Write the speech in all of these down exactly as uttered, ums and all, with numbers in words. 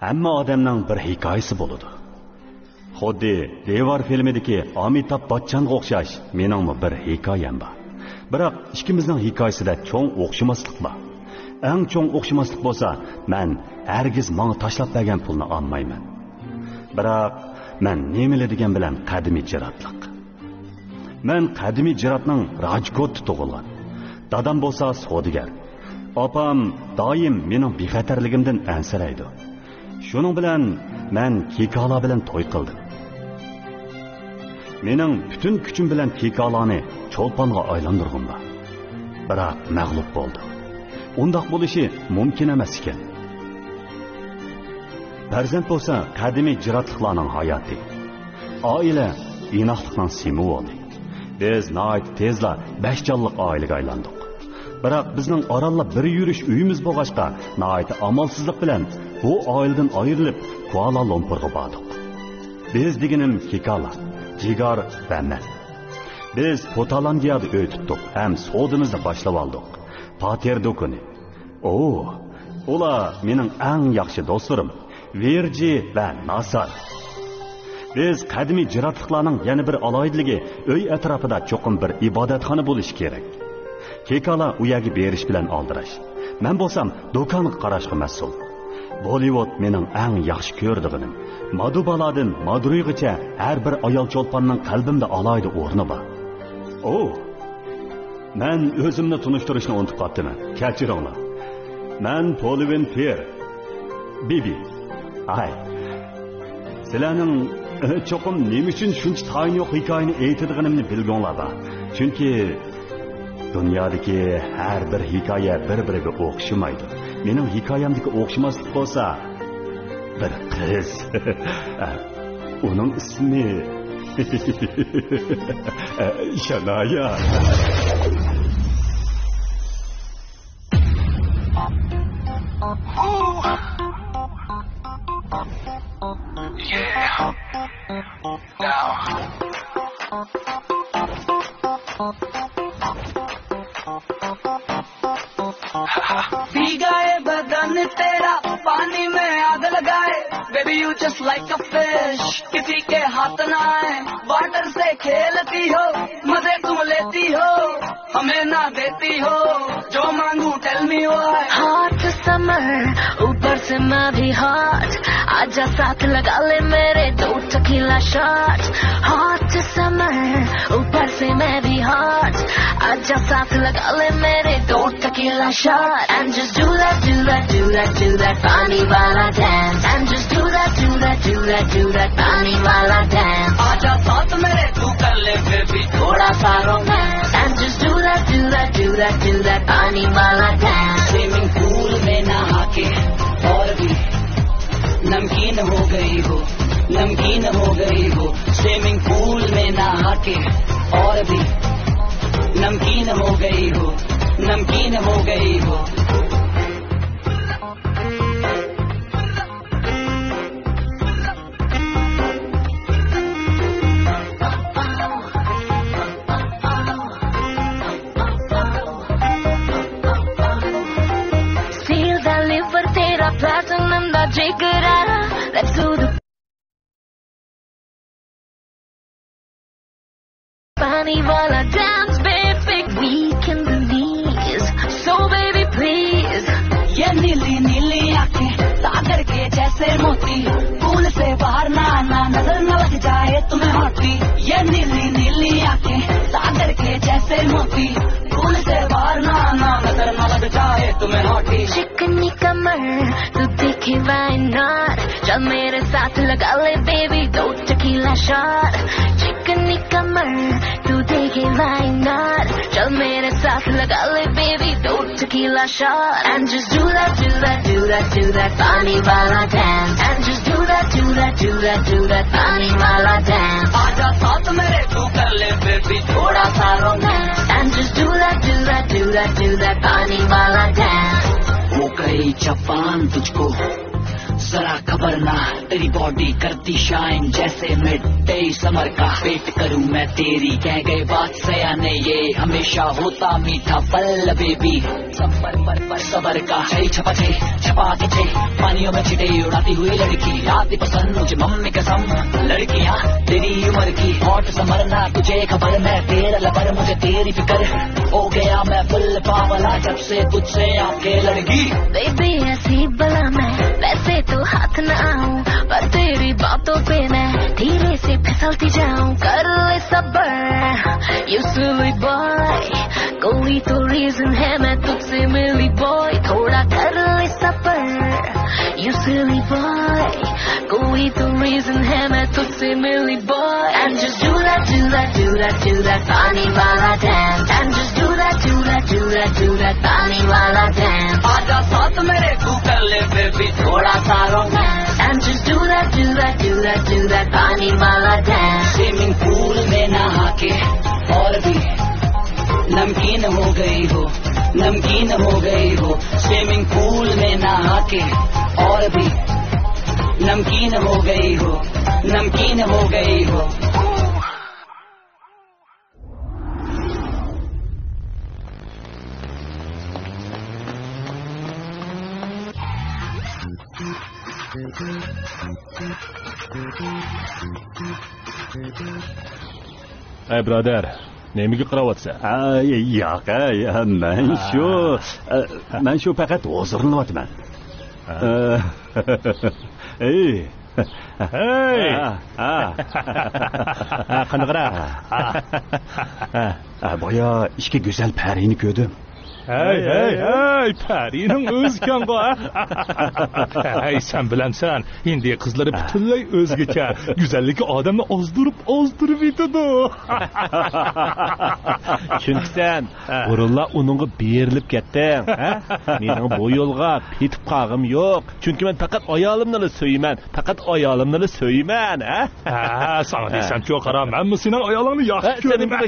ھەممە ئادەمنىڭ بىر ھېكايىسى بولىدۇ. خۇددى دېۋار فىلمىدىكى ئامىتاب باتچانغا ئوخشاش مېنىڭمۇ بىر ھېكايەم بار. بىراق ئىككىمىزنىڭ ھېكايىسىدە چوڭ ئوخشىماسلىق بار. ئەڭ چوڭ ئوخشىماسلىق بولسا، مەن ھەرگىز ماڭا تاشلاپ بەرگەن پۇلنى ئالمايمەن. بىراق مەن نېمىلا دېگەن بىلەن قەدىمىي جىراتلىق. مەن قەدىمىي جىراتنىڭ راجكوتتا تۇغۇلغان. دادام بولسا سودىگەر. ئاپام دائىم مېنىڭ بىخەتەرلىكىمدىن ئەنسىرەيدۇ. شۇنىڭ بىلەن مەن كىكالا بىلەن توي قىلدىم. مېنىڭ پۈتۈن كۈچۈم بىلەن كىكالانى چولپانغا ئايلاندۇرغۇم بار. بىراق مەغلۇپ بولدۇم. ئۇنداق بولۇشى مۇمكىن ئەمەس ئىكەن. پەرزەنت بولسا قەدىمىي جىراتلىقلارنىڭ ھاياتى. ئائىلە ئىناقلىقنىڭ سىمۋولى. بىز ناھايىتى تېزلا بەش جانلىق ئائىلىگە ئايلاندۇق. بىراق بىزنىڭ ئارانلا بىر يۈرۈش ئۆيىمىز بولغاچقا، ناھايىتى ئامالسىزلىق بىلەن بۇ ئائىلىدىن ئايرىلىپ، كۇئالا لۇمپۇرغا باردۇق. بىز دېگىنىم كىكالا، جىگار ۋە مەن. بىز پوتالانگىيادا ئۆي تۇتتۇق ھەم سودىمىزنى باشلىۋالدۇق. پاتېر دۇكىنى. ئوۋ، ئۇلار مېنىڭ ئەڭ ياخشى دوستلىرىم، ۋېرجى ۋە ناسار. بىز قەدىمىي جىراتلىقلارنىڭ يەنە بىر ئالاھىدىلىكى، ئۆي ئەتراپىدا چوقۇم بىر ئىبادەتخانا بولۇشى كېرەك. كېكالا ئۇ يەرگە بېرىش بىلەن ئالدىراش. مەن بولسام دۇكانغا قاراشقا مەسئۇل. بوللىۋۇد مېنىڭ ئەڭ ياخشى كۆرىدىغىنىم. مادۇبالاردىن مادۇرۇيغىچە ھەر بىر ئايال چولپاننىڭ قەلبىمدە ئالاھىدە ئورنى بار. ئوۋ! مەن ئۆزۈمنى تونۇشتۇرۇشنى ئۇنتۇپ قاپتىمەن. كەچۈرۈڭلار. مەن پولىۋىن پىر. بىبى. ھاي. سىلەرنىڭ، ئە، چوقۇم نېمە ئۈچۈن شۇنچە تايىنى يوق ھېكايىنى ئېيتىدىغىنىمنى بىلگۈڭلار بار. چۈنكى دۇنيادىكى ھەر بىر ھېكايە بىر-بىرىگە ئوخشىمايدۇ. مېنىڭ ھېكايەمدىكى ئوخشىماسلىق بولسا، بىر قىز. ئۇنىڭ ئىسمى شانايا. Yeah. Now. भीगा ये बदन तेरा, पानी में आग लगाए। Baby, you just like a fish. किसी के हाथ ना आए, वाटर से खेलती हो, मजे तुम लेती हो, हमें ना देती हो, जो मांगू tell me why. Hot summer, ऊपर से मैं भी hot, आजा साथ लगा ले मेरे दो tequila shot. Hot summer, ऊपर से मैं भी hot, आजा साथ लगा ले मेरे दो tequila shot. And just do that, do that, do that, do that पानी वाला dance. And just do that, do that, do that, do that पानी वाला dance. आजा साथ मेरे तू कर ले baby थोड़ा सा romance. And just do that, do that, do that, do that पानी वाला dance. Swimming pool में नहा के और भी नमकीन हो गई हो, नमकीन हो गई हो। Swimming pool में नहा के और भी नमकीन हो गई हो, नमकीन हो गई हो। Feel the liver तेरा All our dance, baby, weak in the knees. So, baby, please. ये नीली नीली आंखें सागर के जैसे मोती, भूल से बाहर ना आना, नजर न लग जाए तुम्हें हॉटी। ये नीली नीली आंखें सागर के जैसे मोती, भूल से बाहर ना आना, नजर न लग जाए तुम्हें हॉटी। चिकनी कमर, तू देखे why not? चल मेरे साथ लगा ले baby दो tequila shot। चिकनी कमर, तू देखे why not? चल मेरे साथ लगा ले baby दो tequila shot। And just do that, do that, do that, do that पानी वाला dance। And just do that, do that, do that, do that पानी वाला dance। आजा साथ मेरे तू कर ले baby थोड़ा सा romance। And just do that, do that, do that, do that पानी वाला dance। वो गई जापान तुझको जरा खबर ना, तेरी बॉडी करती शाइन जैसे मिड डे समर का। वेट करूं मैं तेरी, कह गए बात सयाने, ये हमेशा होता मीठा पल बेबी। सबर पर, पर सबर का है छपा छे, छपा के छे, पानियों में छिटे उड़ाती हुई लड़की। आती पसंद मुझे मम्मी कसम, लड़कियां तेरी उम्र की। हॉट समर ना तुझे खबर, मैं तेरा लवर, मुझे तेरी फिक्र। हो गया मैं फुल पावला जब से तुझसे आके लड़की। बेबी ऐसी बला मैं वैसे तो हाथ ना आऊं, पर तेरी बातों पे मैं धीरे से फिसलती जाऊं। कर ले सबर, you silly boy। कोई तो रीजन है मैं तुझसे मिली बॉय, थोड़ा कर ले सबर, you silly boy। कोई तो रीजन है मैं तुझसे मिली boy. And just do that, do that, do that, do that पानी वाला dance। And just do that, do that, do that, do that पानी वाला dance। आजा साथ मेरे तू कर ले बेबी थोड़ा सा romance। And just do that, do that, do that, do that पानी वाला dance। स्विमिंग पूल में नहा के और भी नमकीन हो गई हो, नमकीन हो गई हो। स्विमिंग पूल में नहा के और भी नमकीन हो गई हो, नमकीन हो गई हो। ئەي بۇرادەر، نېمىگە قاراۋاتىسەن؟ ئە، ياق، ئە، مەن شۇ، ئە، مەن شۇ پەقەت ھۇزۇرلىنىۋاتىمەن. ئە، ئەي. ھەي! ھە، ھە. ھە، قانداقراق؟ ھە. ھە، بايا ئىككى گۈزەل پەرىنى كۆردۈم. ھەي، ھەي، ھەي، پەرىنىڭ ئۆزىكەنغۇ، ھە؟ ھەي، سەن بىلەمسەن، ھىندىي قىزلىرى پۈتۈنلەي ئۆزگىچە، گۈزەللىكى ئادەمنى ئازدۇرۇپ، ئازدۇرۇپ يېتىدۇ. چۈنكى سەن بۇرۇنلا ئۇنىڭغا بېرىلىپ كەتتىڭ، ھە؟ مېنىڭ بۇ يولغا پېتىپ قالغۇم يوق. چۈنكى مەن پەقەت ئايالىمنىلا سۆيىمەن، پەقەت ئايالىمنىلا سۆيىمەن، ھە؟ ھە، ساڭا دېسەمچۇ، قارا، مەنمۇ سېنىڭ ئايالىڭنى ياخشى كۆرىمەن.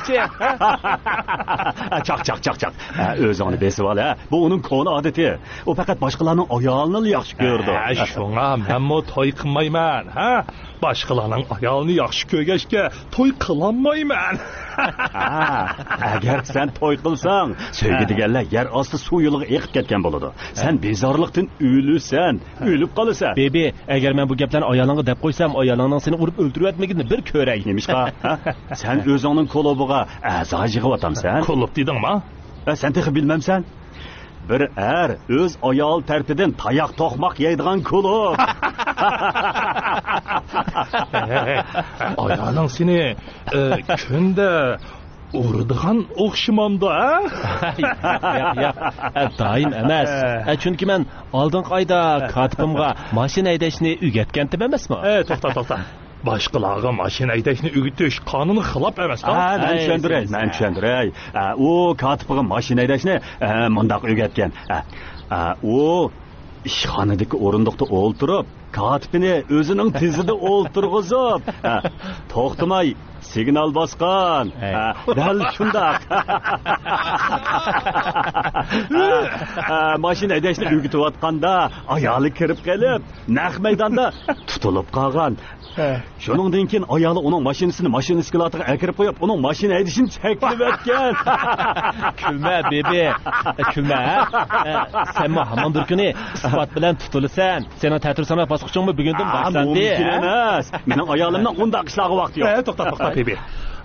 چاق، چاق، چاق، چاق. ھە، ئۆزۈڭنى بېسىۋال، ھە. بۇ ئۇنىڭ كونا ئادىتى. ئۇ پەقەت باشقىلارنىڭ ئايالىنىلا ياخشى كۆرىدۇ. ھە، شۇڭا مەنمۇ توي قىلمايمەن، ھە. باشقىلارنىڭ ئايالىنى ياخشى كۆرگەچكە توي قىلالمايمەن. ھە، ئەگەر سەن توي قىلساڭ، سۆيگۈ دېگەنلەر يەر ئاستى سۇ يولىغا ئېقىپ كەتكەن بولىدۇ. سەن بىزارلىقتىن ئۆلىسەن، ئۆلۈپ قالىسەن. بېبى، ئەگەر مەن بۇ گەپلەرنى ئايالىڭغا دەپ قويسام، ئايالىڭنىڭ سېنى ئۇرۇپ ئۆلتۈرۈۋەتمىكىنى بىر كۆرەي. نېمىشقا؟ ھە؟ سەن ئۆزۈڭنىڭ كۇلۇبىغا ئەزا يىغىۋاتامسەن؟ كۇلۇب دېدىڭما؟ ھە، سەن تېخى بىلمەمسەن؟ بىر ئەر ئۆز ئايال تەرىپىدىن تاياق توقماق يەيدىغان كۇلۇب. ئايالىڭ سېنى، ئە، كۈندە ئۇرىدىغان ئوخشىمامدۇ، ھە؟ ياق، ياق، ياق. ئە، دائىم ئەمەس. ئە، چۈنكى مەن ئالدىنقى ئايدا كاتىپىمغا ماشىنا ھەيدەشنى ئۆگەتكەنتىم ئەمەسمۇ؟ ئە، توختا، توختا. باشقىلارغا ماشىنا ھەيدەشنى ئۆگىتىش قانۇنغا خىلاپ ئەمەسمۇ؟ ھە، مەن چۈشەندۈرەي، مەن چۈشەندۈرەي. ئە، ئۇ كاتىپىغا ماشىنا ھەيدەشنى، ئە، مۇنداق ئۆگەتكەن. ئە، ئە، ئۇ ئىشخانىدىكى ئورۇندۇقتا ئولتۇرۇپ، كاتىپىنى ئۆزىنىڭ تىزىدا ئولتۇرغۇزۇپ، ھە، توختىماي سىگنال باسقان. ھە، دەل شۇنداق. ھە، ھە، ماشىنا ھەيدەشنى ئۆگىتىۋاتقاندا ئايالى كىرىپ قېلىپ، نەق مەيداندا تۇتۇلۇپ قالغان. شۇنىڭدىن كېيىن ئايالى ئۇنىڭ ماشىنىسىنى ماشىنا ئىسكىلاتىغا ئەكىرىپ قويۇپ، ئۇنىڭ ماشىنا ھەيدىشىنى چەكلىۋەتكەن. كۈلمە، بېبى. كۈلمە، ھە؟ سەنمۇ ھامان بىر كۈنى ئىسپات بىلەن تۇتۇلىسەن. سېنىڭ تەتۈرسانە باسقۇچۇڭمۇ بۈگۈندىن باشلاندى، مۇمكىن ئەمەس. مېنىڭ ئايالىمنىڭ ئۇنداق ئىشلارغا ۋاقتى يوق. توختا، توختا، بېبى.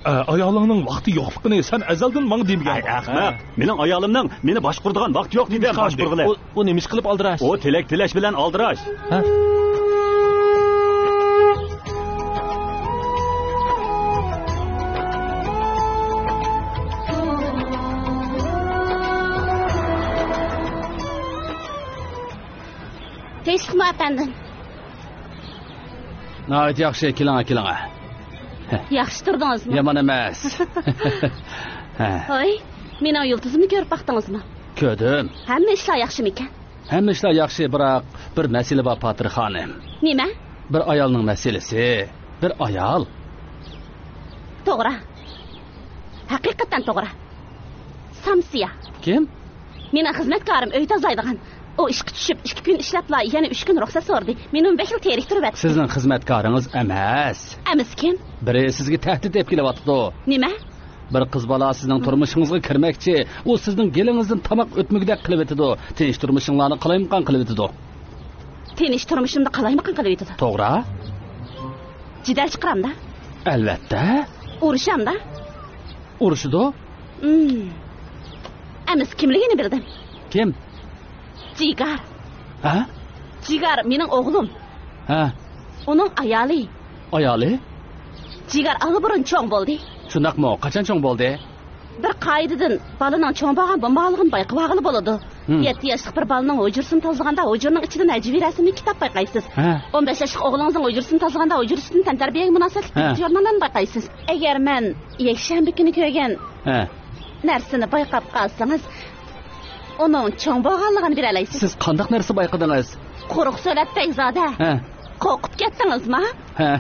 ئە، ئايالىڭنىڭ ۋاقتى يوقلۇقىنى سەن ئەزەلدىن ماڭا دېمىگەنمۇ؟ ئەي ئەخمەق، ھە. مېنىڭ ئايالىمنىڭ مېنى باشقۇرىدىغان ۋاقتى يوق دېدىم، باشقۇرغىلى. ئۇ، ئۇ نېمە ئىش قىلىپ ئالدىراش؟ ئۇ تىلەك تىلەش بىلەن ئالدىراش. ھە؟ تىنچلىقمۇ ئەپەندىم؟ ناھايىتى ياخشى، كېلىڭە، كېلىڭە. ياخشى تۇردىڭىزمۇ؟ يامان ئەمەس. ھە. ھوي، مېنىڭ يۇلتۇزۇمنى كۆرۈپ باقتىڭىزمۇ؟ كۆردۈم. ھەممە ئىشلار ياخشىمىكەن؟ ھەممە ئىشلار ياخشى، بىراق بىر مەسىلە بار، پاتىر خانىم. نېمە؟ بىر ئايالنىڭ مەسىلىسى. بىر ئايال. توغرا. ھەقىقەتەن توغرا. سامسىيا. كىم؟ مېنىڭ خىزمەتكارىم، ئۆي تازىلايدىغان. ئۇ ئىشقا چۈشۈپ، ئىككى كۈن ئىشلەپلا، يەنە ئۈچ كۈن رۇخسەت سورىدى. مېنى ئۇنى بەكلا تېرىكتۈرۈۋەتتى. سىزنىڭ خىزمەتكارىڭىز ئەمەس. ئەمىسى كىم؟ بىرى سىزگە تەھدىت ئېلىپ كېلىۋاتىدۇ. نېمە؟ بىر قىز بالا سىزنىڭ تۇرمۇشىڭىزغا كىرمەكچى. ئۇ سىزنىڭ گېلىڭىزدىن تاماق ئۆتمىگۈدەك قىلىۋېتىدۇ. تىنچ تۇرمۇشۇڭلارنى قالايمىقان قىلىۋېتىدۇ. تىنچ تۇرمۇشۇمنى قالايمىقان قىلىۋېتىدۇ. توغرا. جېدەل چىقىرامدا. ئەلۋەتتە. ئۇرۇشامدا. ئۇرۇشىدۇ. ئەمىسە كىملىكىنى بىلدىم. كىم؟ جىگار. ھە؟ جىگار مېنىڭ ئوغلۇم. ھە. ئۇنىڭ ئايالى. ئايالى؟ جىگار ئاللىبۇرۇن چوڭ بولدى. شۇنداقمۇ؟ قاچان چوڭ بولدى؟ بىر قائىدىدىن بالىنىڭ چوڭ بولغان بولمىغانلىقىنى بايقىۋالغىلى بولىدۇ. ھىم. يەتتە ياشلىق بىر بالىنىڭ ھۇجرىسىنى تازىلىغاندا، ھۇجرىنىڭ ئىچىدىن ھەجۋىي رەسىملىك كىتاب بايقايسىز. ھە. ئون بەش ياشلىق ئوغلىڭىزنىڭ ھۇجرىسىنى تازىلىغاندا، ھۇجرىسىدىن تەنتەربىيەگە مۇناسىۋەتلىك ھە. ژۇرناللارنى بايقايسىز. ئەگەر مەن يەكشەنبە كۈنى كۆرگەن ھە. نەرسىنى بايقاپ قالسىڭىز، ئۇنىڭ چوڭ بولغانلىقىنى بىلەلەيسىز. سىز قانداق نەرسە بايقىدىڭىز؟ قۇرۇق سۆلەپ بەگزادە. ھە. قورقۇپ كەتتىڭىزما؟ ھە.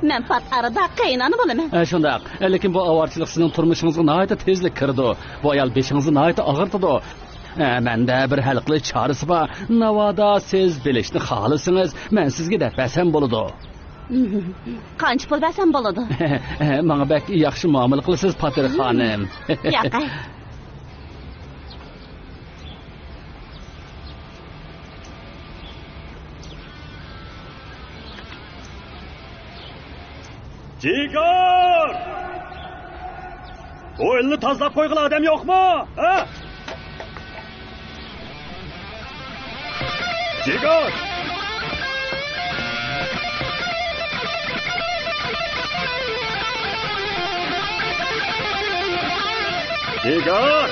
مەن پات ئارىدا قېيىنئانا بولىمەن. ھە، شۇنداق. لېكىن بۇ ئاۋارىچىلىق سىزنىڭ تۇرمۇشىڭىزغا ناھايىتى تېزلىك كىرىدۇ. بۇ ئايال بېشىڭىزنى ناھايىتى ئاغرىتىدۇ. ھە، مەندە بىر ھەل قىلىش چارىسى بار. ناۋادا سىز بىلىشنى خالىسىڭىز، مەن سىزگە دەپ بەرسەم بولىدۇ. قانچە پۇل بەرسەم بولىدۇ؟ ماڭا بەك ياخشى مۇئامىلە قىلىسىز، پاتىر خانىم. ياقەي. جىگار! بۇ ئۆينى تازىلاپ قويغىلى ئادەم يوقمۇ؟ ھە؟ جىگار! جىگار!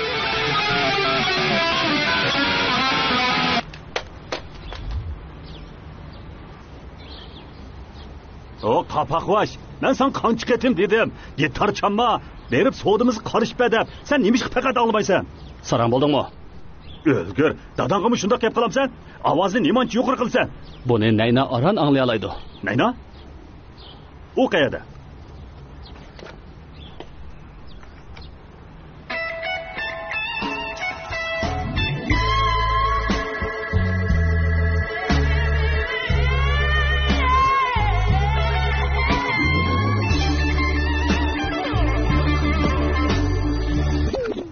ئو قاپاقۋاش، مەن ساڭا قانچە قېتىم دېدىم، گىتار چالما، بېرىپ سودىمىزغا قارىشىپ بەر دەپ، سەن نېمىشقا پەقەت ئاڭلىمايسەن؟ ساراڭ بولدۇڭمۇ؟ ئۆلگۈر، داداڭغىمۇ شۇنداق گەپ قىلامسەن؟ ئاۋازنى نېمانچە يۇقىرى قىلىسەن؟ بۇنى نەينا ئاران ئاڭلىيالايدۇ. نەينا؟ ئۇ قەيەردە؟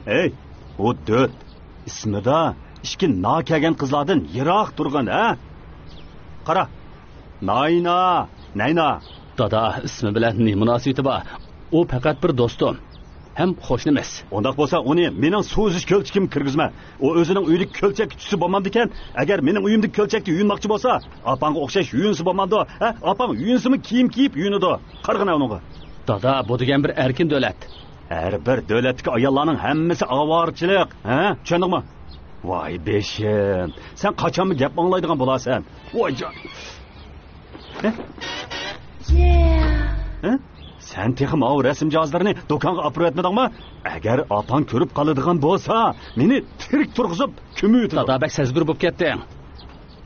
ھەي، ئۇ دۆت. ئىسمىدا ئىككى نا كەلگەن قىزلاردىن يىراق تۇرغىن، ھە؟ قارا، ناينا، نەينا. دادا، ئىسمى بىلەن نېمە مۇناسىۋىتى بار؟ ئۇ پەقەت بىر دوستۇم ھەم قوشنىمىز. ئۇنداق بولسا ئۇنى مېنىڭ سۇ ئۈزۈش كۆلچىكىمگە كىرگۈزمە. ئۇ ئۆزىنىڭ ئۆيىدىكى كۆلچەككە چۈشسە بولمامدىكەن؟ ئەگەر مېنىڭ ئۆيۈمدىكى كۆلچەكتە يۇيۇنماقچى بولسا، ئاپاڭغا ئوخشاش يۇيۇنسا بولمامدۇ؟ ھە؟ ئاپاڭ يۇيۇنسىمۇ كىيىم كىيىپ يۇيۇنىدۇ. قارىغىنا ئۇنىڭغا. دادا، بۇ دېگەن بىر ئەركىن دۆلەت. ھەر بىر دۆلەتتىكى ئاياللارنىڭ ھەممىسى ئاۋارىچىلىق، ھە؟ چۈشەندىڭمۇ؟ ۋاي بېشىم، سەن قاچانمۇ گەپ ئاڭلايدىغان بولارسەن؟ ۋاي جان. ھە؟ ھە؟ سەن تېخى ماۋۇ رەسىم جاھازلىرىنى دۇكانغا ئاپىرىۋەتمىدىڭمۇ؟ ئەگەر ئاپاڭ كۆرۈپ قالىدىغان بولسا، مېنى تىرىك تۇرغۇزۇپ كۆمۈۋېتىدۇ. دادا، بەك سەزگۈر بولۇپ كەتتىڭ.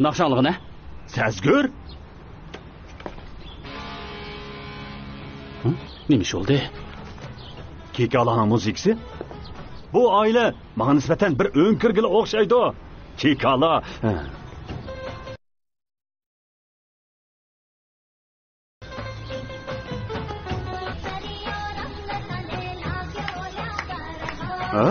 ناخشا ئاڭلىغىنە. سەزگۈر؟ ھە؟ نېمە ئىش بولدى؟ كېكالانىڭ مۇزىكىسى؟ بۇ ئائىلە ماڭا نىسبەتەن بىر ئۆڭكۈرگىلى ئوخشايدۇ. كېكالا. ھە. ھە؟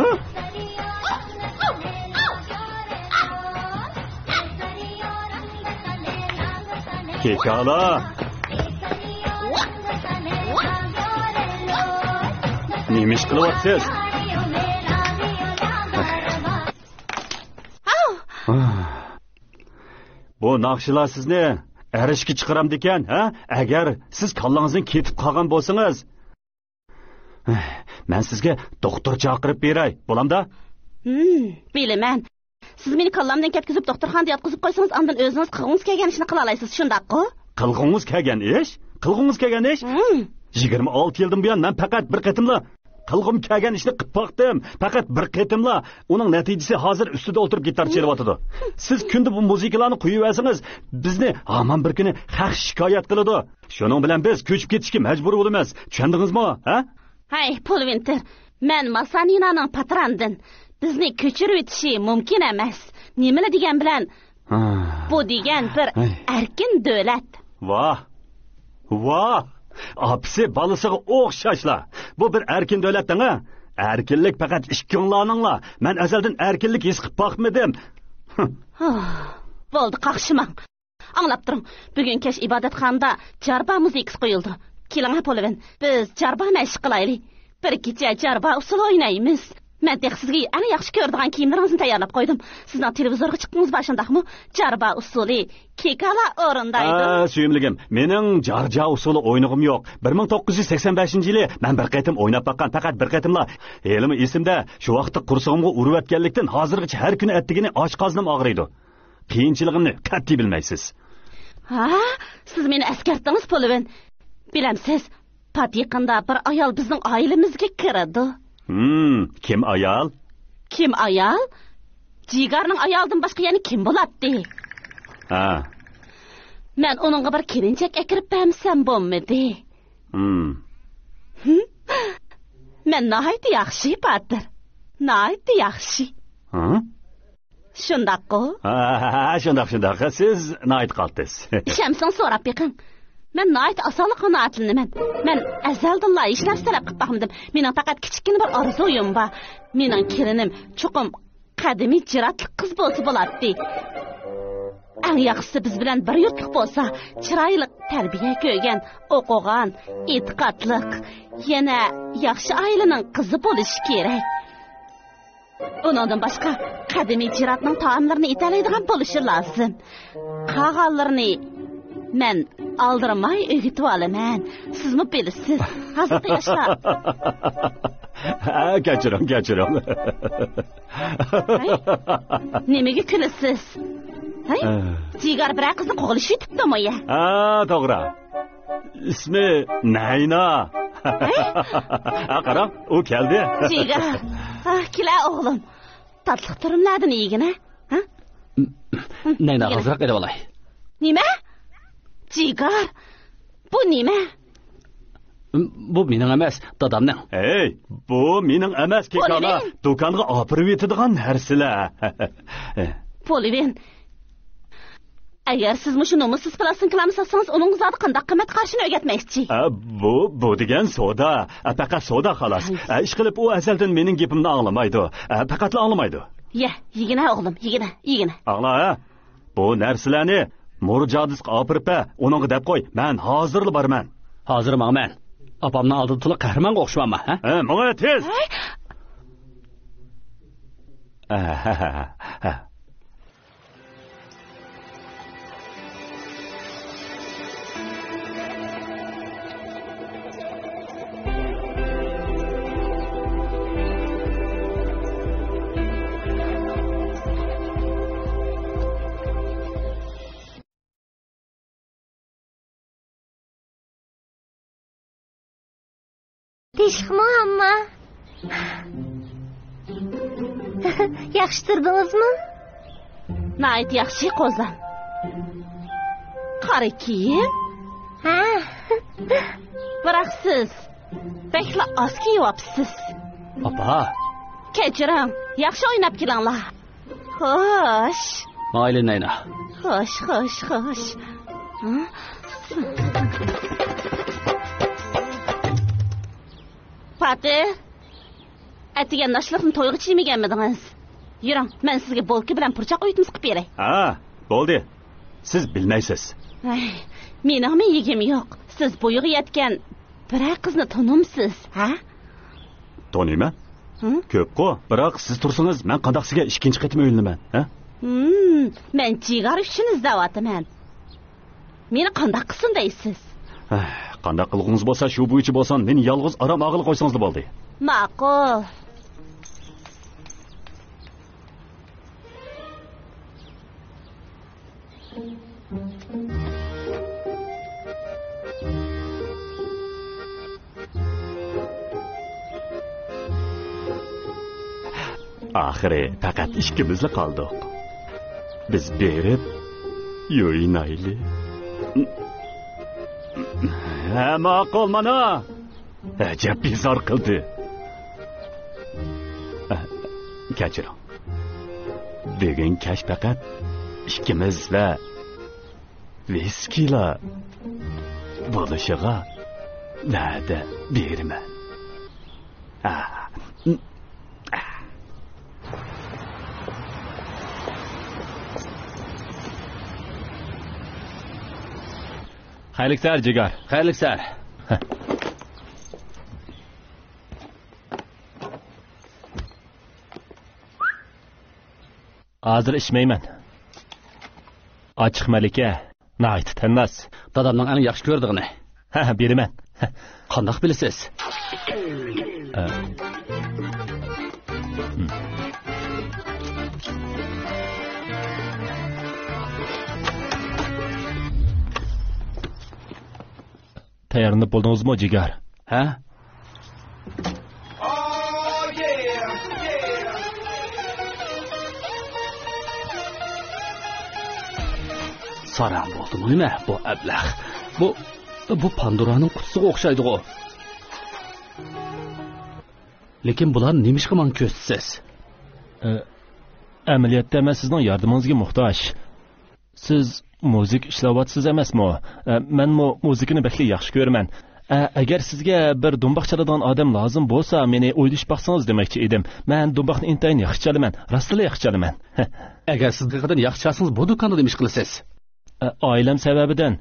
كېكالا. نېمە ئىش قىلىۋاتىسىز؟ بۇ ناخشىلار سىزنى ئەرشكە چىقىرامدىكەن، ھە؟ ئەگەر سىز كاللىڭىزدىن كېتىپ قالغان بولسىڭىز، مەن سىزگە دوختۇر چاقىرىپ بېرەي، بولامدا؟ ھىم، بىلىمەن. سىز مېنى كاللامدىن كەتكۈزۈپ، دوختۇرخانىدا ياتقۇزۇپ قويسىڭىز، ئاندىن ئۆزىڭىز قىلغۇڭىز كەلگەن ئىشنى قىلالايسىز، شۇنداققۇ؟ قىلغۇڭىز كەلگەن ئىش؟ قىلغۇڭىز كەلگەن ئىش؟ ھىم. يىگىرمە ئالتە يىلدىن بۇيان مەن پەقەت بىر قېتىملا قىلغۇم كەلگەن ئىشنى قىلىپ باقتىم. پەقەت بىر قېتىملا. ئۇنىڭ نەتىجىسى ھازىر ئۈستىدە ئولتۇرۇپ گىتار چېلىۋاتىدۇ. سىز كۈندە بۇ مۇزىكىلارنى قويۇۋەرسىڭىز، بىزنى ھامان بىر كۈنى خەق شىكايەت قىلىدۇ. شۇنىڭ بىلەن بىز كۆچۈپ كېتىشكە مەجبۇر بولىمىز. چۈشەندىڭىزمۇ؟ ھە؟ ھەي، پول ۋىنتېر، مەن ماسانىنانىڭ پاتراندىن بىزنى كۆچۈرۈۋېتىشى مۇمكىن ئەمەس. نېمىلا دېگەن بىلەن، ھا. بۇ دېگەن بىر ھەي. ئەركىن دۆلەت. ۋاھ! ۋاھ! ئاپىسى بالىسىغا ئوخشاشلا. بۇ بىر ئەركىن دۆلەت دەڭە. ئەركىنلىك پەقەت ئىككىڭلارنىڭلا. مەن ئەزەلدىن ئەركىنلىك ھېس قىلىپ باقمىدىم. ھا، بولدى، قاقشىماڭ. ئاڭلاپ تۇرۇڭ. بۈگۈن كەچ ئىبادەتخانىدا جاربا مۇزىكىسى قويۇلىدۇ. كېلىڭە، پولىۋىن، بىز جاربا مەشىق قىلايلى. بىر كېچە جاربا ئۇسسۇلى ئوينايمىز. مەن تېخى سىزگە ئەڭ ياخشى كۆرىدىغان كىيىملىرىڭىزنى تەييارلاپ قويدۇم. سىزنىڭ تېلېۋىزورغا چىققىڭىز بار، شۇنداقمۇ؟ جاربا ئۇسسۇلى كېكالا ئورۇندايدۇ. ئا، سۆيۈملۈكۈم، مېنىڭ جارجا ئۇسسۇلى ئوينىغۇم يوق. بىر مىڭ توققۇز يۈز سەكسەن بەشىنچى يىلى مەن بىر قېتىم ئويناپ باققان، پەقەت بىر قېتىملا. ھېلىمۇ ئېسىمدە، شۇ ۋاقىتتا قورسىقىمغا ئۇرۇۋەتكەنلىكتىن، ھازىرغىچە ھەر كۈنى ئەتىگىنى ئاچ قازىنىم ئاغرىيدۇ. قىيىنچىلىقىمنى قەتئىي بىلمەيسىز. ھا؟ سىز مېنى ئەسكەرتتىڭىز، پولىۋىن. بىلەمسىز، پات يېقىندا بىر ئايال بىزنىڭ ئائىلىمىزگە كىرىدۇ. ھىم، كىم ئايال؟ كىم ئايال؟ جىگارنىڭ ئايالىدىن باشقا يەنە كىم بولاتتى؟ ھا. مەن ئۇنىڭغا بىر كېلىنچەك ئەكىرىپ بەرمىسەم بولمىدى. ھىم. ھىم؟ مەن ناھايىتى ياخشى، پاتېر. ناھايىتى ياخشى. ھا؟ شۇنداققۇ؟ ھە، ھە، ھە، شۇنداق، شۇنداق. سىز ناھايىتى قالتىس. ئىشەنمىسىڭىز سوراپ بېقىڭ. مەن ناھايىتى ئاسانلا قانائەتلىنىمەن. مەن ئەزەلدىنلا ھېچ نەرسە تەلەپ قىلىپ باقمىدىم. مېنىڭ پەقەت كىچىككىنە بىر ئارزۇيۇم بار. مېنىڭ كېلىنىم چوقۇم قەدىمىي جىراتلىق قىز بولسا بولاتتى. ئەڭ ياخشىسى بىز بىلەن بىر يۇرتلۇق بولسا، چىرايلىق تەربىيە كۆرگەن، ئوقۇغان، ئېتىقادلىق، يەنە ياخشى ئائىلىنىڭ قىزى بولۇشى كېرەك. ئۇنىڭدىن باشقا، قەدىمىي جىراتنىڭ تائاملىرىنى ئېتەلەيدىغان بولۇشى لازىم. قالغانلىرىنى مەن ئالدىرىماي ئۆگىتىۋالىمەن. سىزمۇ بىلىسىز. ھازىرقى ياشلار. ھە، كەچۈرۈڭ، كەچۈرۈڭ. ھەي؟ نېمىگە كۈلىسىز؟ ھەي؟ ھە. جىگار بىرەر قىزنى قوغلىشىۋېتىپتۇ مۇيە. ھە، توغرا. ئىسمى نەينا. ھەي؟ ھە، قاراڭ، ئۇ كەلدى. جىگار. ئاھ، كېلە ئوغلۇم. تاتلىق تۈرۈملەردىن يېگىنە. ھە؟ نەينا، يېگىنە. ئازراق ئېلىۋالاي. نېمە؟ جىگار. بۇ نېمە؟ بۇ مېنىڭ ئەمەس، دادامنىڭ. ھەي، بۇ مېنىڭ ئەمەس، بۇ كېكالا. نېمە؟ دۇكانغا ئاپىرىۋېتىدىغان نەرسىلەر. پولىۋىن، ئەگەر سىز مۇشۇ نومۇسسىز پىلاستىنكىلارنى ساتسىڭىز، ئۇنىڭغا زادى قانداق قىممەت قارىشىنى ئۆگەتمەكچى. ئە، بۇ، بۇ دېگەن سودا. ئە، پەقەت سودا، خالاس. ھەي. ئە، ئىشقىلىپ، ئۇ ئەزەلدىن مېنىڭ گېپىمنى ئاڭلىمايدۇ. ئە، پەقەتلا ئاڭلىمايدۇ. يە، يېگىنە ئوغلۇم، يېگىنە، يېگىنە. ئاڭلا، ھە؟ بۇ نەرسىلەرنى مۇرجادىسقا ئاپىرىپ بەر، ئۇنىڭغا دەپ قوي، مەن ھازىرلا بارىمەن. ھازىر ماڭىمەن. ئاپامنىڭ ئالدىدا تولا قەھرىمانغا ئوخشىمامما، ھە؟ ھە، ماڭا تېز! ھەي! تىنچلىقمۇ، ئامما؟ ياخشى تۇردىڭىزمۇ؟ ناھايىتى ياخشى، قوزام. قارا كىيىم؟ ھە. بىراق سىز بەكلا ئاز كىيىۋاپسىز. ئاپا. كەچۈرۈڭ، ياخشى ئويناپ كېلىڭلار. خوش. مايلى نەينا. خوش، خوش، خوش. ھە؟ پاتىر، ئەتىگەن ئاشلىقنى تويغىچە يېمىگەنمىدىڭىز؟ يۈرۈڭ، مەن سىزگە بولكا بىلەن پۇرچاق ئۇيۇتمىسى قىلىپ بېرەي. ھە، بولدى. سىز بىلمەيسىز. ئەي، مېنىڭمۇ يېگۈم يوق. سىز بويىغا يەتكەن بىرەر قىزنى تونۇمسىز، ھە؟ تونۇيمەن. ھە؟ كۆپقۇ، بىراق سىز تۇرسىڭىز، مەن قانداق سىزگە ئىككىنچى قېتىم ئۆيلىنىمەن، ھە؟ ھىم، مەن جىگار ئۈچۈن ئىزدەۋاتىمەن. مېنى قانداق قىلسۇن دەيسىز؟ ھە، قانداق قىلغۇڭىز بولسا، شۇ بويىچە بولسۇن، مېنى يالغۇز ئارام ئاغىلى قويسىڭىزلا بولدى. ماقۇل. ئاخىرى پەقەت ئىككىمىزلا قالدۇق. بىز بېرىپ يۇيۇنايلى. ھە، ماقۇل، مانا. ئەجەب بىزار قىلدى. كەچۈرۈڭ. بۈگۈن كەچ پەقەت ئىككىمىز ۋە ۋىسكىلا بولۇشىغا ۋەدە بېرىمەن. خەيرلىك سەھەر، جىگار. خەيرلىك سەھەر. ھازىر ئىچمەيمەن. ئاچچىق مەلىكە ناھايىتى تەنناس. دادامنىڭ ئەڭ ياخشى كۆرىدىغىنى. ھە، بېرىمەن. قانداق بىلىسىز؟ ئە. تەييارلىنىپ بولدىڭىزمۇ، جىگار؟ ھە؟ ساراڭ بولدىمۇ نېمە بۇ ئەبلەخ؟ بۇ، بۇ پاندورانىڭ قۇتىسىغا ئوخشايدىغۇ. لېكىن بۇلارنى نېمىشقا ماڭا كۆرسىتىسىز؟ ئە، ئەمەلىيەتتە مەن سىزنىڭ ياردىمىڭىزگە موھتاج. سىز مۇزىكا ئىشلەۋاتىسىز ئەمەسمۇ؟ ئە، مەنمۇ مۇزىكىنى بەكلا ياخشى كۆرىمەن. ئە، ئەگەر سىزگە بىر دۇمباق چالىدىغان ئادەم لازىم بولسا، مېنى ئويلىشىپ باقسىڭىز دېمەكچى ئىدىم. مەن دۇمباقنى ئىنتايىن ياخشى چالىمەن. راستلا ياخشى چالىمەن. ئەگەر سىز ھەقىقەتەن ياخشى چالسىڭىز، بۇ دۇكاندا نېمە ئىش قىلىسىز؟ ئە، ئائىلەم سەۋەبىدىن.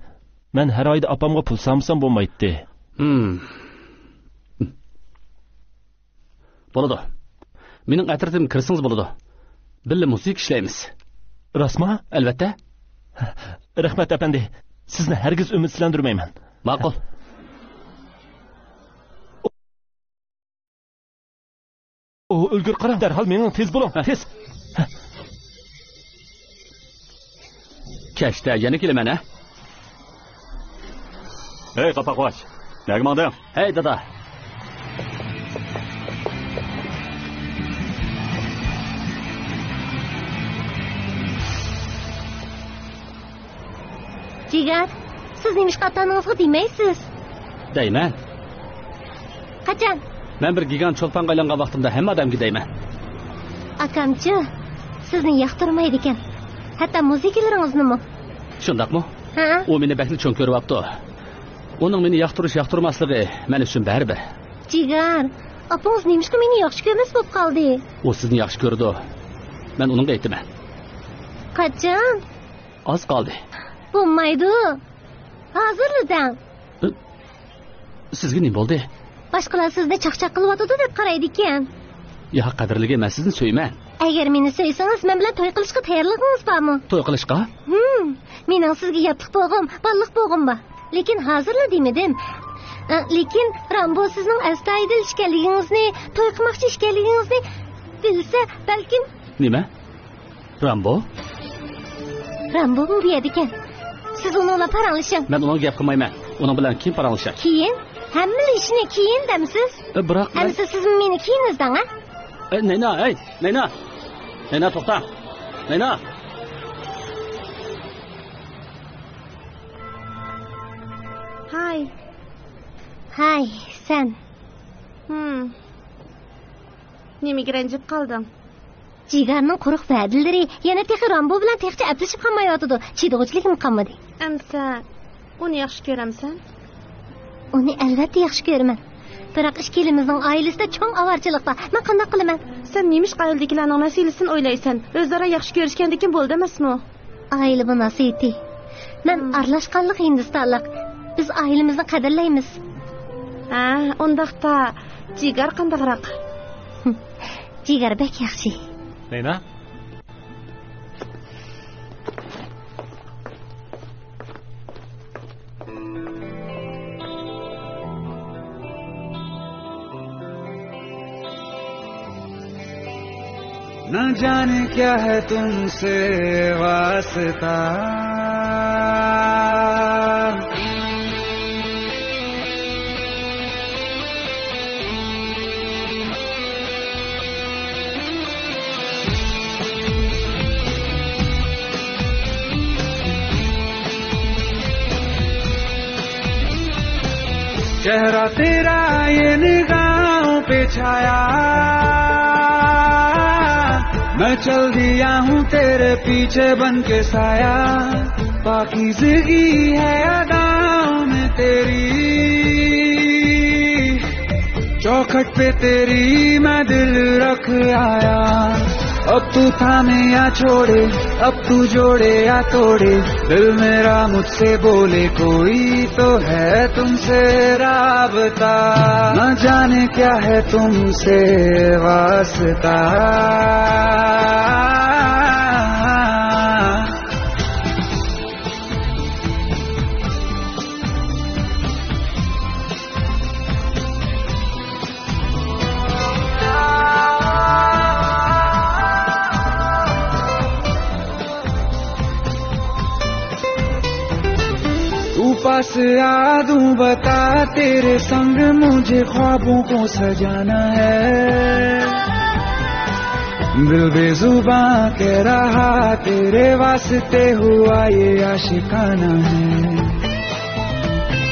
مەن ھەر ئايدا ئاپامغا پۇل سالمىسام بولمايتتى. ھىم. بولىدۇ. مېنىڭ ئەترىتىمگە كىرسىڭىز بولىدۇ. بىللە مۇزىكا ئىشلەيمىز. راستمۇ؟ ئەلۋەتتە. رەھمەت، ئەپەندى. سىزنى ھەرگىز ئۈمىدسىزلەندۈرمەيمەن. ماقۇل. ئۇ، ئۈلگۈر قاراڭ، دەرھال مېڭىڭ، تېز بولۇڭ، تېز. كەچتە يەنە كېلىمەن، ھە؟ ھەي، قاپاقۋاش، نەگە ماڭدىڭ؟ ھەي، دادا. جىگار، سىز نېمىشقا ئاتا-ئانىڭىزغا دېمەيسىز؟ دەيمەن. قاچان؟ مەن بىر گىگانت چولپانغا ئايلانغان ۋاقتىمدا ھەممە ئادەمگە دەيمەن. ئاكامچۇ، سىزنى ياقتۇرمايدىكەن. ھەتتا مۇزىكىلىرىڭىزنىمۇ. شۇنداقمۇ؟ ھە. ئۇ مېنى بەكلا چوڭ كۆرۈۋاپتۇ. ئۇنىڭ مېنى ياقتۇرۇش-ياقتۇرماسلىقى مەن ئۈچۈن بەرىبىر. جىگار، ئاپىڭىز نېمىشقا مېنى ياخشى كۆرمەس بولۇپ قالدى؟ ئۇ سىزنى ياخشى كۆرىدۇ. مەن ئۇنىڭغا ئېيتىمەن. قاچان؟ ئاز قالدى. بولمايدۇ. ھازىرلا دەڭ. سىزگە نېمە بولدى؟ باشقىلار سىزنى چاقچاق قىلىۋاتىدۇ دەپ قارايدىكەن. ياق، قەدىرلىگەن، مەن سىزنى سۆيىمەن. ئەگەر مېنى سۆيسىڭىز، مەن بىلەن توي قىلىشقا تەييارلىقىڭىز بارمۇ؟ توي قىلىشقا؟ ھىم، مېنىڭ سىزگە ياتلىق بولغۇم، بالىلىق بولغۇم بار. لېكىن ھازىرلا دېمىدىم. ئە، لېكىن رامبو سىزنىڭ ئەستايىدىل ئىكەنلىكىڭىزنى، توي قىلماقچى ئىكەنلىكىڭىزنى بىلسە، بەلكىم. نېمە؟ رامبو؟ رامبومۇ بۇ يەردىكەن. سىز ئۇنىڭ بىلەن پاراڭلىشىڭ. مەن ئۇنىڭغا گەپ قىلمايمەن. ئۇنىڭ بىلەن كېيىن پاراڭلىشاي. كېيىن؟ ھەممىلا ئىشنى كېيىن دەمسىز؟ ئە، بىراق مەن. ئەمىسە سىزمۇ مېنى كېيىن ئىزدەڭ، ھە؟ ئە، نەينا، ئەي، نەينا. نەينا، توختا. نەينا. ھاي. ھاي، سەن. ھىم. نېمىگە رەنجىپ قالدىڭ؟ جىگارنىڭ قۇرۇق ۋەدىلىرى يەنە تېخى رامبو بىلەن تېخىچە ئەپلىشىپ قالمايۋاتىدۇ. چىدىغۇچىلىكىم قالمىدى. ئەمسە ئۇنى ياخشى كۆرەمسەن؟ ئۇنى ئەلۋەتتە ياخشى كۆرىمەن. بىراق ئىككىلىمىزنىڭ ئائىلىسىدە چوڭ ئاۋارىچىلىق بار. مەن قانداق قىلىمەن؟ سەن نېمىشقا ئائىلىدىكىلەرنىڭ مەسىلىسىنى ئويلايسەن؟ ئۆزئارا ياخشى كۆرۈشكەندىن كېيىن بولدى ئەمەسمۇ؟ ئائىلە مۇناسىۋىتى. مەن ئارىلاشقانلىق ھىندىستانلىق. بىز ئائىلىمىزنى قەدىرلەيمىز. ھە، ئۇنداقتا جىگەر قانداقراق؟ جىگەر بەك ياخشى. لەيلا. نہ جانے کیا ہے تم سے واسطہ۔ چہرہ تیرا یہ نگاہوں پہ چھایا، میں چل دیا ہوں تیرے پیچھے بن کے سایہ۔ پاکیزگی ہے اداؤں میں تیری، چوکھٹ پہ تیری میں دل رکھ آیا۔ اب تو تھامے یا چھوڑے، اب تو جوڑے یا توڑے، دل میرا مجھ سے بولے، کوئی تو ہے تم سے رابطہ۔ نہ جانے کیا ہے تم سے واسطہ۔ تو پاس آ دوں، بتا، تیرے سنگ مجھے خوابوں کو سجانا ہے۔ دل بے زباں کہہ رہا، تیرے واسطے ہوا یہ عاشقانہ ہے۔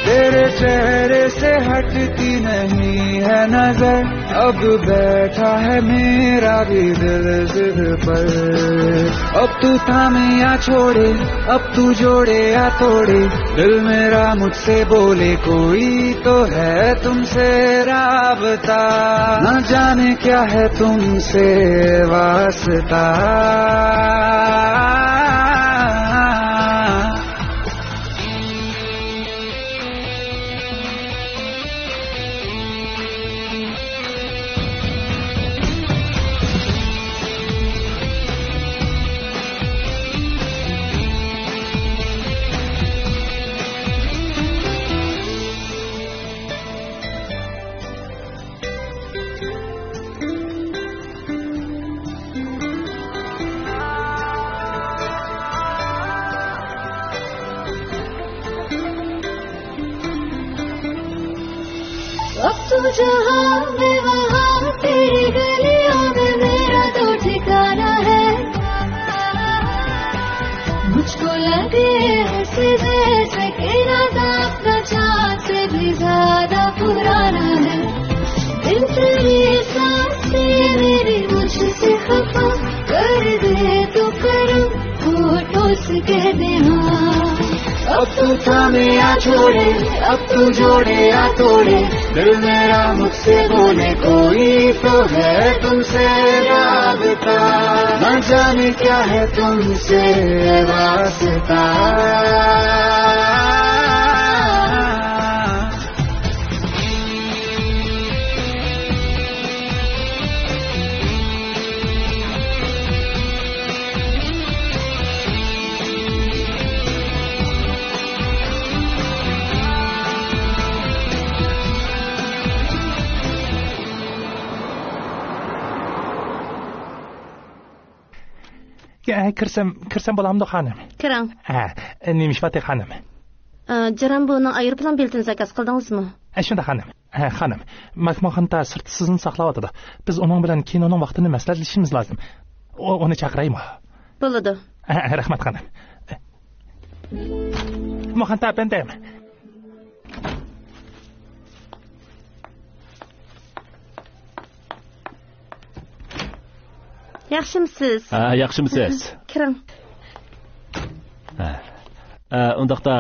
تیرے چہرے سے ہٹتی نہیں ہے نظر، اب بیٹھا ہے میرا بھی دل ضد پر۔ اب تو تھامے یا چھوڑے، اب تو جوڑے یا توڑے، دل میرا مجھ سے بولے، کوئی تو ہے تم سے رابطہ۔ نہ جانے کیا ہے تم سے واسطہ۔ اب تو جہاں میں وہاں، تیری گلیوں میں میرا تو ٹھکانا ہے۔ مجھ کو لگے ایسے جیسے کہ نہ داغ کا چاند سے بھی زیادہ پرانا ہے۔ دل تیری سانسیں میری مجھ سے خفا کر دے تو کرم، ہونٹوں سے کہہ دے ہاں۔ اب تو تھامے یا چھوڑے، اب تو جوڑے یا توڑے، دل میرا مجھ سے بولے، کوئی تو ہے تم سے رابطہ۔ نہ جانے کیا ہے تم سے واسطہ۔ يا، كىرسەم، كىرسەم بولامدۇ، خانىم؟ كىرىڭ. ھە، نېمە ئىش بار، خانىم؟ ئا، جىرام بۇنىڭ ئايروپىلان بېلىتىنى زاكاز قىلدىڭىزمۇ؟ ھە، شۇنداق، خانىم. ھە، خانىم. ماكمۇخانتا سىرتتا سىزنى ساقلاۋاتىدۇ. بىز ئۇنىڭ بىلەن كىنونىڭ ۋاقتىنى مەسلىھەتلىشىشىمىز لازىم. ئۇ، ئۇنى چاقىرايمۇ؟ بولىدۇ. ھە، ھە، رەھمەت، خانىم. ماكمۇخانتا ئەپەندىم. ياخشىمسىز؟ ھە، ياخشىمسىز؟ كىرىڭ. ھە. ئە، ئۇنداقتا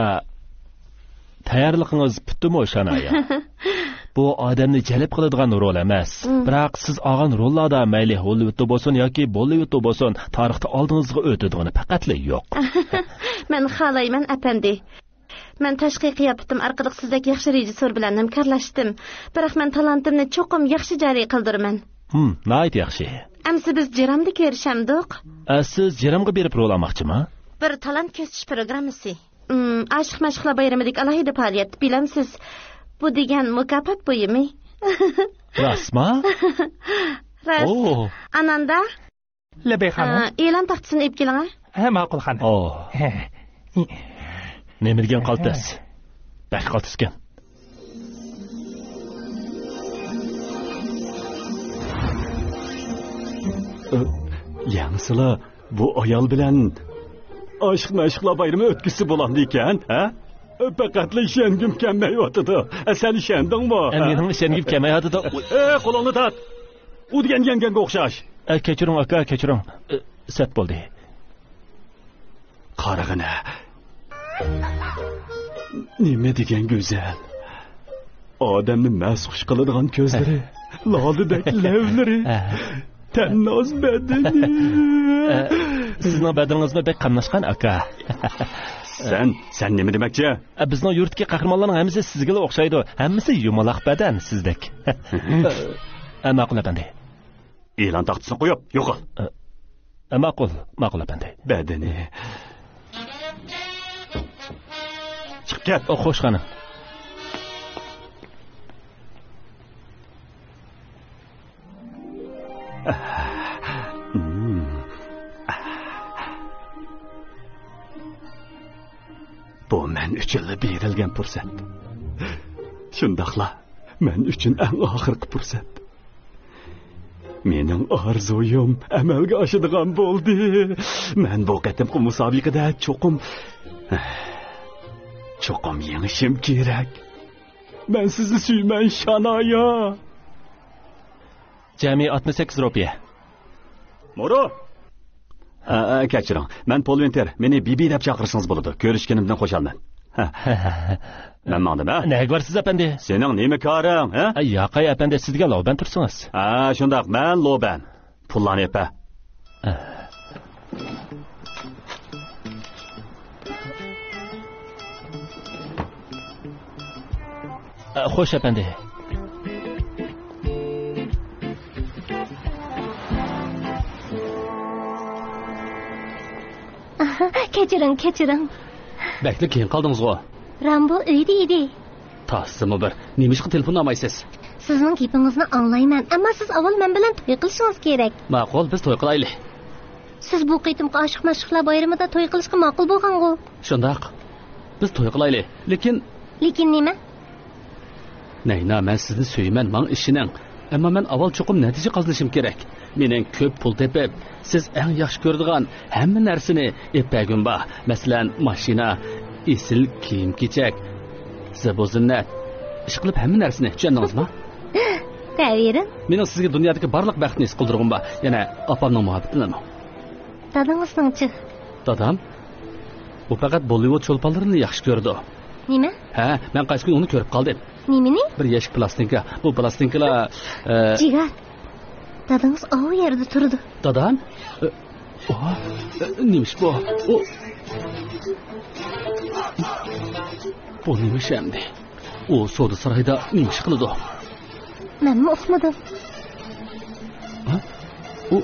تەييارلىقىڭىز پۈتتىمۇ، شانايا؟ بۇ ئادەمنى جەلپ قىلىدىغان رول ئەمەس. مم. بىراق سىز ئالغان روللاردا مەيلى ھوللىۋۇدتا بولسۇن ياكى بوللىۋۇدتا بولسۇن، تارىختا ئالدىڭىزغا ئۆتىدىغىنى پەقەتلا يوق. مەن خالايمەن، ئەپەندى. مەن تاشقى قىياپىتىم ئارقىلىق سىزدەك ياخشى رېژىسسور بىلەن ھەمكارلاشتىم. بىراق مەن تالانتىمنى چوقۇم ياخشى جارى قىلدۇرىمەن. ھىم، ناھايىتى ياخشى. ئەمسە بىز جىرامدا كۆرۈشەمدۇق؟ ئە، سىز جىرامغا بېرىپ رول ئالماقچىما؟ بىر تالانت كۆرسىتىش پروگراممىسى. ئاشىق مەشۇقلار بايرىمىدىكى ئالاھىدە پائالىيەت، بىلەمسىز، بۇ دېگەن مۇكاپات بۇيۇمى. راستما؟ راست. ئاناندا. لەببەي خانىم. ئېلان تاختىسىنى ئېلىپ كېلىڭە. ھە، ماقۇل خانىم. نېمە دېگەن قالتىس؟ بەك قالتىسكەن. يەڭسىلا، بۇ ئايال بىلەن ئاشىق مەشۇقلار بايرىمى ئۆتكۈزسە بولامدىكەن، ھە؟ پەقەتلا ئىشەنگۈم كەلمەيۋاتىدۇ. ئە، سەن ئىشەندىڭمۇ؟ ئە، مېنىڭ ئىشەنگۈم كەلمەيۋاتىدۇ. ئە، قولۇڭنى تارت. ئۇ دېگەن يەڭگەڭگە ئوخشاش. ئە، كەچۈرۈڭ، ئاكا، كەچۈرۈڭ. ئە، سەت بولدى. قارىغىنە. نېمە دېگەن گۈزەل. ئادەمنى مەستخۇش قىلىدىغان كۆزلىرى، لالىدەك لەۋلىرى، تەنناز بەدىنى. ئە، سىزنىڭ بەدىنىڭىزمۇ بەك قاملاشقان، ئاكا. سەن، سەن نېمە دېمەكچى؟ ئە، بىزنىڭ يۇرتتىكى قەھرىمانلارنىڭ ھەممىسى سىزگىلا ئوخشايدۇ. ھەممىسى يۇمىلاق بەدەن سىزدەك. ئە، ماقۇل ئەپەندى. ئېلان تاختىسىنى قويۇپ، يوقال. ئە، ئە، ماقۇل، ماقۇل ئەپەندى. بەدىنى. چىقىپ كەت. ئو، خوش خانىم. بۇ مەن ئۈچۈنلا بېرىلگەن پۇرسەت. شۇنداقلا مەن ئۈچۈن ئەڭ ئاخىرقى پۇرسەت. مېنىڭ ئارزۇيۇم ئەمەلگە ئاشىدىغان بولدى. مەن بۇ قېتىمقى مۇسابىقىدە چوقۇم، چوقۇم يېڭىشىم كېرەك. مەن سىزنى سۆيىمەن، شانايا. جەمئىي ئاتمىش سەككىز روپىيە. مورو! ئە، ئە، كەچۈرۈڭ. مەن پول ۋىنتېر. مېنى بىبى دەپ چاقىرسىڭىز بولىدۇ. كۆرۈشكىنىمدىن خۇشالمەن. ھە. مەن ماڭدىم، ھە؟ نەگە بارىسىز، ئەپەندى؟ سېنىڭ نېمە كارىڭ، ھە؟ ئە، ياقەي، ئەپەندى، سىز دېگەن لوبەن تۇرسىڭىز. ھە، شۇنداق، مەن لوبەن. پۇللارنى ئېپە. ئە، خوش، ئەپەندى. ئاھا، كەچۈرۈڭ، كەچۈرۈڭ. بەكلا كېيىن قالدىڭىزغۇ. رامبو ئۆيدە ئىدى. تاسسىمۇ بىر. نېمىشقا تېلېفون ئالمايسىز؟ سىزنىڭ گېپىڭىزنى ئاڭلايمەن، ئەمما سىز ئاۋۋال مەن بىلەن توي قىلىشىڭىز كېرەك. ماقۇل، بىز توي قىلايلى. سىز بۇ قېتىمقى ئاشىق مەشۇقلار بايرىمىدا توي قىلىشقا ماقۇل بولغانغۇ؟ شۇنداق. بىز توي قىلايلى. لېكىن. لېكىن نېمە؟ نەينا، مەن سىزنى سۆيىمەن، ماڭا ئىشىنىڭ. ئەمما مەن ئاۋۋال چوقۇم نەتىجە قازىنىشىم كېرەك. مېنىڭ كۆپ پۇل تېپىپ، سىز ئەڭ ياخشى كۆرىدىغان ھەممە نەرسىنى ئېلىپ بەرگۈم بار. مەسىلەن، ماشىنا، ئېسىل كىيىم-كېچەك، زىبۇ-زىننەت. ئىشقىلىپ ھەممە نەرسىنى، چۈشەندىڭىزمۇ؟ دەۋېرىڭ. مېنىڭ سىزگە دۇنيادىكى بارلىق بەختنى ھېس قىلدۇرغۇم بار. يەنە ئاپامنىڭ مۇھەببىتىنىمۇ. دادىڭىزنىڭچۇ؟ دادام؟ ئۇ پەقەت بوللىۋۇد چولپانلىرىنىلا ياخشى كۆرىدۇ. نېمە؟ ھە، مەن قايسى كۈنى ئۇنى كۆرۈپ قالدىم. نېمىنى؟ بىر يەشىك پىلاستىنكا. بۇ پىلاستىنكىلار، ئە، جىگار، دادىڭىز ئاۋۇ يەردە تۇرىدۇ. دادام؟ ئە، ئوھ، ئە، نېمە ئىش بۇ؟ ئۇ، بۇ نېمە ئىش ئەمدى؟ ئۇ سودا سارايدا نېمە ئىش قىلىدۇ؟ مەنمۇ ئۇقمىدىم. ھە؟ ئۇ،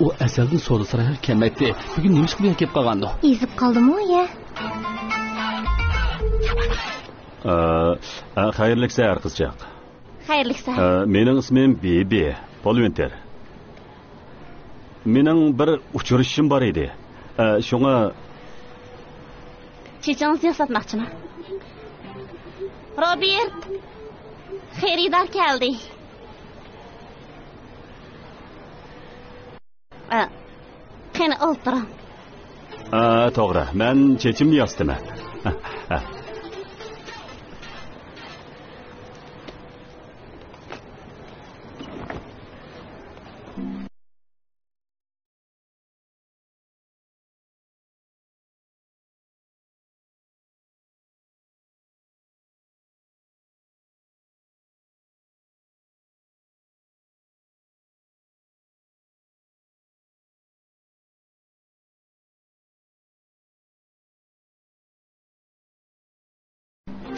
ئۇ ئەزەلدىن سودا سارايغا كەلمەيتتى. بۈگۈن نېمە ئىش بىلەن كېلىپ قالغاندۇ؟ ئېزىپ قالدىمۇ يە؟ ئە، ئە، خەيرلىك سەھەر، قىزچاق. خەيرلىك سەھەر. ئە، مېنىڭ ئىسمىم بىبى، پول ۋىنتېر. مېنىڭ بىر ئۇچرىشىشىم بار ئىدى. ئە، شۇڭا. چېچىڭىزنى ياساتماقچىمەن. روبېرت! خېرىدار كەلدى. ئە، قېنى، ئولتۇرۇڭ. ئە، توغرا، مەن چېچىمنى ياسىتىمەن. ئە، ئە.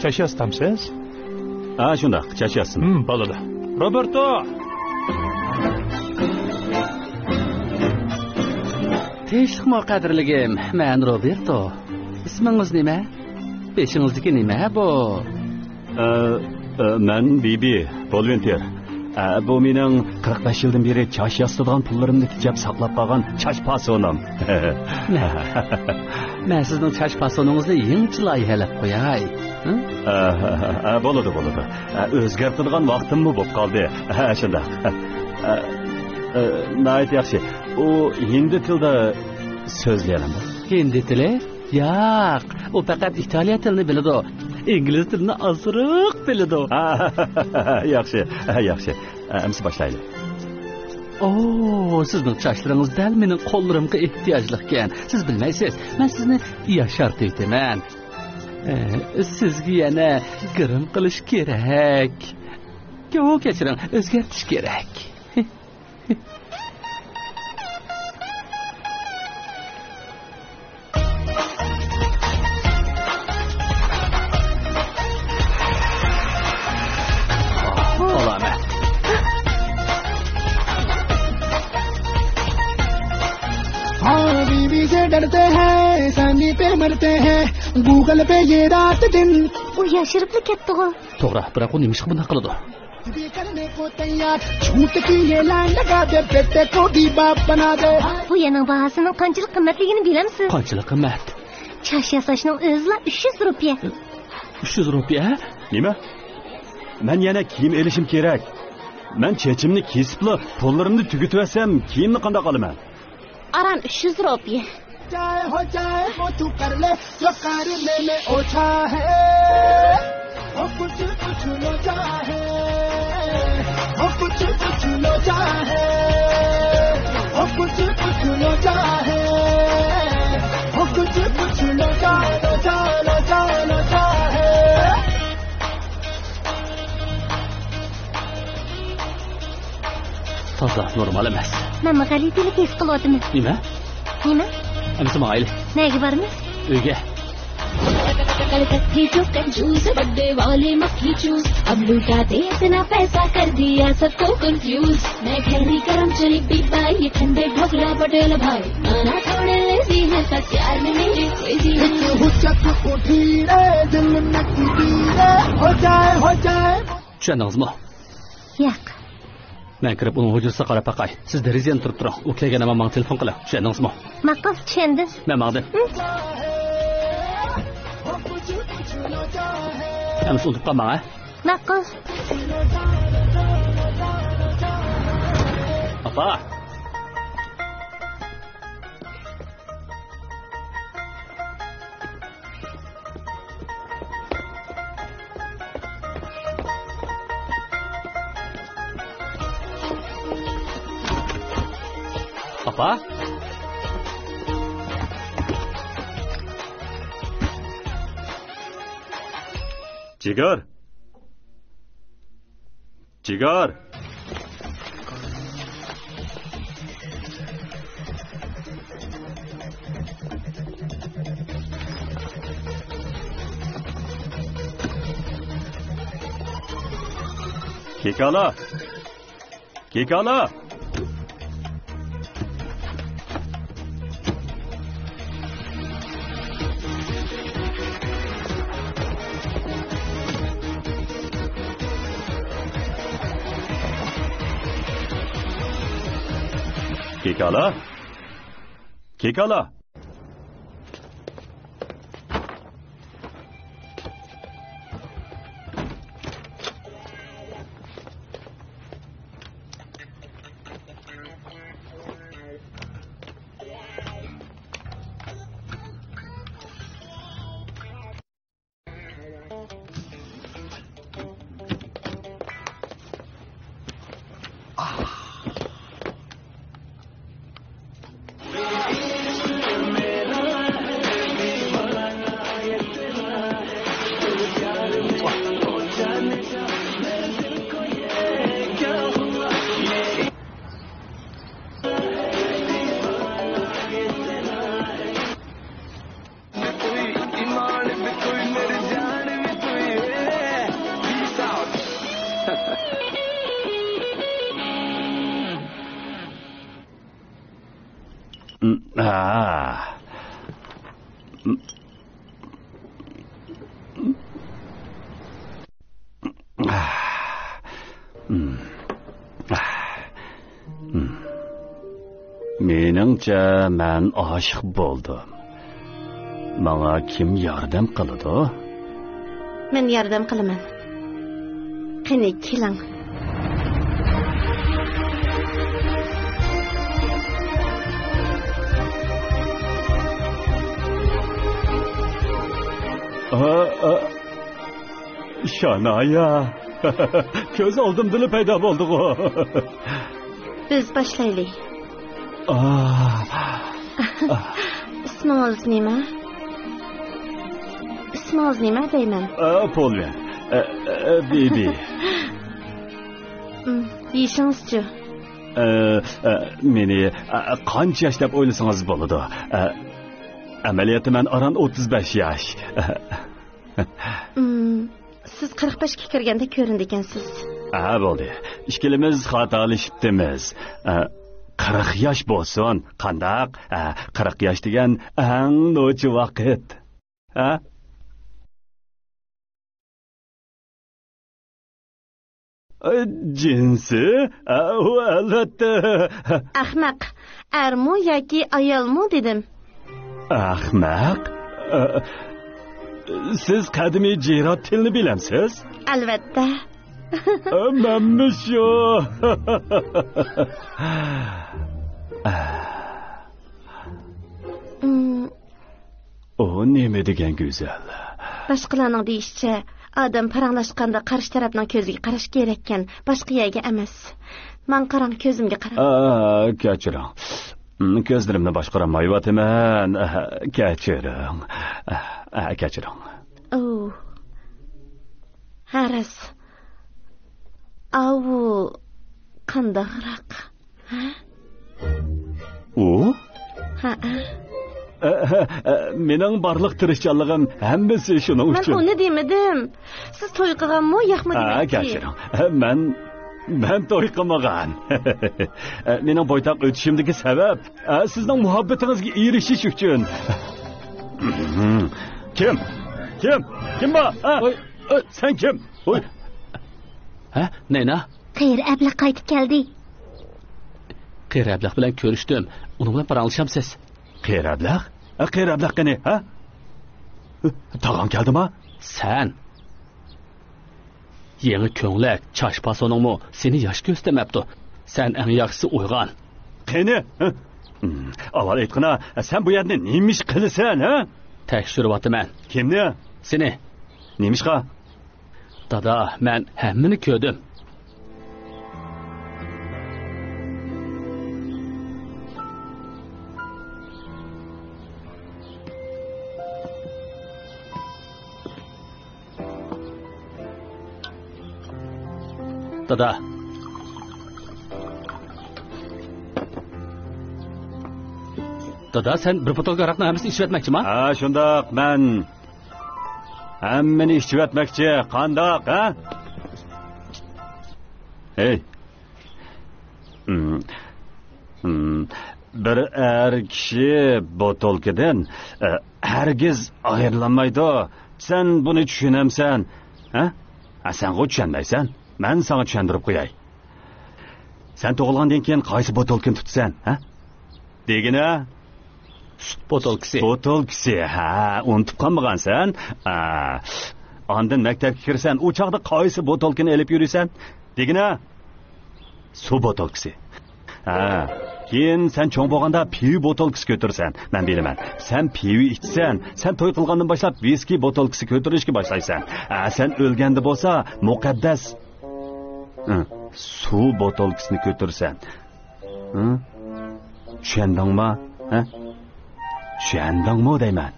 چاچ ياسىتامسىز؟ ھە، شۇنداق، چاچ ياسىتىمەن. ھىم، بولىدۇ. روبېرتو! تىنچلىقمۇ، قەدىرلىگىم؟ مەن روبېرتو. ئىسمىڭىز نېمە؟ بېشىڭىزدىكى نېمە بۇ؟ ئە، ئە، مەن بىبى، ۋولونتېر. ئە، بۇ مېنىڭ قىرىق بەش يىلدىن بېرى چاچ ياسىتىدىغان پۇللىرىمنى تېجەپ ساقلاپ قالغان چاچ پاسونۇم. مەن، مەن سىزنىڭ چاچ پاسونىڭىزنى يېڭىچىلا ئىھالەپ قوياي. ھە؟ ئە، ئە، بولىدۇ، بولىدۇ. ئە، ئۆزگەرتىدىغان ۋاقتىممۇ بولۇپ قالدى. ھە، شۇنداق. ئە، ئە، ناھايىتى ياخشى. ئۇ ھىندى تىلىدا سۆزلىيەلەمدۇ؟ ھىندى تىلى؟ ياق، ئۇ پەقەت ئىتالىيە تىلىنى بىلىدۇ. ئىنگلىز تىلىنى ئازراق بىلىدۇ. ھە، ياخشى، ياخشى. ئەمىسە باشلايلى. ئو، سىزنىڭ چاچلىرىڭىز دەل مېنىڭ قوللىرىمغا ئېھتىياجلىقكەن. سىز بىلمەيسىز، مەن سىزنى ياشارتىۋېتىمەن. ئە، سىزگە يەنە گىرىم قىلىش كېرەك. يو، كەچۈرۈڭ، ئۆزگەرتىش كېرەك. سالامەت. ھاں، بیوی سے ڈرتے ہیں، سانی پہ مرتے ہیں، گوگل پہ یہ رات دن. ئۇ ياشىرىپلا كەتتىغۇ. توغرا، بىراق ئۇ نېمىشقا بۇنداق قىلىدۇ؟ بۇ يەرنىڭ باھاسىنىڭ قانچىلىك قىممەتلىكىنى بىلەمسىز؟ قانچىلىك قىممەت؟ چاچ ياساشنىڭ ئۆزىلا ئۈچ يۈز روپىيە. ئۈچ يۈز روپىيە؟ نېمە؟ مەن يەنە كىيىم ئېلىشىم كېرەك. مەن چېچىمنى كېسىپلا، پۇللىرىمنى تۈگىتىۋەتسەم، كىيىمنى قانداق ئالىمەن؟ ئاران ئۈچ يۈز روپىيە. چاھے ہو جائے، وہ تو کر لے، جو کرنے میں اوچھا ہے. ہو کچھ پوچھ لو چاہے، ہو کچھ پوچھ لو چاہے، ہو کچھ پوچھ لو چاہے، ہو کچھ پوچھ لو چاہے، چاہے، چاہے. تازا نورمال ئەمەس. مەنمۇ غەلىتىلىك ھېس قىلىۋاتىمەن. نېمە؟ نېمە؟ ئەمىسە ماڭايلى. نەگە بارىمىز؟ ئۆيگە. کلکتھے جو کنجوس، بڑے والے مکھی چوس، اب لوٹا دے اتنا پیسہ، کر دیا سب کو کنفیوز. میں گھر کی کرم چلی بی بائی، یہ ٹھنڈے ڈھوکرا پٹیل بھائی، نانا تھوڑے لیزی ہیں، پر پیار میں میرے کریزی ہیں. چۈشەندىڭىزمۇ؟ ياق. مەن كىرىپ ئۇنىڭ ھۇجرىسىغا قاراپ باقاي. سىز دېرىزىدىن تۇرۇپ تۇرۇڭ. ئۇ كەلگەن ھامان ماڭا تېلېفون قىلىڭ. چۈشەندىڭىزمۇ؟ ماقۇل، چۈشەندىم. مەن ماڭدىم. ھە؟ ئەمىسە ئۇنتۇپ قالماڭ، ھە؟ ماقۇل. ئاپا! ئاپا؟ جىگار! جىگار! كېكالا! كېكالا! كېكالا! كېكالا! ھا. مېنىڭچە، مەن ئاشىق بولدۇم. ماڭا كىم ياردەم قىلىدۇ؟ مەن ياردەم قىلىمەن. قېنى، كېلىڭ. ئا، ئا، شانايا. كۆز ئالدىمدىلا پەيدا بولدىغۇ. بىز باشلايلى. ئا. ئىسمىڭىز نېمە؟ ئىسمىڭىز نېمە دەيمەن؟ ئا، پوليا. ئا، ئا، بىبى. ئىم، يېشىڭىزچۇ؟ ئا، ئا، مېنى، ئا، قانچە ياش دەپ ئويلىسىڭىز بولىدۇ. ئا، ئەمەلىيەتتە مەن ئاران ئوتتۇز بەش ياش. ئىم، سىز قىرىق بەشكە كىرگەندەك كۆرۈنىدىكەنسىز. ھە، بولدى. ئىككىلىمىز خاتالىشىپتىمىز. ئە، قىرىق ياش بولسۇن. قانداق؟ ئە، قىرىق ياش دېگەن ئەڭ نوچى ۋاقىت. ھە؟ ئە، جىنسى؟ ئە، ئۇ ئەلۋەتتە. ئەخمەق، ئەرمۇ ياكى ئايالمۇ دېدىم. ئەخمەق؟ ئە، سىز قەدىمىي جىرات تىلىنى بىلەمسىز؟ ئەلۋەتتە. ئە، مەنمۇ شۇ. ئىم. ئۇ نېمە دېگەن گۈزەل؟ باشقىلارنىڭ دېيىشىچە، ئادەم پاراڭلاشقاندا قارشى تەرەپنىڭ كۆزىگە قاراش كېرەككەن، باشقا يەرگە ئەمەس. ماڭا قاراڭ، كۆزۈمگە قاراڭ. ئا، كەچۈرۈڭ. كۆزلىرىمنى باشقۇرالمايۋاتىمەن. كەچۈرۈڭ. ئا، كەچۈرۈڭ. ئوۋ. ھە، راست. ئاۋۇ قانداقراق؟ ھە؟ ئۇ؟ ھەئە. ئە، ئە، ئە، مېنىڭ بارلىق تىرىشچانلىقىم ھەممىسى شۇنىڭ مەن ئۈچۈن. ئۇنى دېمىدىم. سىز توي قىلغانمۇ، ياقمۇ ھە، دېمەكچى. كەچۈرۈڭ. ئە، مەن، مەن توي قىلمىغان. ئە، مېنىڭ بويتاق ئۆتۈشۈمدىكى سەۋەب، ئە، سىزنىڭ مۇھەببىتىڭىزگە ئېرىشىش ئۈچۈن. كىم؟ كىم؟ كىم بار؟ ھە؟ ئوي، ئوي. سەن كىم؟ ھوي. ھە، نەينا؟ قېرى ئەبلەخ قايتىپ كەلدى. قېرى ئەبلەخ بىلەن كۆرۈشتۈم. ئۇنىڭ بىلەن پاراڭلىشامسىز؟ قېرى ئەبلەخ؟ ئە، قېرى ئەبلەخ قېنى، ھە؟ تاغاڭ كەلدىما؟ سەن. يېڭى كۆڭلەك، چاچ پاسونۇڭمۇ سېنى ياش كۆرسىتەلمەپتۇ. سەن ئەڭ ياخشىسى ئويغان. قېنى؟ ھە؟ ئاۋۋال ئېيتقىنا، سەن بۇ يەردە نېمە ئىش قىلىسەن، ھە؟ تەكشۈرۈۋاتىمەن. كىمنى؟ سېنى. نېمىشقا؟ دادا، مەن ھەممىنى كۆردۈم. دادا. دادا، سەن بىر بوتۇلكا ھاراقنىڭ ھەممىسىنى ئىچىۋەتمەكچىما؟ ھە، شۇنداق، مەن ھەممىنى ئىچىۋەتمەكچى. قانداق، ھە؟ ھەي. ھىم. ھىم. بىر ئەر كىشى بوتۇلكىدىن، ئە، ھەرگىز ئايرىلالمايدۇ. سەن بۇنى چۈشىنەمسەن؟ ھە؟ ھە، سەنغۇ چۈشەنمەيسەن. مەن ساڭا چۈشەندۈرۈپ قوياي. سەن تۇغۇلغاندىن كېيىن قايسى بوتۇلكىنى تۇتىسەن، ھە؟ دېگىنە؟ سۈت بوتۇلكىسى. سۈت بوتۇلكىسى، ھە، ئۇنتۇپ قالمىغانسەن. ئا، ئاندىن مەكتەپكە كىرىسەن، ئۇ چاغدا قايسى بوتۇلكىنى ئېلىپ يۈرىسەن؟ دېگىنە؟ سۇ بوتۇلكىسى. ھە، كېيىن سەن چوڭ بولغاندا پىۋا بوتۇلكىسى كۆتۈرىسەن. مەن بىلىمەن. سەن پىۋا ئىچىسەن. سەن توي قىلغاندىن باشلاپ ۋىسكى بوتۇلكىسى كۆتۈرۈشكە باشلايسەن. ھە، سەن ئۆلگەندە بولسا مۇقەددەس، ھە، سۇ بوتۇلكىسىنى كۆتۈرىسەن. ھە؟ چۈشەندىڭما؟ ھە؟ چۈشەندىڭمۇ دەيمەن.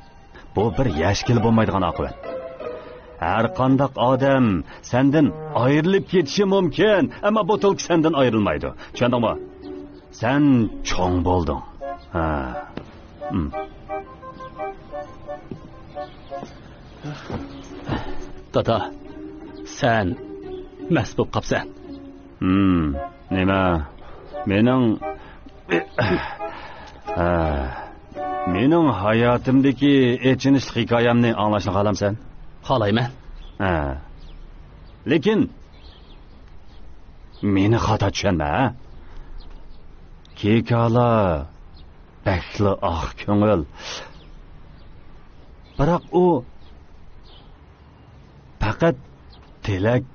بۇ بىر ھېچكىلى بولمايدىغان ئاقىۋەت. ھەر قانداق ئادەم سەندىن ئايرىلىپ كېتىشى مۇمكىن، ئەمما بوتۇلكا سەندىن ئايرىلمايدۇ. چۈشەندىڭمۇ؟ سەن چوڭ بولدۇڭ. ھە. ھىم. دادا، سەن مەست بولۇپ قاپسەن. ھىم، نېمە؟ مېنىڭ ھە، مېنىڭ ھاياتىمدىكى ئېچىنىشلىق ھېكايەمنى ئاڭلاشنى خالامسەن؟ خالايمەن. ھە. لېكىن مېنى خاتا چۈشەنمە، ھە؟ كىكالا بەكلا ئاق كۆڭۈل. بىراق ئۇ پەقەت تىلەك،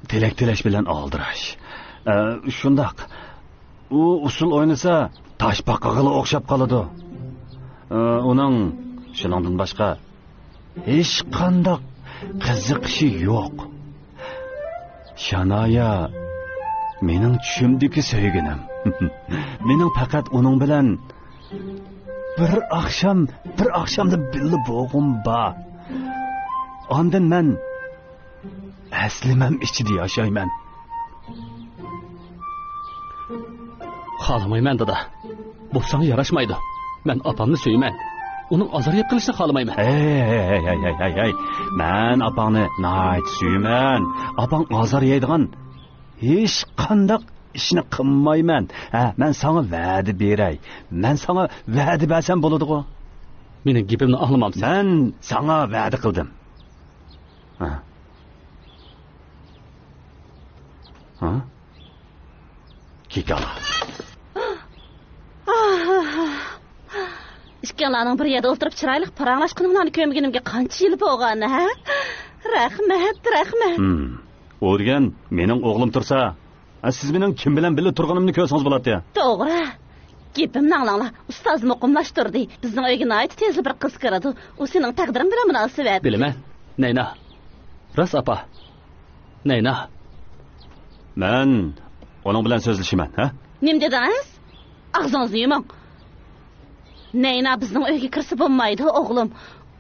تىلەك تىلەش بىلەن ئالدىراش. ئە، شۇنداق. ئۇ ئۇسسۇل ئوينىسا، تاش باقىغىلا ئوخشاپ قالىدۇ. ئە، ئۇنىڭ شۇنىڭدىن باشقا ھېچقانداق قىزىقىشى يوق. شانايا مېنىڭ چۈشۈمدىكى سۆيگىنىم. مېنىڭ پەقەت ئۇنىڭ بىلەن بىر ئاخشام، بىر ئاخشامدا بىللە بولغۇم بار. ئاندىن مەن ئەسلىمەم ئىچىدە ياشايمەن. خالىمايمەن، دادا. بۇ ساڭا ياراشمايدۇ. مەن ئاپامنى سۆيىمەن. ئۇنىڭ ئازار يەپ قېلىشىنى خالىمايمەن. ھەي، ھەي، ھەي، ھەي، ھەي، ھەي. مەن ئاپاڭنى ناھايىتى سۆيىمەن. ئاپاڭ ئازار يەيدىغان ھېچقانداق ئىشنى قىلمايمەن. ھە، مەن ساڭا ۋەدە بېرەي. مەن ساڭا ۋەدە بەرسەم بولىدىغۇ؟ مېنىڭ گېپىمنى ئاڭلىمامسەن؟ مەن ساڭا ۋەدە قىلدىم. ھە. ھە؟ كىكالا. ئىككىڭلارنىڭ بىر يەردە ئولتۇرۇپ چىرايلىق پاراڭلاشقىنىڭلارنى كۆرمىگىنىمگە قانچە يىل بولغان، ھە؟ رەھمەت، رەھمەت. ھىم. ئۇ دېگەن مېنىڭ ئوغلۇم تۇرسا، ھە، سىز مېنىڭ كىم بىلەن بىللە تۇرغىنىمنى كۆرسىڭىز بولاتتى. توغرا. گېپىمنى ئاڭلاڭلار. ئۇستاز مۇقىملاشتۇردى. بىزنىڭ ئۆيگە ناھايىتى تېزلا بىر قىز كىرىدۇ. ئۇ سېنىڭ تەقدىرىڭ بىلەن مۇناسىۋەت. بىلىمەن. نەينا. راست، ئاپا. نەينا. مەن ئۇنىڭ بىلەن سۆزلىشىمەن، ھە؟ نېمە دېدىڭىز؟ ئاغزىڭىزنى يۇمۇڭ. نەينا بىزنىڭ ئۆيگە كىرسە بولمايدۇ، ئوغلۇم.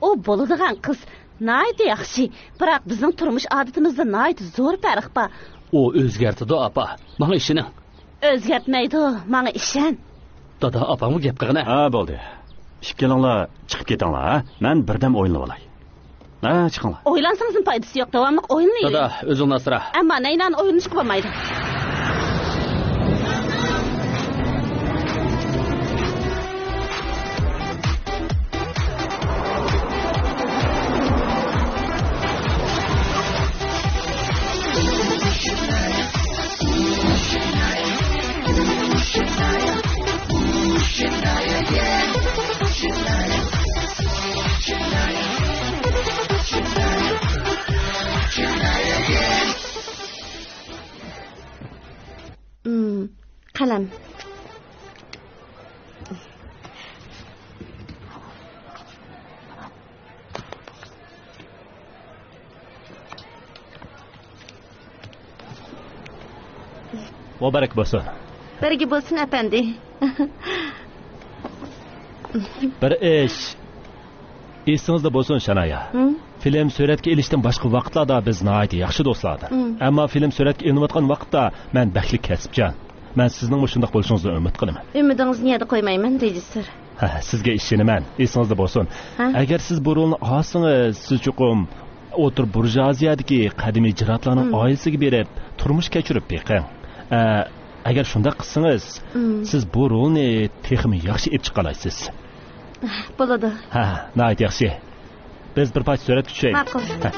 ئۇ بولىدىغان قىز، ناھايىتى ياخشى. بىراق بىزنىڭ تۇرمۇش ئادىتىمىزدە ناھايىتى زور پەرق بار. ئۇ ئۆزگەرتىدۇ، ئاپا. ماڭا ئىشىنىڭ. ئۆزگەرتمەيدۇ، ماڭا ئىشەن. دادا، ئاپاڭمۇ گەپ قىلغىنە. ھە، بولدى. ئىككىلىڭلار چىقىپ كېتىڭلار، ھە؟ مەن بىردەم ئويلىنىۋالاي. ھە، چىقىڭلار. ئويلانسىڭىزمۇ پايدىسى يوق، داۋاملىق ئويلىنىۋېرىڭ. دادا، ئۆزۈڭنى ئاسرا. ئەمما نەينانى ئويلىنىشقا بولمايدۇ. مم، قەلەم. مۇبارەك بولسۇن. بەرگە بولسۇن، ئەپەندى. بىر ئىش ئېسىڭىزدە بولسۇن، شانايا. ھىم؟ فىلىم سۈرەتكە ئېلىشتىن باشقا ۋاقىتلاردا بىز ناھايىتى ياخشى دوستلاردىن. ھىم. ئەمما فىلىم سۈرەتكە ئېلىنىۋاتقان ۋاقىتتا مەن بەكلا كەسىپچان. مەن سىزنىڭمۇ شۇنداق بولۇشىڭىزنى ئۈمىد قىلىمەن. ئۈمىدىڭىزنى يەردە قويمايمەن، رېژىسسور. ھە، سىزگە ئىشىنىمەن، ئېسىڭىزدە بولسۇن. ھە؟ ئەگەر سىز بۇ رولنى ئالسىڭىز، سىز چوقۇم ئوتتۇرا بۇرژۇئازىيەدىكى قەدىمىي ئىجرائاتلارنىڭ ھىم. ئائىلىسىگە بېرىپ، تۇرمۇش كەچۈرۈپ بېقىڭ. ئە، ئەگەر شۇنداق قىلسىڭىز، ھىم. سىز بۇ رولنى تېخىمۇ ياخشى ئېلىپ چىقالايسىز. بولىدۇ. ھە، ناھايىتى ياخشى. بىز بىر پارچە سۈرەتكە چۈشەيلى. ماقۇل. ھە.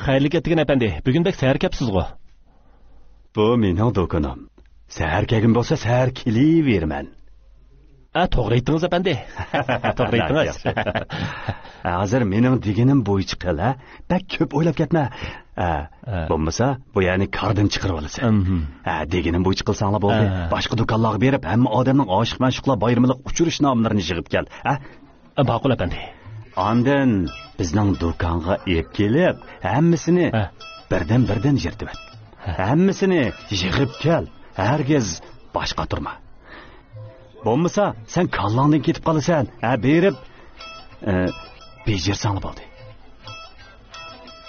خەيرلىك ئەتىگەن ئەپەندى، بۈگۈن بەك سەھەر كەپسىزغۇ؟ بۇ مېنىڭ دۇكىنىم. سەھەر كەلگۈم بولسا سەھەر كېلىۋېرىمەن. ئە، توغرا ئېيتتىڭىز ئەپەندى. توغرا ئېيتتىڭىز. ھازىر مېنىڭ دېگىنىم بويىچە قىل، ھە؟ بەك كۆپ ئويلاپ كەتمە. ھە، ھە. بولمىسا بۇ يەرنى كاردىن چىقىرىۋالىسەن. ئىم. ھە، دېگىنىم بويىچە قىلساڭلا بولدى. ھە. باشقا دۇكانلارغا بېرىپ ھەممە ئادەمنىڭ ئاشىق مەشۇقلار بايرىملىق ئۇچرىشىش نامىلىرىنى يىغىپ كەل، ھە؟ ماقۇل ئەپەندى. ئاندىن بىزنىڭ دۇكانغا ئېلىپ كېلىپ، ھەممىسىنى ھە. بىردىن-بىردىن يىرتىۋەت. ھە. ھەممىسىنى يىغىپ كەل، ھەرگىز باش قاتۇرما. بولمىسا سەن كاللاڭدىن كېتىپ قالىسەن. ھە، بېرىپ، ئە، بېجىرسەڭلا بولدى.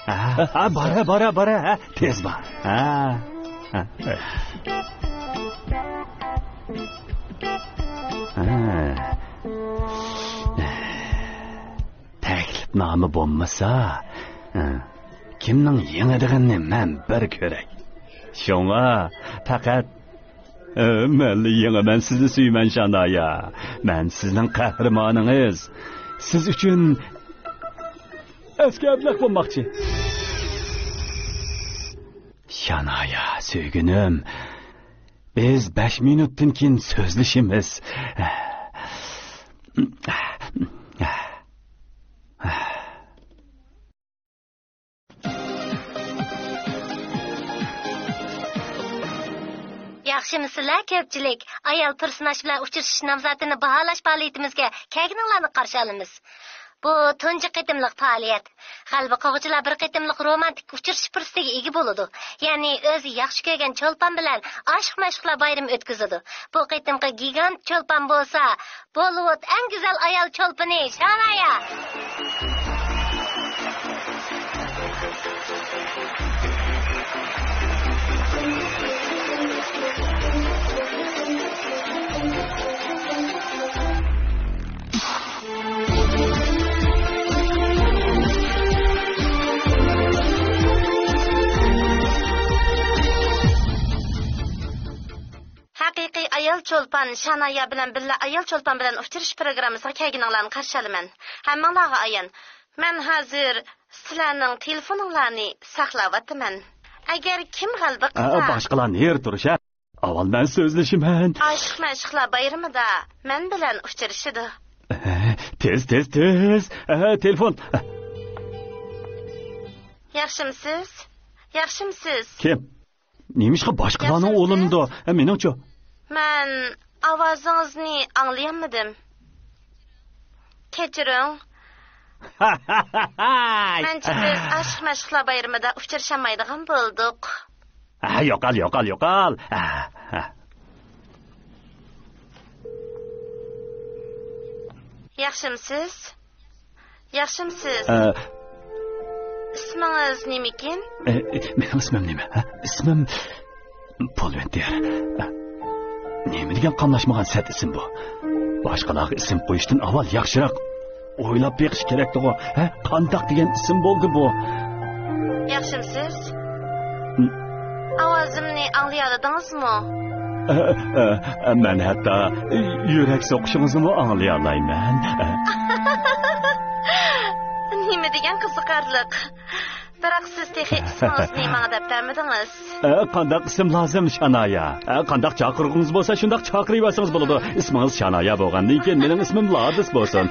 ھە، ھە، بارە، بارە، بارە، ھە، تېز بار. ھە. ھە. ھە. تەكلىپنامە بولمىسا، ھە، كىمنىڭ يېڭىدىغىنىنى مەن بىر كۆرەي. شۇڭا پەقەت، ھە، مەنلا يېڭىمەن، سىزنى سۆيىمەن، شانايا. مەن سىزنىڭ قەھرىمانىڭىز. سىز ئۈچۈن ئەسكەرلىك بولماقچى. شانايا، سۆيگۈنۈم، بىز بەش مىنۇتتىن كېيىن سۆزلىشىمىز. ياخشىمۇسىلەر كۆپچىلىك؟ ئايال پېرسوناژ بىلەن ئۇچرىشىش نامزاتىنى باھالاش پائالىيىتىمىزگە كەلگىنىڭلارنى قارشى ئالىمىز. بۇ تۇنجى قېتىملىق پائالىيەت. غەلىبە قوغۇچىلار بىر قېتىملىق رومانتىك ئۇچرىشىش پۇرسىتىگە ئىگە بولىدۇ. يەنى ئۆزى ياخشى كۆرگەن چولپان بىلەن ئاشىق مەشۇقلار بايرىمى ئۆتكۈزىدۇ. بۇ قېتىمقى گىگانت چولپان بولسا، بوللىۋۇد ئەڭ گۈزەل ئايال چولپىنى شانايا. ھەقىقىي ئايال چولپان شانايا بىلەن بىللە ئايال چولپان بىلەن ئۇچرىشىش پروگراممىسىغا كەلگىنىڭلارنى قارشى ئالىمەن. ھەممىڭلارغا ئايان، مەن ھازىر سىلەرنىڭ تېلېفونۇڭلارنى ساقلاۋاتىمەن. ئەگەر كىم غەلىبە قىلسا، باشقىلار نېرى تۇرۇش، ھە؟ ئاۋۋال مەن سۆزلىشىمەن. ئاشىق مەشۇقلار بايرىمىدا مەن بىلەن ئۇچرىشىدۇ. تېز، تېز، تېز. تېلېفون. ياخشىمسىز؟ ياخشىمسىز؟ كىم؟ نېمىشقا باشقىلارنىڭ ئورنىدا؟ مېنىڭچۇ؟ مەن ئاۋازىڭىزنى ئاڭلىيالمىدىم. كەچۈرۈڭ. مەنچە بىز ئاشىق مەشۇقلار بايرىمىدا ئۇچرىشالمايدىغان بولدۇق. ھە، يوقال، يوقال، يوقال. ھە، ھە. ياخشىمسىز؟ ياخشىمسىز؟ ئە. ئىسمىڭىز نېمىكىن؟ ئە، مېنىڭ ئىسمىم نېمە؟ ھە؟ ئىسمىم پولۋېنتىر. ئە، نېمە دېگەن قاملاشمىغان سەت ئىسىم بۇ؟ باشقىلارغا ئىسىم قويۇشتىن ئاۋۋال ياخشىراق ئويلاپ بېقىش كېرەكتىغۇ. ھە؟ قانداق دېگەن ئىسىم بولدى بۇ؟ ياخشىمسىز؟ ئاۋازىمنى ئاڭلىيالىدىڭىزمۇ؟ ئە، ئە، ئە، مەن ھەتتا يۈرەك سوقۇشىڭىزنىمۇ ئاڭلىيالايمەن. ئە. نېمە دېگەن قىزىقارلىق. بىراق سىز تېخى ئىسمىڭىزنى ماڭا دەپ بەرمىدىڭىز. ئە، قانداق ئىسىم لازىم، شانايا؟ ئە، قانداق چاقىرغۇڭىز بولسا، شۇنداق چاقىرىۋەرسىڭىز بولىدۇ. ئىسمىڭىز شانايا بولغاندىن كېيىن، مېنىڭ ئىسمىم لادىس بولسۇن.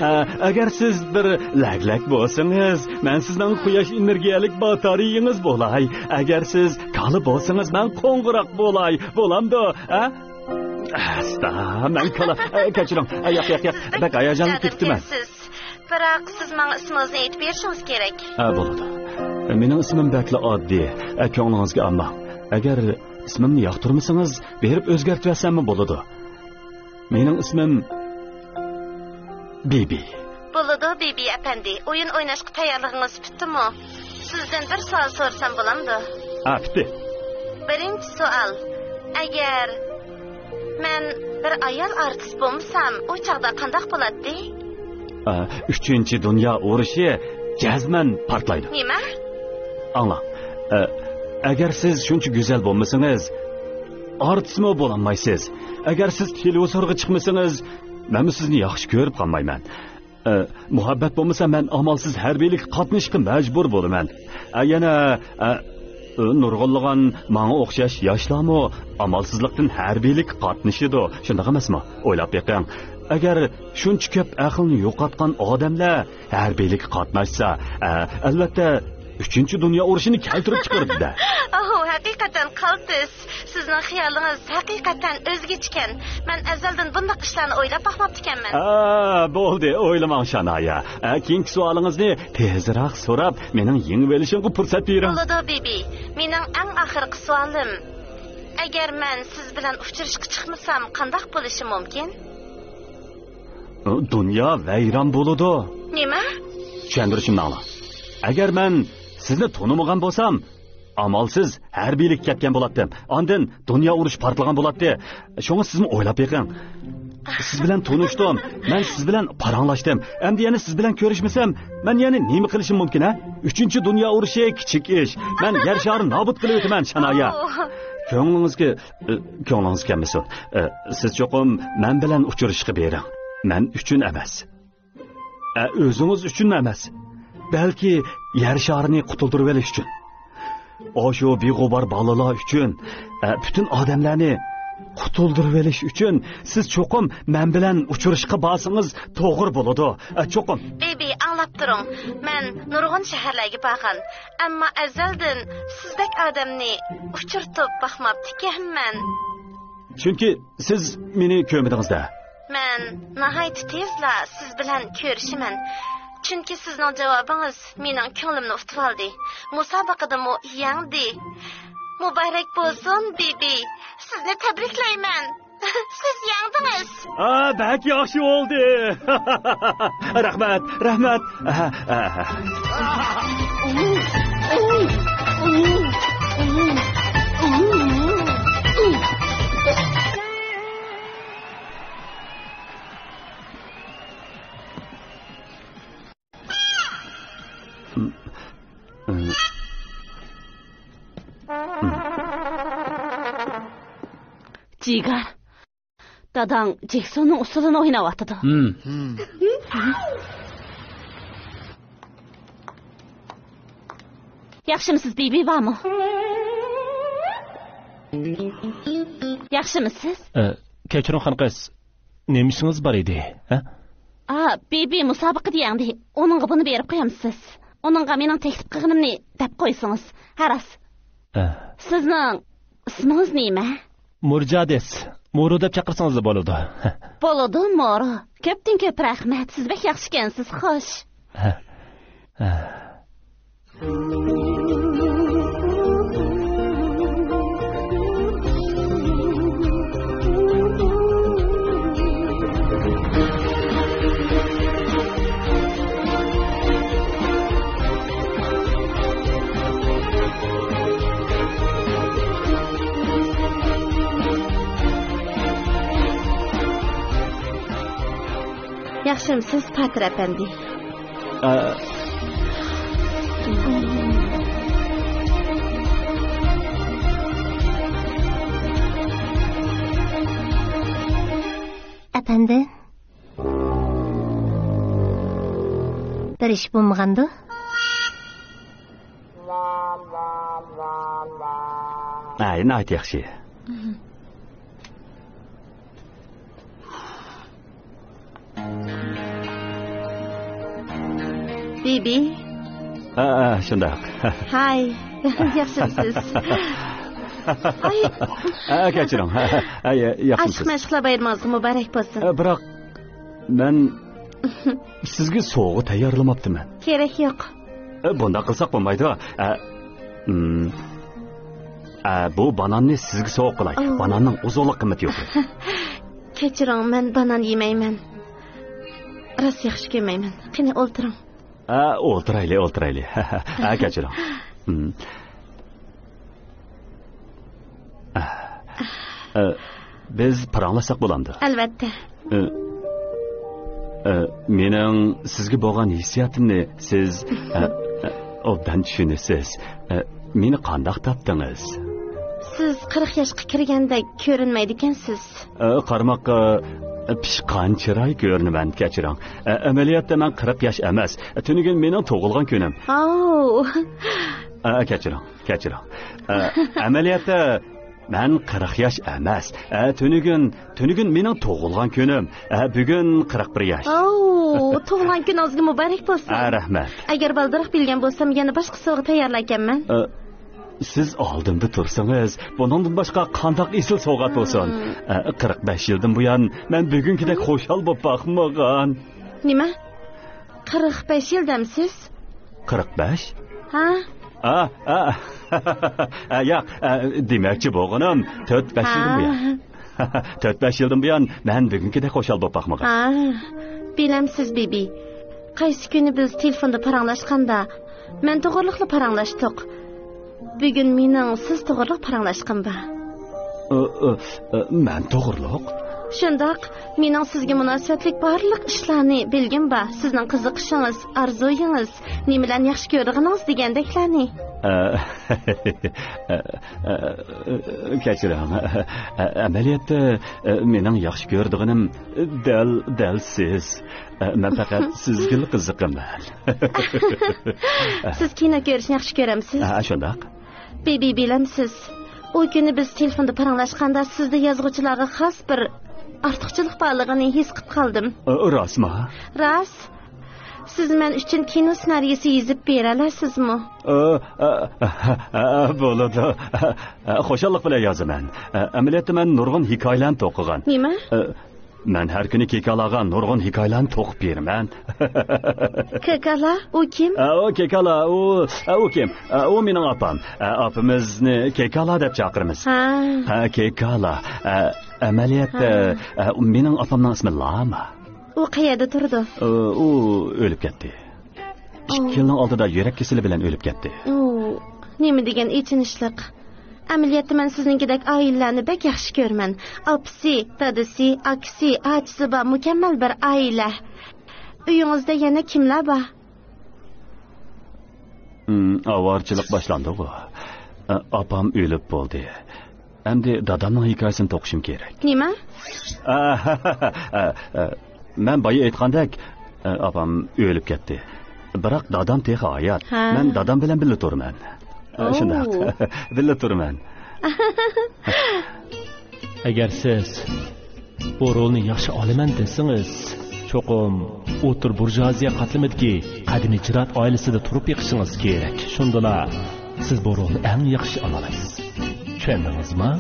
ئە، ئەگەر سىز بىر لەگلەك بولسىڭىز، مەن سىزنىڭ قۇياش ئېنېرگىيەلىك باتارېيىڭىز بولاي. ئەگەر سىز كالا بولسىڭىز، مەن قوڭغۇراق بولاي. بولامدۇ؟ ئە؟ ئاستا، مەن كالا. ئە، كەچۈرۈڭ. ئە، ياق، ياق، ياق. بەك ھاياجانلىنىپ كېتىپتىمەن. بەك ئاددىي. بىراق سىز ماڭا ئىسمىڭىزنى ئېيتىپ بېرىشىڭىز كېرەك. ھە، بولىدۇ. مېنىڭ ئىسمىم بەكلا ئاددىي. ھە، كۆڭلىڭىزگە ئالماڭ. ئەگەر ئىسمىمنى ياقتۇرمىسىڭىز، بېرىپ ئۆزگەرتىۋەتسەممۇ بولىدۇ. مېنىڭ ئىسمىم بىبى. بولىدۇ، بىبى ئەپەندى. ئويۇن ئويناشقا تەييارلىقىڭىز پۈتتىمۇ؟ سىزدىن بىر سوئال سورىسام بولامدۇ؟ ھە، پۈتتى. بىرىنچى سوئال. ئەگەر مەن بىر ئايال ئارتىس بولمىسام، ئۇ چاغدا قانداق بولاتتى؟ ئە، ئۈچىنچى دۇنيا ئۇرۇشى جەزمەن پارتلايدۇ. نېمە؟ ئاڭلاڭ. ئە، ئەگەر سىز شۇنچە گۈزەل بولمىسىڭىز، ئارتىسمۇ بولالمايسىز. ئەگەر سىز تېلېۋىزورغا چىقمىسىڭىز، مەنمۇ سىزنى ياخشى كۆرۈپ قالمايمەن. ئە، مۇھەببەت بولمىسا، مەن ئامالسىز ھەربىيلىككە قاتنىشىشقا مەجبۇر بولىمەن. ئە، يەنە، ئە، نۇرغۇنلىغان ماڭا ئوخشاش ياشلارمۇ ئامالسىزلىقتىن ھەربىيلىككە قاتنىشىدۇ. شۇنداق ئەمەسمۇ؟ ئويلاپ بېقىڭ. ئەگەر شۇنچە كۆپ ئەقلىنى يوقاتقان ئادەملەر ھەربىيلىككە قاتناشسا، ئە، ئەلۋەتتە، ئۈچىنچى دۇنيا ئۇرۇشىنى كەلتۈرۈپ چىقىرىدۇ-دە. ئاھۇ، ھەقىقەتەن قالتىس. سىزنىڭ خىيالىڭىز ھەقىقەتەن ئۆزگىچىكەن. مەن ئەزەلدىن بۇنداق ئىشلارنى ئويلاپ باقماپتىكەنمەن. ئا، بولدى، ئويلىماڭ، شانايا. ئە، كېيىنكى سوئالىڭىزنى تېزراق سوراپ، مېنىڭ يېڭىۋېلىشىمغا پۇرسەت بېرىڭ. بولىدۇ، بىبى. مېنىڭ ئەڭ ئاخىرقى سوئالىم. ئەگەر مەن سىز بىلەن ئۇچرىشىشقا چىقمىسام، قانداق بولۇشى مۇمكىن؟ دۇنيا ۋەيران بولىدۇ. نېمە؟ چۈشەندۈرۈشۈمنى ئاڭلاڭ. ئەگەر مەن سىزنى تونۇمىغان بولسام، ئامالسىز ھەربىيلىككە كەتكەن بولاتتىم. ئاندىن دۇنيا ئۇرۇشى پارتلىغان بولاتتى. شۇڭا سىزمۇ ئويلاپ بېقىڭ. سىز بىلەن تونۇشتۇم. مەن سىز بىلەن پاراڭلاشتىم. ئەمدى يەنە سىز بىلەن كۆرۈشمىسەم، مەن يەنە نېمە قىلىشىم مۇمكىن، ھە؟ ئۈچىنچى دۇنيا ئۇرۇشى كىچىك ئىش. مەن يەر شارىنى نابۇت قىلىۋېتىمەن، شانايا. كۆڭلىڭىزگە، ئە، كۆڭلىڭىز كەلمىسۇن. ئە، سىز چوقۇم مەن بىلەن ئۇچرىشىشقا بېرىڭ. مەن ئۈچۈن ئەمەس. ئە، ئۆزىڭىز ئۈچۈنمۇ ئەمەس، بەلكى يەر شارىنى قۇتۇلدۇرۇۋېلىش ئۈچۈن. ئاشۇ بىغۇبار بالىلار ئۈچۈن، ئە، پۈتۈن ئادەملەرنى قۇتۇلدۇرۇۋېلىش ئۈچۈن سىز چوقۇم مەن بىلەن ئۇچرىشىشقا بارسىڭىز توغرا بولىدۇ. ئە، چوقۇم. بىبى، ئاڭلاپ تۇرۇڭ. مەن نۇرغۇن شەھەرلەرگە بارغان، ئەمما ئەزەلدىن سىزدەك ئادەمنى ئۇچرىتىپ باقماپتىكەنمەن. چۈنكى سىز مېنى كۆرمىدىڭىز-دە. مەن ناھايىتى تېزلا سىز بىلەن كۆرۈشىمەن. چۈنكى سىزنىڭ جاۋابىڭىز مېنىڭ كۆڭلۈمنى ئۇتۇۋالدى. مۇسابىقىدىمۇ يەڭدى. مۇبارەك بولسۇن، بىبى. سىزنى تەبرىكلەيمەن. سىز يەڭدىڭىز. ئا، بەك ياخشى بولدى. رەھمەت، رەھمەت. ئە، ئە، ئە. جىگار، داداڭ جېكسوننىڭ ئۇسسۇلىنى ئويناۋاتىدۇ. ھىم. ياخشىمۇسىز، بىبى بارمۇ؟ ياخشىمۇسىز؟ ئە، كەچۈرۈڭ، خانقىز. نېمە ئىشىڭىز بار ئىدى، ھە؟ ئا، بىبى مۇسابىقىدە يەڭدى. ئۇنىڭغا بۇنى بېرىپ قويامسىز؟ ئۇنىڭغا مېنىڭ تەكلىپ قىلغىنىمنى دەپ قويسىڭىز. ھە، راست. ئە. سىزنىڭ ئىسمىڭىز نېمە؟ مۇرجادىس. مورۇ دەپ چاقىرسىڭىزلا بولىدۇ. بولىدۇ، مورۇ. كۆپتىن كۆپ رەھمەت. سىز بەك ياخشىكەنسىز. خوش. ھە. ھە. ياخشىمۇسىز، پاتىر ئەپەندى؟ ئە. ئەپەندى، بىر ئىش بولمىغاندۇ؟ ئەي، ناھايىتى ياخشى. بىبى. ھە، ھە، شۇنداق. ھاي، ياخشىمسىز؟ ئاي. ھە، كەچۈرۈڭ. ھە، ھە، ھە، يا-، ياخشىمسىز؟ ئاشىق مەشۇقلار بايرىمىڭىزغا مۇبارەك بولسۇن. ھە، بىراق مەن سىزگە سوۋغا تەييارلىماپتىمەن. كېرەك يوق. ئە، بۇنداق قىلساق بولمايدۇ. ئە، ئىم، ئە، بۇ باناننى سىزگە سوۋغا قىلاي. ئاۋۇ. باناننىڭ ئۇزۇنلۇق قىممىتى يۇقىرى. كەچۈرۈڭ، مەن بانان يېمەيمەن. راست ياخشى كۆرمەيمەن. قېنى، ئولتۇرۇڭ. ئە، ئولتۇرايلى، ئولتۇرايلى. ئە، كەچۈرۈڭ. ئىم. ئە، بىز پاراڭلاشساق بولامدۇ؟ ئەلۋەتتە. ئە، ئە، مېنىڭ سىزگە بولغان ھېسسىياتىمنى سىز، ئە، ئە، ئوبدان چۈشىنىسىز. ئە، مېنى قانداق تاپتىڭىز؟ سىز قىرىق ياشقا كىرگەندەك كۆرۈنمەيدىكەنسىز. ئە، قارىماققا، ئە، پىشقان چىراي كۆرۈنىمەن، كەچۈرۈڭ. ئە، ئەمەلىيەتتە مەن قىرىق ياش ئەمەس. ئە، تۈنۈگۈن مېنىڭ تۇغۇلغان كۈنۈم. ئاۋۇ. ئە، كەچۈرۈڭ. كەچۈرۈڭ. ئە، ئەمەلىيەتتە، مەن قىرىق ياش ئەمەس. ئە، تۈنۈگۈن، تۈنۈگۈن مېنىڭ تۇغۇلغان كۈنۈم. ئە، بۈگۈن قىرىق بىر ياش. ئاۋۇ، تۇغۇلغان كۈنىڭىزگە مۇبارەك بولسۇن. ئە، رەھمەت. ئەگەر بالدۇرراق بىلگەن بولسام، يەنە باشقا سوۋغا تەييارلاركەنمەن. ئە، سىز ئالدىمدا تۇرسىڭىز، بۇنىڭدىن باشقا قانداق ئېسىل سوۋغات بولسۇن؟ مم. ئە، قىرىق بەش يىلدىن بۇيان مەن بۈگۈنكىدەك خۇشال بولۇپ باقمىغان. نېمە؟ قىرىق بەش يىل دەمسىز؟ قىرىق بەش؟ ھە؟ ئا، ئا. ئا، ياق، ئا، دېمەكچى بولغىنىم، تۆت بەش يىلدىن بۇيان. ھە. تۆت بەش يىلدىن بۇيان مەن بۈگۈنكىدەك خۇشال بولۇپ باقمىغان. ھە، بىلەمسىز، بىبى؟ قايسى كۈنى بىز تېلېفوندا پاراڭلاشقاندا، مەن توغرىلىقلا پاراڭلاشتۇق. بۈگۈن مېنىڭ سىز توغرىلىق پاراڭلاشقىم بار. ئە، ئە، ئە، مەن توغرىلىق؟ شۇنداق، مېنىڭ سىزگە مۇناسىۋەتلىك بارلىق ئىشلارنى بىلگۈم بار. سىزنىڭ قىزىقىشىڭىز، ئارزۇيىڭىز، نېمىلەرنى ياخشى كۆرىدىغىنىڭىز دېگەندەكلەرنى. ئە، ئە، ئە، كەچۈرۈڭ. ئە، ئەمەلىيەتتە، ئە، مېنىڭ ياخشى كۆرىدىغىنىم دەل، دەل سىز. ئە، مەن پەقەت سىزگىلا قىزىقىمەن. سىز كىنو كۆرۈشنى ياخشى كۆرەمسىز؟ ھە، شۇنداق. بىبى، بىلەمسىز، ئۇ كۈنى بىز تېلېفوندا پاراڭلاشقاندا سىزدە يازغۇچىلارغا خاس بىر ئارتۇقچىلىق بارلىقىنى ھېس قىلىپ قالدىم. ئە، راستمۇ؟ راست. سىز مەن ئۈچۈن كىنو سېنارىيىسى يېزىپ بېرەلەيسىزمۇ؟ ئە، ئە، ئە، بولىدۇ. ئە، خۇشاللىق بىلەن يازىمەن. ئە، ئەمەلىيەتتە مەن نۇرغۇن ھېكايىلەرنى توقۇغان. نېمە؟ ئە، مەن ھەر كۈنى كېكالاغا نۇرغۇن ھېكايىلەرنى توقۇپ بېرىمەن. كېكالا؟ ئۇ كىم؟ ئە، ئۇ كېكالا، ئۇ، ئە، ئۇ كىم؟ ئە، ئۇ مېنىڭ ئاپام. ئە، ئاپىمىزنى كېكالا دەپ چاقىرىمىز. ھا. ھە، كېكالا. ئە، ئەمەلىيەتتە، ھا. ئە، مېنىڭ ئاپامنىڭ ئىسمى لاما. ئۇ قەيەردە تۇرىدۇ؟ ئە، ئۇ ئۆلۈپ كەتتى. ئىككى يىلنىڭ ئالدىدا يۈرەك كېسىلى بىلەن ئۆلۈپ كەتتى. ئۇ نېمە دېگەن ئېچىنىشلىق. ئەمەلىيەتتە مەن سىزنىڭكىدەك ئائىلىلەرنى بەك ياخشى كۆرىمەن. ئاپىسى، دادىسى، ئاكىسى، ئاچىسى بار مۇكەممەل بىر ئائىلە. ئۆيىڭىزدە يەنە كىملەر بار؟ ئاۋارىچىلىق باشلاندىغۇ. ئاپام ئۆلۈپ بولدى. ئەمدى دادامنىڭ ھېكايىسىنى توقۇشۇم كېرەك. نېمە؟ مەن بايا ئېيتقاندەك، ئاپام ئۆلۈپ كەتتى. بىراق دادام تېخى ھايات. ھە. مەن دادام بىلەن بىللە تۇرىمەن. ئوو. شۇنداق. بىللە تۇرىمەن. ئەگەر سىز بۇ رولنى ياخشى ئالىمەن دېسىڭىز، چوقۇم ئوتتۇرا بۇرژۇئازىيە قاتلىمىدىكى قەدىمىي جىرات ئائىلىسىدە تۇرۇپ بېقىشىڭىز كېرەك. شۇندىلا سىز بۇ رولنى ئەڭ ياخشى ئالالايسىز. چۈشەندىڭىزمۇ؟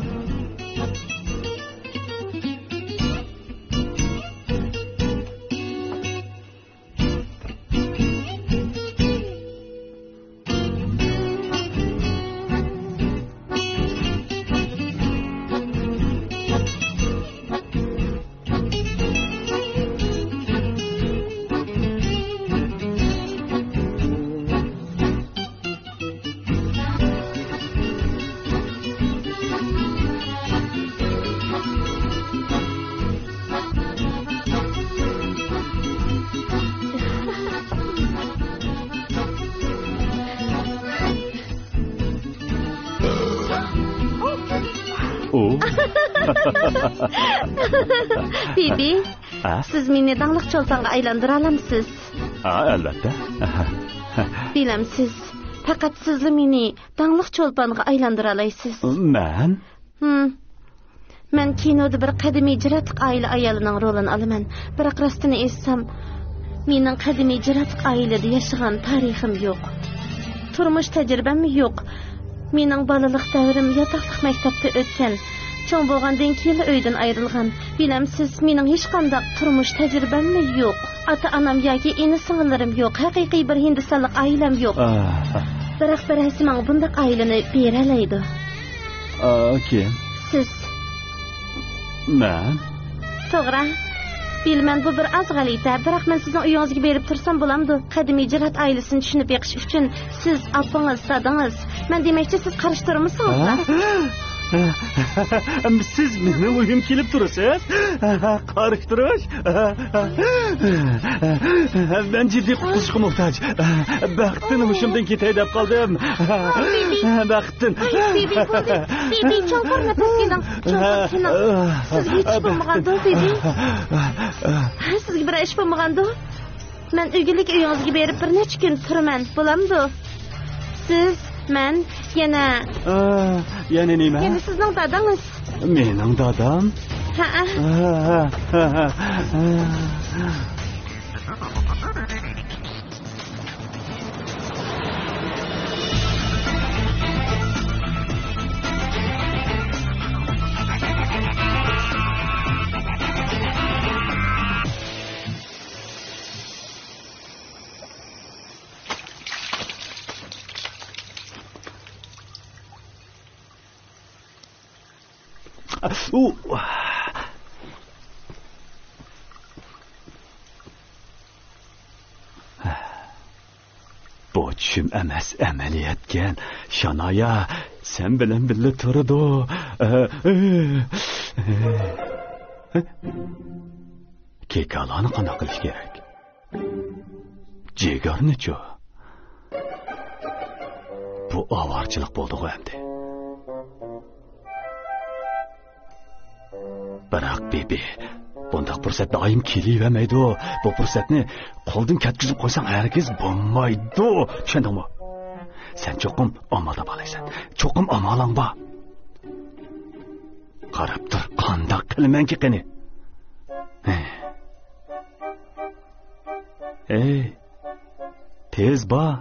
ئۇ. بىبى، ھە؟ سىز مېنى داڭلىق چولپانغا ئايلاندۇرالامسىز؟ ھە، ئەلۋەتتە. بىلەمسىز، پەقەت سىزلا مېنى داڭلىق چولپانغا ئايلاندۇرالايسىز. مەن؟ ھىم. مەن كىنودا بىر قەدىمىي جىراتلىق ئائىلە ئايالىنىڭ رولىنى ئالىمەن. بىراق راستىنى ئېيتسام، مېنىڭ قەدىمىي جىراتلىق ئائىلىدە ياشىغان تارىخىم يوق. تۇرمۇش تەجرىبەممۇ يوق. مېنىڭ بالىلىق دەۋرىم ياتاقلىق مەكتەپتە ئۆتكەن. چوڭ بولغاندىن كېيىنلا ئۆيدىن ئايرىلغان. بىلەمسىز، مېنىڭ ھېچقانداق تۇرمۇش تەجرىبەممۇ يوق. ئاتا-ئانام ياكى ئىنى-سىڭىللىرىم يوق. ھەقىقىي بىر ھىندىستانلىق ئائىلەم يوق. ئاھ. بىراق بىرەرسى ماڭا بۇنداق ئائىلىنى بېرەلەيدۇ. ئا، كىم؟ سىز. مەن؟ توغرا. بىلىمەن، بۇ بىر ئاز غەلىتە، بىراق مەن سىزنىڭ ئۆيىڭىزگە بېرىپ تۇرسام بولامدۇ؟ قەدىمىي جىرات ئائىلىسىنى چۈشىنىپ بېقىش ئۈچۈن سىز، ئاپىڭىز، دادىڭىز. مەن دېمەكچى، سىز قارشى تۇرمىسىڭىزلا. ھە؟ سىز مېنىڭ ئۆيۈمگە كېلىپ تۇرىسىز؟ قارشى تۇرۇش؟ مەن جىددىي قۇتقۇزۇشقا موھتاج. بەختتىن ھوشۇمدىن كېتەي دەپ قالدىم. بىبى. بەختتىن. بىبى، بولدى. بىبى، چوڭقۇر نەپەس ئېلىڭ. چوڭقۇر تىنىڭ. سىزگە ھېچ ئىش بولمىغاندۇ، بىبى؟ سىزگە بىرەر ئىش بولمىغاندۇ؟ مەن ئىگىلىك ئۆيىڭىزگە بېرىپ بىر نەچچە كۈن تۇرىمەن، بولامدۇ؟ سىز، مەن، يەنە. ئا، يەنە نېمە؟ يەنە سىزنىڭ دادىڭىز. مېنىڭ دادام؟ ھەئە. ئا، ئا، ئا، ئا. ئۇ. بۇ چۈشۈم ئەمەس، ئەمەلىيەتكەن. شانايا سەن بىلەن بىللە تۇرىدۇ. ئە، ئە، ئە. كېكالارنى قانداق قىلىش كېرەك؟ جىگارنىچۇ؟ بۇ ئاۋارىچىلىق بولدىغۇ ئەمدى. بىراق، بىبى، بۇنداق پۇرسەت دائىم كېلىۋەرمەيدۇ. بۇ پۇرسەتنى قولدىن كەتكۈزۈپ قويساڭ ھەرگىز بولمايدۇ. چۈشەندىڭمۇ؟ سەن چوقۇم ئامال تاپالايسەن. چوقۇم ئامالىڭ بار. قاراپ تۇر، قانداق قىلىمەنكى قېنى؟ ھەي. ھەي. تېز بار.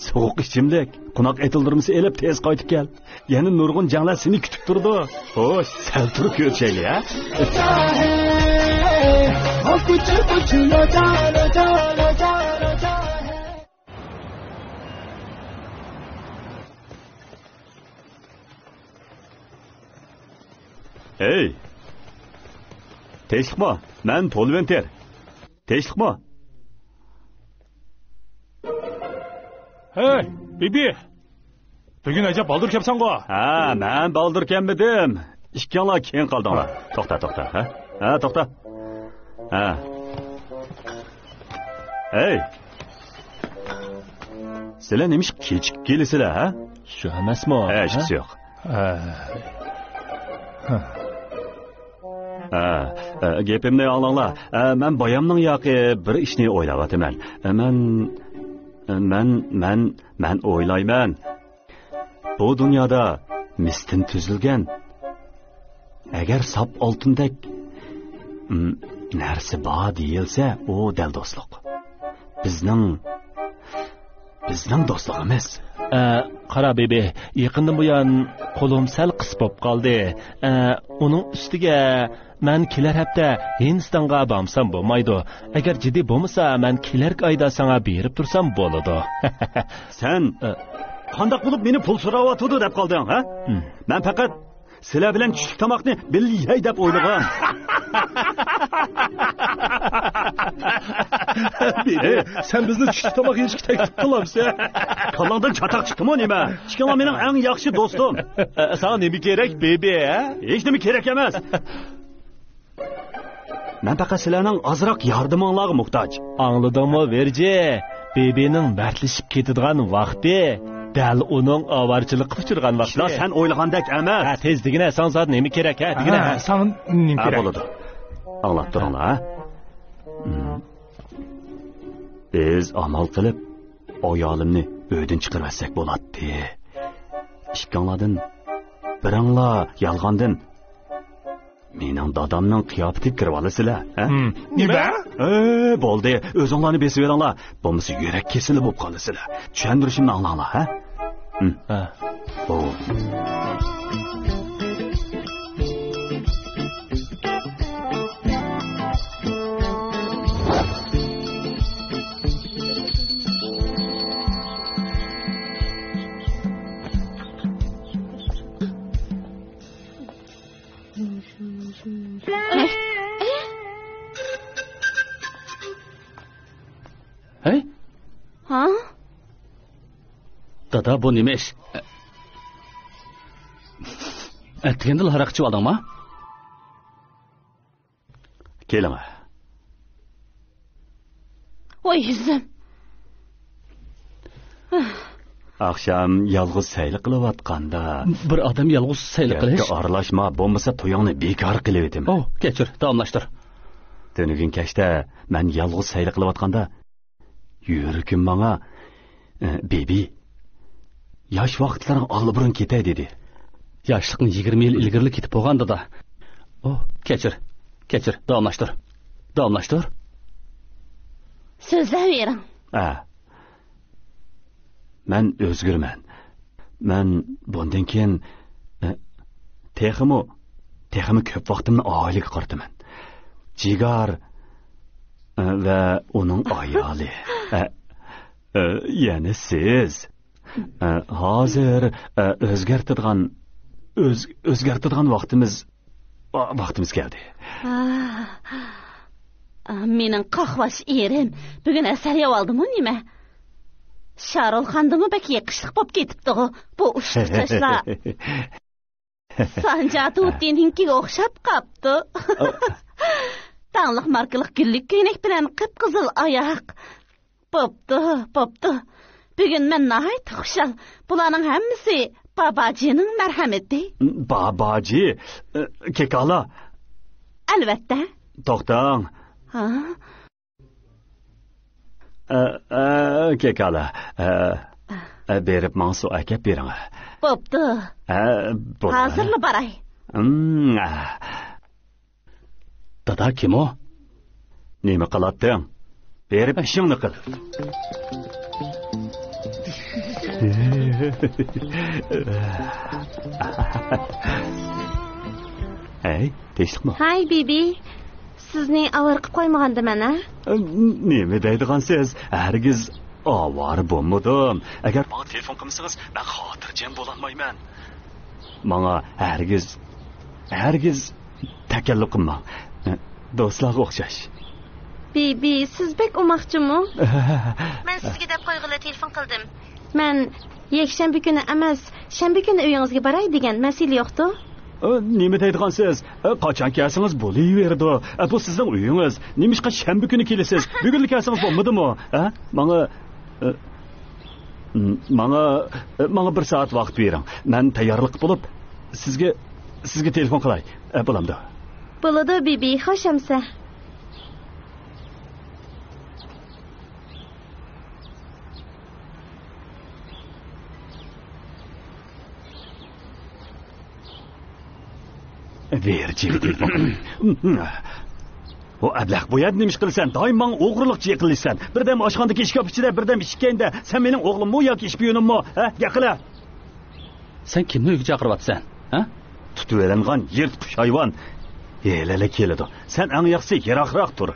سوغۇق ئىچىملىك، قوناق ئېتىلدۇرمىسى ئېلىپ تېز قايتىپ كەل. يەنە نۇرغۇن جەڭلەر سېنى كۈتۈپ تۇرىدۇ. خوش، سەل تۇرۇپ كۆرۈشەيلى، ھە؟ ھەي! تىنچلىقمۇ؟ مەن تولۋېنتېر. تىنچلىقمۇ؟ ھەي، بىبى! بۈگۈن ئەجەب بالدۇر كەپسەنغۇ؟ ھە، مەن بالدۇر كەلمىدىم. ئىككىڭلار كېيىن قالدىڭلار. توختا، توختا، ھە؟ ھە، توختا. ھە. ھەي! سىلەر نېمىشقا كېچىكىپ كېلىسىلەر، ھە؟ شۇ ئەمەسمۇ؟ ھە، ھە؟ ھېچقىسى يوق. ھە. ھە. ھە، ھە، گېپىمنى ئاڭلاڭلار. ھە، مەن بايامنىڭ ياقى بىر ئىشنى ئويلاۋاتىمەن. ھە، مەن، ھە، مەن، مەن، مەن ئويلايمەن. بۇ دۇنيادا مىستىن تۈزۈلگەن، ئەگەر ساپ ئالتۇندەك، ئىم، نەرسە بار دېيىلسە، ئۇ دەل دوستلۇق. بىزنىڭ، بىزنىڭ دوستلۇقىمىز. ئە، قارا، بىبى، يېقىندىن بۇيان قولۇم سەل قىس بولۇپ قالدى. ئە، ئۇنىڭ ئۈستىگە مەن كېلەر ھەپتە ھىندىستانغا بارمىسام بولمايدۇ. ئەگەر جىددىي بولمىسا، مەن كېلەركى ئايدا ساڭا بېرىپ تۇرسام بولىدۇ. سەن ئە. قانداق بولۇپ مېنى پۇل سوراۋاتىدۇ دەپ قالدىڭ، ھە؟ ھىم. مەن پەقەت سىلەر بىلەن چۈشلۈك تاماقنى بىللە يەي دەپ ئويلىغان. بىبى، سەن بىزنى چۈشلۈك تاماق يېيىشكە تەكلىپ قىلامسەن؟ كاللاڭدىن چاتاق چىقتىمۇ نېمە؟ ئىككىڭلار مېنىڭ ئەڭ ياخشى دوستۇم. ئە، ساڭا نېمە كېرەك، بىبى، ھە؟ ھېچ نېمە كېرەك ئەمەس. مەن پەقەت سىلەرنىڭ ئازراق ياردىمىڭلارغا موھتاج. ئاڭلىدىڭمۇ، ۋېرجى؟ بىبىنىڭ مەردلىشىپ كېتىدىغان ۋاقتى دەل ئۇنىڭ ئاۋارىچىلىققا ئۇچرىغان ۋاقتى. ئىشلار سەن ئويلىغاندەك ئەمەس. ھە، تېز دېگىنە، ساڭا زادى نېمە كېرەك، ھە، دېگىنە، ھە، ھە. ساڭا نېمە ھە، كېرەك؟ بولىدۇ. ئاڭلاپ تۇرۇڭلار، ھە؟ مم. بىز ئامال قىلىپ ئايالىمنى ئۆيدىن چىقىرىۋەتسەك بولاتتى. ئىككىڭلاردىن بىرىڭلار يالغاندىن مېنىڭ دادامنىڭ قىياپىتىگە كىرىۋالىسىلەر، ھە؟ ھىم. نېمە؟ ئە، بولدى، ئۆزۈڭلارنى بېسىۋېلىڭلار. بولمىسا يۈرەك كېسىلى بولۇپ قالىسىلەر. چۈشەندۈرۈشۈمنى ئاڭلاڭلار، ھە؟ ھىم. ھە. بولدى. ھەي؟ ھا؟ دادا، بۇ نېمە ئىش؟ ئەتىگەندىلا ھاراق ئىچىۋالدىڭما؟ كېلىڭە. ۋاي يۈزۈم. ئاخشام يالغۇز سەيلە قىلىۋاتقاندا. بىر ئادەم يالغۇز سەيلە قىلىش؟ گەپكە ئارىلاشما، بولمىسا تويۇڭنى بىكار قىلىۋېتىمەن. ئوھ، كەچۈر، داۋاملاشتۇر. تۈنۈگۈن كەچتە مەن يالغۇز سەيلە قىلىۋاتقاندا، يۈرىكىم ماڭا، ئە، بېبى، ياش ۋاقىتلىرىڭ ئاللىبۇرۇن كېتەي دېدى. ياشلىقنى يىگىرمە يىل ئىلگىرىلا كېتىپ بولغان دادا. ئوھ، كەچۈر، كەچۈر، داۋاملاشتۇر. داۋاملاشتۇر. سۆزلەۋېرىڭ. ئە. مەن ئۆزگىرىمەن. مەن بۇندىن كېيىن، ئە، تېخىمۇ، تېخىمۇ كۆپ ۋاقتىمنى ئائىلىگە قارىتىمەن. جىگار، ئە، ۋە ئۇنىڭ ئايالى. ئە، ئە، يەنە سىز. ئە، ھازىر، ئە، ئۆزگەرتىدىغان، ئۆز-، ئۆزگەرتىدىغان ۋاقتىمىز، ۋاقتىمىز كەلدى. ئا، ئا، مېنىڭ قاقباش ئېرىم بۈگۈن ئەسەر يەۋالدىمۇ نېمە؟ شارۇلخاندىمۇ بەك يېقىشلىق بوپ كېتىپتىغۇ بۇ ئۇششۇق چاچلار. سانجا تۇتىنىڭكىگە ئوخشاپ قاپتۇ. تاڭلىق ماركىلىق گۈللۈك كۆينەك بىلەن قىپقىزىل ئاياق. بوپتۇ، بوپتۇ. بۈگۈن مەن ناھايىتى خۇشال. بۇلارنىڭ ھەممىسى باباجىنىڭ مەرھەمىتى. باباجى؟ ئە، كېكالا. ئەلۋەتتە. توختاڭ. ھا؟ ئە، ئە، كېكالا. ئە، ئە، بېرىپ ماڭا سۇ ئەكەپ بېرىڭ. بوپتۇ. ئە، بولدى. ھازىرلا باراي. ئىم، ئە. دادا، كىم ئۇ؟ نېمە قىلاتتىڭ؟ بېرىپ ئىشىڭنى قىل. ھەي، تىنچلىقمۇ؟ ھاي، بىبى. سىزنى ئاۋارە قىلىپ قويمىغاندىمەن، ھە؟ نېمە دەيدىغانسىز؟ ھەرگىز ئاۋارە بولمىدىم. ئەگەر ماڭا تېلېفون قىلمىسىڭىز، مەن خاتىرجەم بولالمايمەن. ماڭا ھەرگىز، ھەرگىز تەكەللۇپ قىلماڭ. دوستلارغا ئوخشاش. بىبى، سىز بەك ئوماقچىمۇ؟ مەن سىزگە دەپ قويغىلى تېلېفون قىلدىم. مەن يەكشەنبە كۈنى ئەمەس، شەنبە كۈنى ئۆيىڭىزگە باراي دېگەن، مەسىلە يوقتۇ؟ ئە، نېمە دەيدىغانسىز؟ ئە، قاچان كەلسىڭىز بولۇۋېرىدۇ. ئە، بۇ سىزنىڭ ئۆيىڭىز. نېمىشقا شەنبە كۈنى كېلىسىز؟ بۈگۈنلا كەلسىڭىز بولمىدىمۇ؟ ھە؟ ماڭا، ئە، م-، ماڭا، ئە، ماڭا بىر سائەت ۋاقىت بېرىڭ. مەن تەييارلىق بولۇپ، سىزگە، سىزگە تېلېفون قىلاي. ئە، بولامدۇ؟ بولىدۇ، بىبى. خوش ئەمسە. ۋېرى چىۋىتى. ئۇ ئەبلەخ، بۇ يەردە نېمە ئىش قىلىسەن؟ دائىم ماڭا ئوغرىلىقچە يېقىنلىشىسەن. بىردەم ئاشخانىدىكى ئىشكاپ ئىچىدە، بىردەم ئىشىك كەينىدە. سەن مېنىڭ ئوغلۇممۇ ياكى ئىش پىيونۇممۇ؟ ھە؟ گەپ قىلە. سەن كىمنى ئۆيگە چاقىرىۋاتىسەن؟ ھە؟ تۇتۇۋېلىنغان يىرتقۇچ ھايۋان. ھېلىلا كېلىدۇ. سەن ئەڭ ياخشىسى يىراقراق تۇر.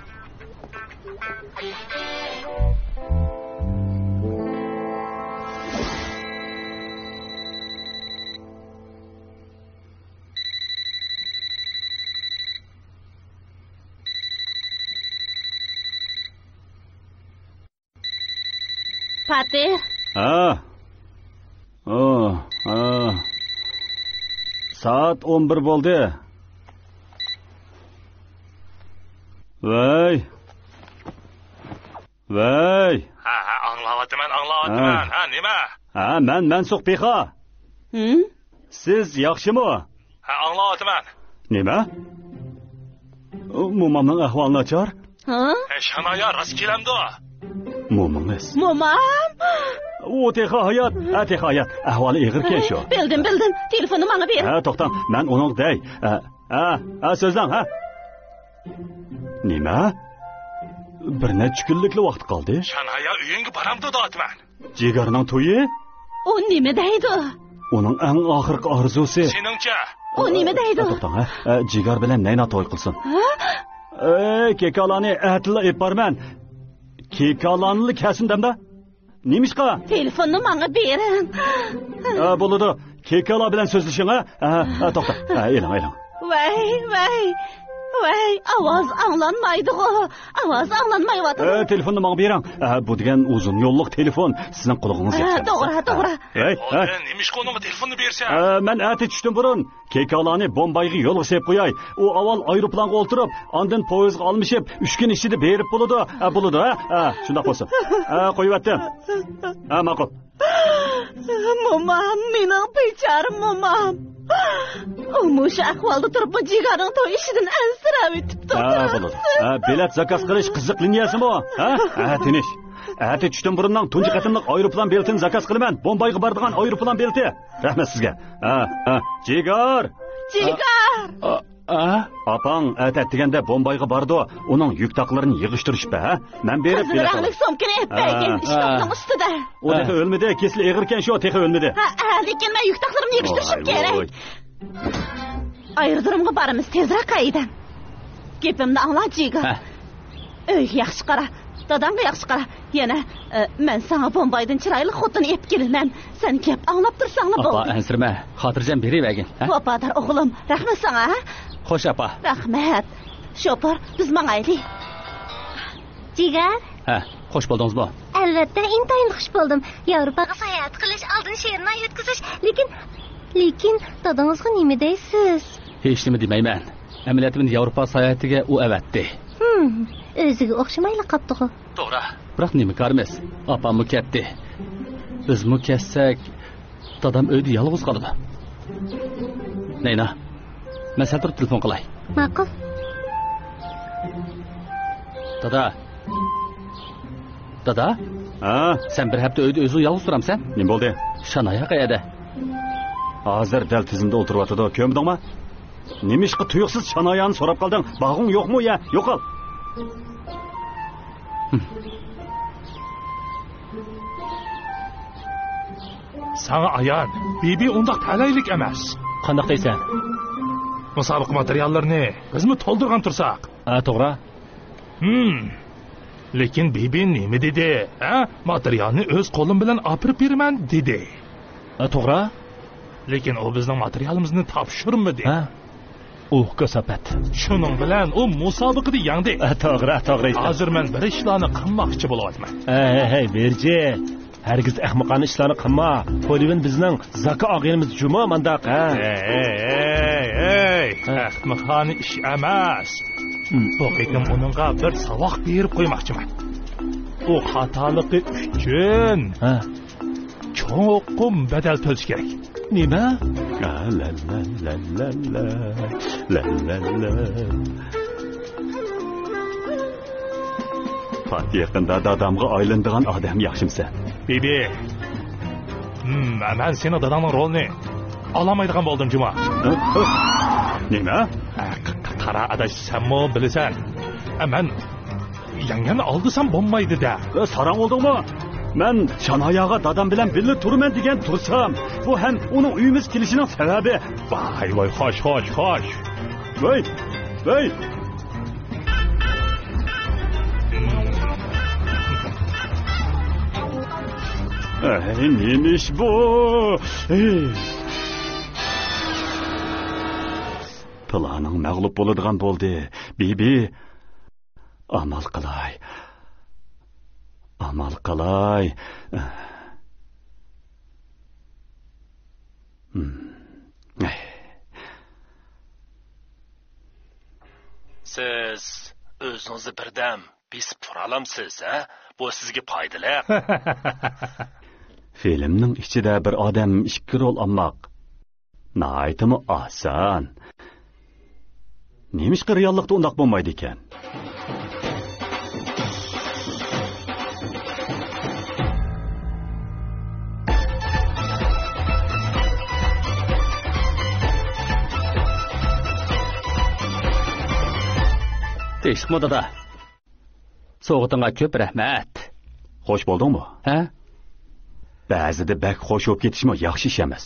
پاتىر. ھە. ئو، ھە. سائەت ئون بىر بولدى. ۋەي. ۋەي. ھە، ھە، ئاڭلاۋاتىمەن، ئاڭلاۋاتىمەن. ھە. ھە، نېمە؟ ھە، مەن مەنسۇخ پىخا. ھىم؟ سىز ياخشىمۇ؟ ھە، ئاڭلاۋاتىمەن. نېمە؟ مومامنىڭ ئەھۋالى ناچار؟ ھە؟ ھە، شانايا راست كېلەمدۇ؟ مومىڭىز. مومام؟ ئۇ تېخى ھايات. ھە، تېخى ھايات. ئەھۋالى ئېغىركەن شۇ. بىلدىم، بىلدىم. تېلېفوننى ماڭا بېرىڭ. ھە، توختاڭ. مەن ئۇنىڭغا دەي. ھە، ھە، ھە، سۆزلەڭ، ھە. نېمە؟ بىر نەچچە كۈنلۈكلا ۋاقىت قالدى. شانايا ئۆيۈڭگە بارامدۇ دەۋاتىمەن. جىگارنىڭ تويى؟ ئۇ نېمە دەيدۇ؟ ئۇنىڭ ئەڭ ئاخىرقى ئارزۇسى. سېنىڭچە؟ ئۇ نېمە دەيدۇ؟ توختاڭ، ھە؟ ئە، جىگار بىلەن نەينا توي قىلسۇن. ھە؟ ئەي، كېكالانى ئەتىلا ئېلىپ بارىمەن. كېكالانىلا كەلسۇن دەمدە. نېمىشقا؟ تېلېفوننى ماڭا بېرىڭ. ئە، بولىدۇ. كېكالا بىلەن سۆزلىشىڭ، ھە؟ ھە، ھە، توختا. ھە، ئېلىڭ، ئېلىڭ. ۋەي، ۋەي، ۋەي، ئاۋاز ئاڭلانمايدىغۇ. ئاۋاز ئاڭلانمايۋاتىدۇ. ئە، تېلېفوننى ماڭا بېرىڭ. ئە، بۇ دېگەن ئۇزۇن يوللۇق تېلېفون. سىزنىڭ قۇلىقىڭىز ھە، يەتكەن توغرا، بولسا. توغرا. ھەي، ھە. نېمىشقا ئۇنىڭغا تېلېفوننى بېرىسەن؟ ئە، مەن ئەتە چۈشتىن بۇرۇن كېكالانى بومبايغا يولغا سېلىپ قوياي. ئۇ ئاۋۋال ئايروپىلانغا ئولتۇرۇپ، ئاندىن پويىزغا ئالمىشىپ، ئۈچ كۈن ئىچىدە بېرىپ بولىدۇ. ھە، بولىدۇ، ھە؟ ھە، شۇنداق بولسۇن. ھە، قويۇۋەتتىم. ھە، ماقۇل. مومام، مېنىڭ بىچارە مومام. ئۇ مۇشۇ ئەھۋالدا تۇرۇپمۇ جىگارنىڭ توي ئىشىدىن ئەنسىرەۋېتىپتۇ. ھە، بولىدۇ. ھە، بېلەت زاكاز قىلىش قىزىق لىنىيەسىمۇ؟ ھە؟ ھە، تىنچ. ئەتە چۈشتىن بۇرۇننىڭ تۇنجى قېتىملىق ئايروپىلان بېلىتىنى زاكاز قىلىمەن. بومبايغا بارىدىغان ئايروپىلان بېلىتى. رەھمەت سىزگە. ھە، ھە. جىگار! جىگار! ئا، ئا، ئا. ئاپاڭ ئەتە ئەتىگەندە بومبايغا بارىدۇ. ئۇنىڭ يۈك تاقلىرىنى يىغىشتۇرۇشۇپ بەر، ھە؟ مەن بېرىپ قىزىل بېلەت رەڭلىك ئالاي. سومكىنى ئېلىپ ھە. بەرگىن، ھە. ئىشكاپنىڭ ئۈستىدە. ئۇ ھە. تېخى ئۆلمىدى، كېسىلى ئېغىركەن شۇ، تېخى ئۆلمىدى. ھە، ھە، لېكىن مەن يۈك تاقلىرىمنى يىغىشتۇرۇشۇم ۋاي، كېرەك. ۋاي. ئايرودرومغا بارىمىز، تېزرەك ھەيدەڭ. گېپىمنى ئاڭلا، جىگار. ھە. ئۆيگە ياخشى قارا، داداڭغا ياخشى قارا. يەنە، ئە، مەن ساڭا بومبايدىن چىرايلىق خوتۇن ئېلىپ كېلىمەن. سەن گەپ ئاڭلاپ تۇرساڭلا ئاپا، بولدى. ئەنسىرىمە، خاتىرجەم بېرىۋەرگىن، ھە؟ ۋاپادار ئوغلۇم، رەھمەت ساڭا، ھە؟ خوش، ئاپا. رەھمەت. شوپۇر، بىز ماڭايلى. جىگار. ھە، خوش بولدىڭىزمۇ؟ ئەلۋەتتە، ئىنتايىن خوش بولدۇم. ياۋروپاغا ساياھەت قىلىش، ئالدىن شېرىن ئاي ئۆتكۈزۈش، لېكىن، لېكىن دادىڭىزغا نېمە دەيسىز؟ ھېچنېمە دېمەيمەن. ئەمەلىيەتتە مېنى ياۋروپا ساياھىتىگە ئۇ ئەۋەتتى. ھىم، ئۆزىگە ئوخشىمايلا قاپتىغۇ. توغرا. بىراق نېمە كارىمىز؟ ئاپاممۇ كەتتى. بىزمۇ كەتسەك، دادام ئۆيدە يالغۇز قالىدۇ. نەينا، مەن سەل تۇرۇپ تېلېفون قىلاي. ماقۇل. دادا. دادا؟ ھە؟ سەن بىر ھەپتە ئۆيدە ئۆزۈڭ يالغۇز تۇرامسەن؟ نېمە بولدى؟ شانايا قەيەردە؟ ھازىر دەل تىزىمدا ئولتۇرۇۋاتىدۇ، كۆرمىدىڭمۇ؟ نېمىشقا تۇيۇقسىز شانايانى سوراپ قالدىڭ؟ باغۇڭ يوقمۇ يا؟ يوقال! ساڭا ئايان، بىبى ئۇنداق تەلەيلىك ئەمەس. قانداق دەيسەن؟ مۇسابىقە ماتېرىياللىرىنى بىزمۇ تولدۇرغان تۇرساق. ھە، توغرا. ھىم. لېكىن بىبى نېمە دېدى؟ ھە؟ ماتېرىيالنى ئۆز قولۇم بىلەن ئاپىرىپ بېرىمەن دېدى. ھە، توغرا. لېكىن ئۇ بىزنىڭ ماتېرىيالىمىزنى تاپشۇرمىدى. ھە؟ ئۇھ، كاساپەت. شۇنىڭ بىلەن ئۇ مۇسابىقىدە يەڭدى. ھە، توغرا، توغرا ئېيتتىڭ. ھازىر مەن بىر ئىشلارنى قىلماقچى بولۇۋاتىمەن. ھەي، ھەي، ھەي، بىرجى. ھەرگىز ئەخمىقانە ئىشلارنى قىلما. پولىۋىن بىزنىڭ زاكا ئاغىنىمىز جۇمۇ مانداق، ھە؟ ھەي، ھەي، ھەي، ھەي. ھە. ئەخمىقانە ئىش ئەمەس. ھىم. بۇ قېتىم ئۇنىڭغا بىر ساۋاق بېرىپ قويماقچىمەن. ئۇ خاتالىقى ئۈچۈن ھە. چوڭقۇر بەدەل تۆلىشى كېرەك. نېمە؟ لا، لا، لا، لا، لا، لا، لا، لا. پات يېقىندا دادامغا ئايلىنىدىغان ئادەم ياخشىمسەن؟ بىبى. ھىم، مەن سېنىڭ داداڭنىڭ رولىنى ئالالمايدىغان بولدۇم، جۇما. ھە؟ ھە؟ نېمە؟ ھە، ق-، ق-، قارا ئاداش، سەنمۇ بىلىسەن. ھە، مەن يەڭگەننى ئالدىسام بولمايدۇ-دە. ھە، ساراڭ بولدۇڭمۇ؟ مەن شاناياغا دادام بىلەن بىللە تۇرىمەن دېگەن تۇرسام، بۇ ھەم ئۇنىڭ ئۆيىمىزگە كېلىشىنىڭ سەۋەبى. ۋاي، ۋاي، خوش، خوش، خوش. ۋەي، ۋەي. ئەي، نېمە ئىش بۇ؟ ئەي. پىلانىڭ مەغلۇپ بولىدىغان بولدى، بىبى. ئامال قىلاي. ئامال قىلاي. سىز ئۆزىڭىزنى بىردەم بېسىپ تۇرالامسىز، ھە؟ بۇ سىزگە پايدىلىق. فىلىمنىڭ ئىچىدە بىر ئادەم ئىككى رول ئالماق ناھايىتىمۇ ئاسان. نېمىشقا رېئاللىقتا ئۇنداق بولمايدىكەن؟ تىنچلىقمۇ، دادا؟ سوۋغىتىڭغا كۆپ رەھمەت. خوش بولدۇڭمۇ؟ ھە؟ بەزىدە بەك خوش بولۇپ كېتىشمۇ ياخشى ئىش ئەمەس.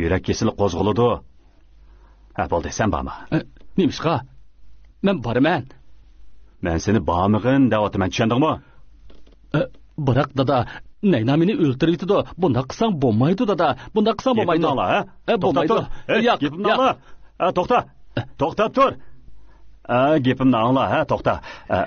يۈرەك كېسىلى قوزغىلىدۇ. ھە، بولدى، سەن بارما. ئە، نېمىشقا؟ مەن بارىمەن. مەن سېنى بارمىغىن دەۋاتىمەن، چۈشەندىڭمۇ؟ ئە، بىراق، دادا، نەينا مېنى ئۆلتۈرۈۋېتىدۇ. بۇنداق قىلساڭ بولمايدۇ، دادا. بۇنداق قىلساڭ بولمايدۇ. گېپىمنى ئاڭلا، ھە؟ ئە، توختاپ بولمايدۇ. تۇر. ھەي، ياق، گېپىمنى ياق. ئاڭلا. ئە، توختا. توختاپ تۇر. ئە، گېپىمنى ئاڭلا، ھە، توختا. ئە.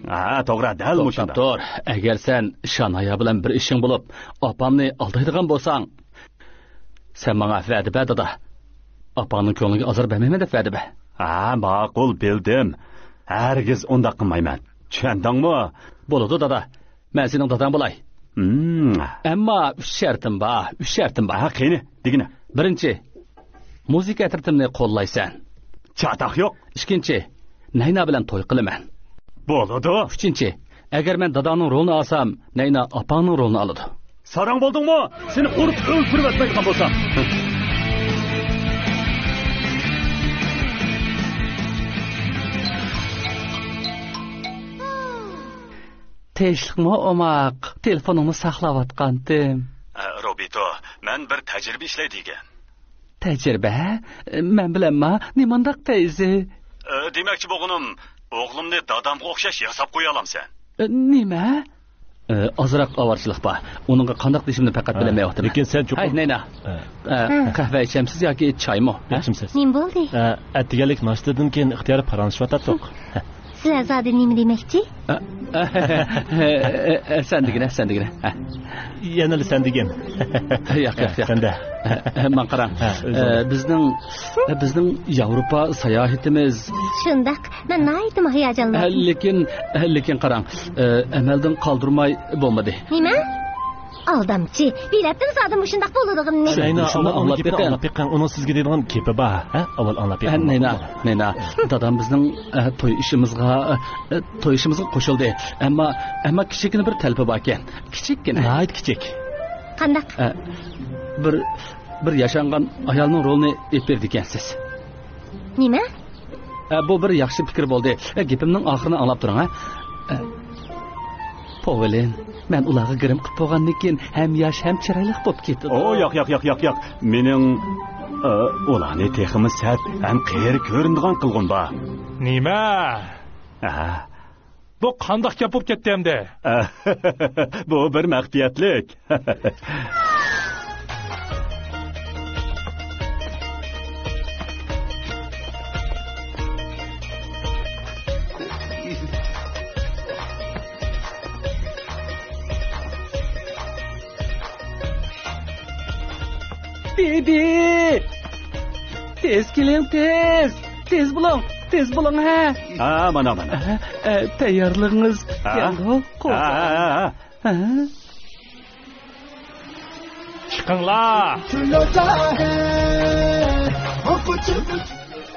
ھە، توغرا، دەل مۇشۇنداق. توختاپ تۇر. ئەگەر سەن شانايا بىلەن بىر ئىشىڭ بولۇپ، ئاپامنى ئالدايدىغان بولساڭ، سەن ماڭا ۋەدە بەر، دادا. ئاپاڭنىڭ كۆڭلىگە ئازار بەرمەيمەن دەپ ۋەدە بەر. ھە، ماقۇل، بىلدىم. ھەرگىز ئۇنداق قىلمايمەن. چۈشەندىڭمۇ؟ بولىدۇ، دادا. مەن سېنىڭ داداڭ بولاي. ھىم. ئەمما ئۈچ شەرتىم بار، ئۈچ شەرتىم بار. ھە، قېنى، دېگىنە. بىرىنچى، مۇزىكا ئەترىتىمنى قوللايسەن. چاتاق يوق. ئىككىنچى، نەينا بىلەن توي قىلىمەن. بولىدۇ. ئۈچىنچى، ئەگەر مەن داداڭنىڭ رولىنى ئالسام، نەينا ئاپاڭنىڭ رولىنى ئالىدۇ. ساراڭ بولدۇڭمۇ؟ سېنى ئۇرۇپ ئۆلتۈرۈۋەتمەيدىغان بولسام. تىنچلىقمۇ، ئوماق؟ تېلېفونۇڭنى ساقلاۋاتقانتىم. ئە، روبىتو، مەن بىر تەجرىبە ئىشلەي دېگەن. تەجرىبە؟ مەن بىلەنما؟ نېمانداق تەيزى؟ ئە، دېمەكچى بولغىنىم، ئوغلۇمنى دادامغا ئوخشاش ياساپ قويالامسەن؟ ئە، نېمە؟ ئازراق ئاۋارىچىلىق بار. ئۇنىڭغا قانداق دېيىشىمنى پەقەت ھە، بىلەلمەيۋاتىمەن. لېكىن سەن چوقۇم ھەي، نەينا. ھە. ئە، قەھۋە ئىچەمسىز ياكى چايمۇ؟ ھە؟ ئىچىمسىز. نېمە بولدى؟ ئە، ئەتىگەنلىك ناشتىدىن كېيىن ئىختىيارىي پاراڭلىشىۋاتاتتۇق. سىلەر زادى نېمە دېمەكچى؟ ئە، ئە، ئە، ئە، سەن دېگىنە، سەن دېگىنە. ھە. يەنىلا سەن دېگىن. ياق، ياق، ياق. سەندە. ئە، ئە، ماڭا قاراڭ. ھە، ئۆزۈڭ. ئە، بىزنىڭ، ئە، بىزنىڭ ياۋروپا ساياھىتىمىز. شۇنداق. مەن ناھايىتىمۇ ھاياجانلاندىم. ئە، لېكىن، ئە، لېكىن قاراڭ، ئە، ئەمەلدىن قالدۇرماي بولمىدى. نېمە؟ ئالدامچى. بىلەتتىم زادى مۇشۇنداق بولىدىغىنىنى. نەينا، شۇنداق ئاۋۋال ئاڭلاپ ئاڭلاپ بېقىڭ. ئاڭلاپ بېقىڭ. ئۇنىڭ سىزگە دەيدىغان گېپى بار. ھە؟ ئاۋۋال ئاڭلاپ ھە، بېقىڭ. نەينا، نەينا. دادام بىزنىڭ، ئە، توي ئىشىمىزغا، ئە، توي ئىشىمىزغا قوشۇلدى. ئەمما، ئەمما كىچىككىنە بىر تەلىپى باركەن. كىچىككىنە. ناھايىتى كىچىك. قانداق؟ ئە، بىر، بىر ياشانغان ئايالنىڭ رولىنى ئېلىپ بېرىدىكەنسىز. نېمە؟ ئە، بۇ بىر ياخشى پىكىر بولدى. ئە، گېپىمنىڭ ئاخىرىنى ئاڭلاپ تۇرۇڭ، ھە؟ ئە، پوۋلىن، مەن ئۇلارغا گىرىم قىلىپ بولغاندىن كېيىن ھەم ياش، ھەم چىرايلىق بولۇپ كېتىدۇ. ئو، ياق، ياق، ياق، ياق، ياق. مېنىڭ، ئە، ئۇلارنى تېخىمۇ سەت ھەم قېرى كۆرۈنىدىغان قىلغۇم بار. نېمە؟ ھە. بۇ قانداق گەپ بولۇپ كەتتى ئەمدى؟ بۇ بىر مەخپىيەتلىك. بىبى! تېز كېلىڭ، تېز! تېز بولۇڭ، تېز بولۇڭ، ھە! ھە، مانا، مانا. ھە، ئە، تەييارلىقىڭىز ھە؟ كەلدى، ھە، ھە، ھە، ھە. ھە؟ چىقىڭلار!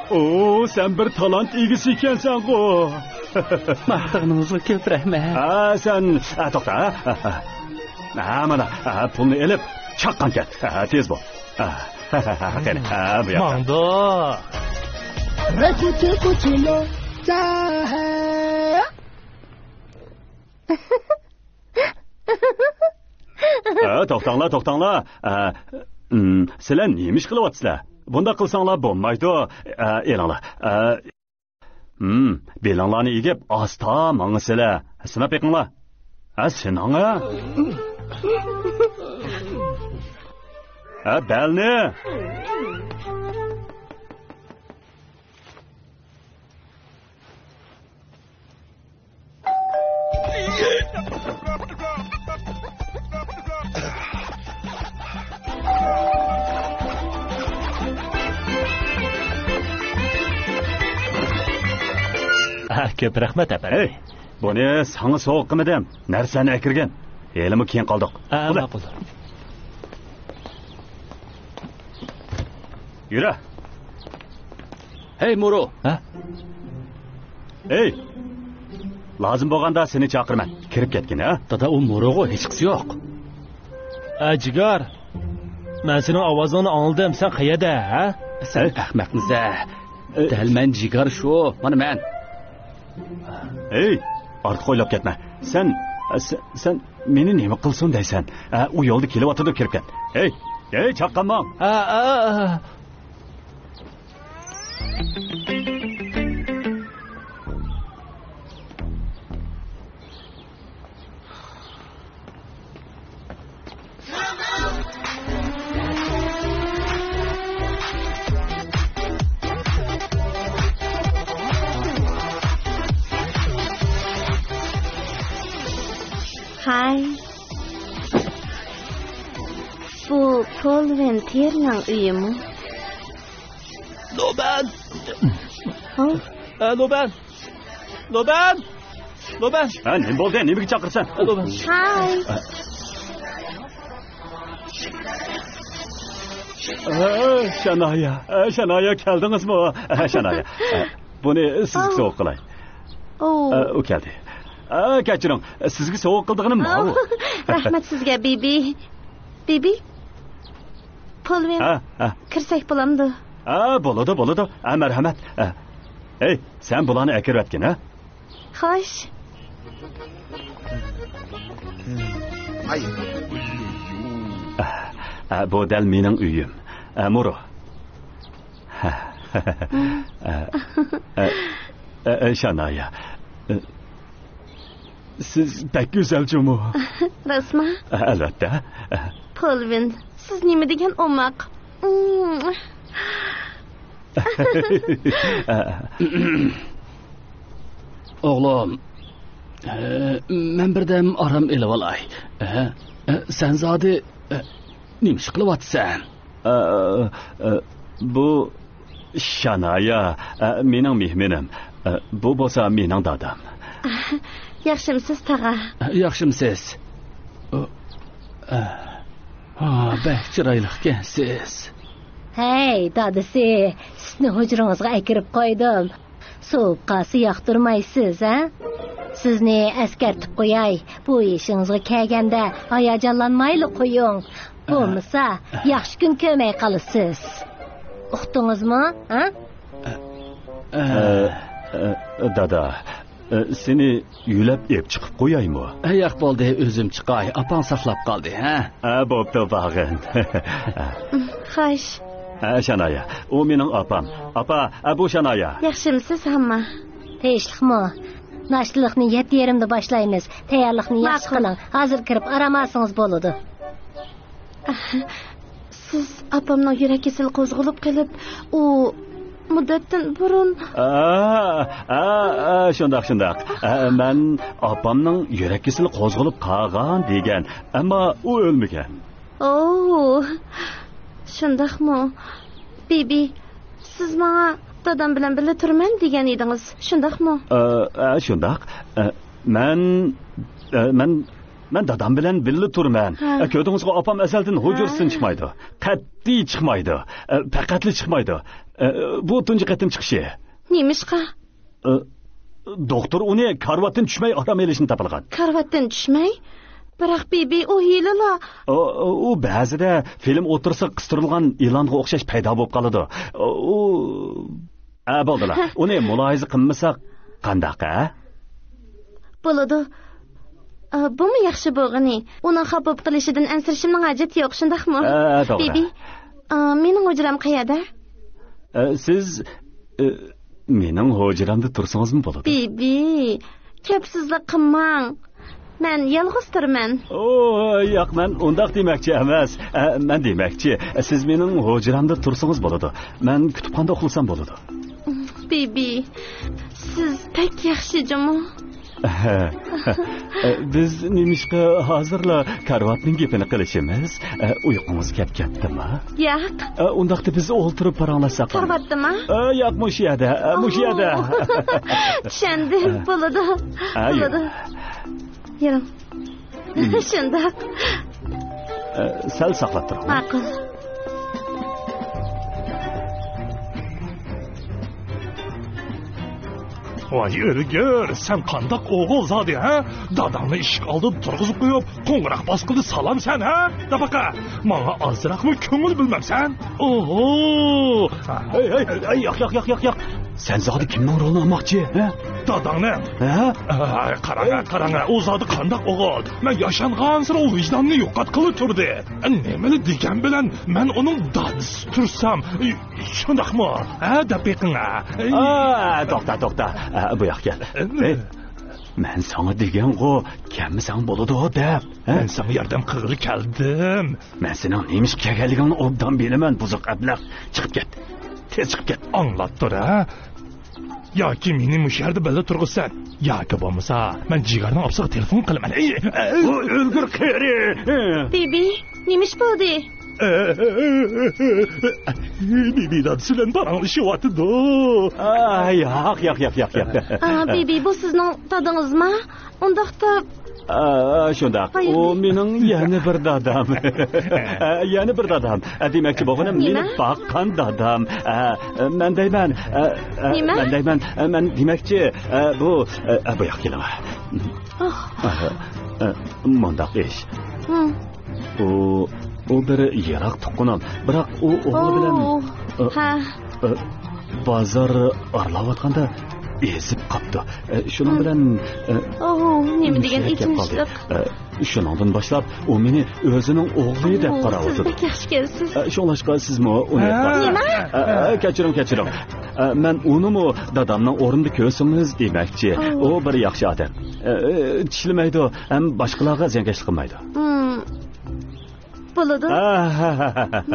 ئۇ، سەن بىر تالانت ئىگىسى ئىكەنسەنغۇ. ماختىغىنىڭىزغا كۆپ رەھمەت. ھە، سەن، ھە، توختا، ھە، ھە. ھە، مانا، ھە، پۇلنى ئېلىپ، چاققان كەت. ھە، تېز بول. ھە، ھە، ھە، ھە، قېنى، ھە، بۇ ياققا. ماڭدۇق. ھە، توختاڭلار، توختاڭلار. ھە، ئىم، سىلەر نېمە ئىش قىلىۋاتىسىلەر؟ بۇنداق قىلساڭلار بولمايدۇ. ھە، ئېلىڭلار. ھە، ھىم، بېلىڭلارنى ئېگىپ، ئاستا ماڭىسىلەر. سىناپ بېقىڭلار. ھە، سىناڭ، ھە. ھە، بەلنى. ئاھ، كۆپ رەھمەت، ئەپەندى. ھەي، بۇنى ساڭا سوۋغا قىلمىدىم. نەرسەنى ئەكىرگىن. ھېلىمۇ كېيىن قالدۇق. ھە، بولدى. ماقۇل. يۈرە. ھەي، مورو. ھە؟ ھەي! لازىم بولغاندا سېنى چاقىرىمەن. كىرىپ كەتكىن، ھە؟ دادا، ئۇ موروغۇ، ھېچقىسى يوق. ئە، جىگار. مەن سېنىڭ ئاۋازىڭنى ئاڭلىدىم. سەن قەيەردە، ھە؟ سەن ئەي. ئەخمەقمىسەن؟ ئەي. دەل مەن جىگار شۇ. مانا مەن. ھەي، ئارتۇق ئويلاپ كەتمە. سەن، سەن، سەن مېنى نېمە قىلسۇن دەيسەن؟ ھە، ئۇ يولدا كېلىۋاتىدۇ، كىرىپ كەت. ھەي، ھەي، چاققانماڭ. ھە، ھە، ھە. ھاي. بۇ پول ۋېنتىرنىڭ ئۆيىمۇ؟ لوبەن! ھاۋ؟ ئە، لوبەن! لوبەن! لوبەن! ھە، نېمە بولدى؟ نېمىگە چاقىرىسەن؟ ئە، لوبەن! ھاي! ئە، شانايا، ئە، شانايا، كەلدىڭىزمۇ؟ ئە، شانايا، ئە، بۇنى سىزگە ئاۋ. سوۋغا قىلاي. ئوۋ. ئە، ئۇ كەلدى. ئە، كەچۈرۈڭ، سىزگە سوۋغا قىلىدىغىنىم ماۋۇ. ئوۋ، رەھمەت سىزگە، بىبى. بىبى، پول ۋېن. ھە، ھە. كىرسەك بولامدۇ؟ ھە، بولىدۇ، بولىدۇ. ھە، مەرھەمەت. ھە. ھەي، سەن بۇلارنى ئەكىرىۋەتكىن، ھە؟ خوش. ھە، ھە، بۇ دەل مېنىڭ ئۆيۈم. ھە، مورو. ھە، ھە، ھە، ھە، شانايا. سىز بەك گۈزەل جۇمۇ. راستما؟ ئەلۋەتتە. پولۋىن، سىز نېمە دېگەن ئوماق. ئوغلۇم، مەن بىردەم ئارام ئېلىۋالاي. سەن زادى نېمە ئىش قىلىۋاتىسەن؟ ئە، ئە، بۇ شانايا، ئە، مېنىڭ مېھمىنىم. ئە، بۇ بولسا مېنىڭ دادام. ياخشىمسىز، تاغا؟ ياخشىمسىز؟ ئە، ئە، ئا، بەك چىرايلىقكەنسىز. ھەي، دادىسى، سىزنى ھۇجرىڭىزغا ئەكىرىپ قويدۇم. سوۋۇپ قالسا ياقتۇرمايسىز، ھە؟ سىزنى ئەسكەرتىپ قوياي، بۇ يېشىڭىزغا كەلگەندە ھاياجانلانمايلا قويۇڭ. بولمىسا، ياخشى كۈن كۆرمەي قالىسىز. ئۇقتىڭىزمۇ، ھە؟ ئە، ئە، دادا، ئە، سېنى يۆلەپ ئېپ چىقىپ قويايمۇ؟ ئە، ياق بولدى، ئۆزۈم چىقاي، ئاپاڭ ساقلاپ قالدى، ھە؟ ئە، بوپتۇ، باغىن. خوش. ئە، شانايا، ئۇ مېنىڭ ئاپام. ئاپا، ئە، بۇ شانايا. ياخشىمسىز، ھامما؟ تىنچلىقمۇ؟ ناشتىلىقنى يەتتە يېرىمدە باشلايمىز. تەييارلىقنى ياخشى قىلىڭ. ھازىر كىرىپ ئارام ئالسىڭىز بولىدۇ. سىز ئاپامنىڭ يۈرەك كېسىلى قوزغىلىپ قېلىپ، ئۇ مۇددەتتىن بۇرۇن. ئا، ئا، ئا، شۇنداق، شۇنداق. ئا، مەن ئاپامنىڭ يۈرەك كېسىلى قوزغىلىپ قالغان دېگەن، ئەمما ئۇ ئۆلمىگەن. ئوو، شۇنداقمۇ؟ بىبى، سىز ماڭا دادام بىلەن بىللە تۇرىمەن دېگەن ئىدىڭىز، شۇنداقمۇ؟ ئا، ئا، شۇنداق. ئا، مەن، ئا، مەن مەن دادام بىلەن بىللە تۇرىمەن. ھە. ئە، كۆردىڭىزغۇ، ئاپام ئەزەلدىن ھۇجرىسىدىن چىقمايدۇ. قەتئىي چىقمايدۇ. ئە، پەقەتلا چىقمايدۇ. ئە، بۇ تۇنجى قېتىم چىقىشى. نېمىشقا؟ ئە، دوختۇر ئۇنى كارىۋاتتىن چۈشمەي ئارام ئېلىشنى تاپىلىغان. كارىۋاتتىن چۈشمەي؟ بىراق بىبى ئۇ ھېلىلا. ئۇ، ئۇ، ئۇ بەزىدە فىلىم ئوتتۇرىسىغا قىستۇرۇلغان ئىلانغا ئوخشاش پەيدا بولۇپ قالىدۇ. ئۇ، ئە، بولدىلا. ئۇنى مۇلاھىزە قىلمىساق قانداق، ھە؟ بولىدۇ. ئا، بۇمۇ ياخشى بولغىنى. ئۇنىڭ خاپا بولۇپ قېلىشىدىن ئەنسىرىشىمنىڭ ھاجىتى يوق، شۇنداقمۇ؟ ئە، توغرا. بىبى، ئا، مېنىڭ ھۇجرام قەيەردە؟ ئە، سىز، ئە، مېنىڭ ھۇجرامدا تۇرسىڭىزمۇ بولىدۇ. بىبى، كەپسىزلىك قىلماڭ. مەن يالغۇز تۇرىمەن. ئو، ياق، مەن ئۇنداق دېمەكچى ئەمەس. ئە، مەن دېمەكچى، سىز مېنىڭ ھۇجرامدا تۇرسىڭىز بولىدۇ. مەن كۇتۇپخانىدا ئۇخلىسام بولىدۇ. بىبى، سىز بەك ياخشى جۇمۇ. ئە، بىز نېمىشقا ھازىرلا كارىۋاتنىڭ گېپىنى قىلىشىمىز؟ ئە، ئۇيقۇڭىز كەپ كەتتىما؟ ياق. ئە، ئۇنداقتا بىز ئولتۇرۇپ پاراڭلاشساق. كارىۋاتتىما؟ ئە، ياق، مۇشۇ يەردە، ئە، مۇشۇ يەردە. ئوو. چۈشەندىم، بولىدۇ. ئە، بولىدۇ. يۈرۈڭ. شۇنداق. ئە، سەل ساقلاپ تۇرۇڭ. ماقۇل. ۋاي ئۆلگۈر، سەن قانداق ئوغۇل زادى، ھە؟ داداڭنى ئىشىك ئالدىدا تۇرغۇزۇپ قويۇپ، قوڭغۇراق باسقىلى سالامسەن، ھە؟ دەپەقە، ماڭا ئازراقمۇ كۆڭۈل بۆلمەمسەن؟ ئوھو! ھەي، ھەي، ھەي، ياق، ياق، ياق، ياق، ياق. سەن زادى كىمنىڭ رولىنى ئالماقچى، ھە؟ داداڭنى. ھە؟ ئاي، قاراڭە، قاراڭە، ئۇ زادى قانداق ئوغۇل؟ مەن ياشانغانسېرى ئۇ ۋىجداننى يوقاتقىلى تۇردى. نېمىلا دېگەن بىلەن مەن ئۇنىڭ دادىسى تۇرسام، شۇنداقمۇ؟ ھە، دەپ بېقىڭ، ھە. ئا، توختا، توختا. ئا، بۇ ياققا كەل. ھەي، مەن ساڭا دېگەنغۇ، كەلمىسەڭ بولىدۇ دەپ، ھە؟ مەن ساڭا ياردەم قىلغىلى كەلدىم. مەن سېنىڭ نېمە ئىشقا كەلگەنلىكىڭنى ئوبدان بىلىمەن، بۇزۇق ئەبلەخ. چىقىپ كەت. تېز چىقىپ كەت. ئاڭلاپ تۇر، ھە؟ ياكى مېنى مۇشۇ يەردە بىللە تۇرغۇزىسەن، ياكى بولمىسا مەن جىگەرنىڭ ئاپىسىغا تېلېفون قىلىمەن. ئەي، ئەي. ئۇ ئۆلگۈر قېرى. بىبى، نېمە ئىش بولدى؟ بىبى دادىسى بىلەن پاراڭلىشىۋاتىدۇ. ئا، ياق، ياق، ياق، ياق، ياق. ئا، بىبى، بۇ سىزنىڭ دادىڭىزما؟ ئۇنداقتا. ئا، شۇنداق. ئاي. ئۇ مېنىڭ يەنە بىر دادام. ئا، يەنە بىر دادام. ئا، دېمەكچى بولغىنىم، مېنى باققان دادام. ئا، مەن دەيمەن. ئا، ئا، نېمە؟ مەن دەيمەن. ئا، مەن دېمەكچى، ئا، بۇ، ئا، بۇ ياققا كېلىڭ. ئاھ. ئا، ئا، مۇنداق ئىش. ھىم. ئۇ، ئۇ بىر يىراق تۇغقىنىم. بىراق ئۇ ئوغلى بىلەن، ئوو، ئا، ھە. ئا، بازار ئارىلاۋاتقاندا ئېزىپ قاپتۇ. ئا، شۇنىڭ بىلەن، ئا، ئوو، نېمە دېگەن مۇشۇ يەرگە كەپ قالدى. ئېچىنىشلىق. ئا، شۇنىڭدىن باشلاپ ئۇ مېنى ئۆزىنىڭ ئوغلى دەپ قاراۋاتىدۇ. ئوو، سىز بەك ياخشىكەنسىز. ئا، شۇڭلاشقا سىزمۇ ئۇنى ھە. ئا، ئا، كەچۈرۈڭ، كەچۈرۈڭ. ئە، مەن ئۇنىمۇ دادامنىڭ ئورنىدا كۆرسىڭىز دېمەكچى. ئۇ بىر ياخشى ئادەم. ئە، ئە، چىشلىمەيدۇ ھەم باشقىلارغا زىيانكەشلىك قىلمايدۇ. بولىدۇ.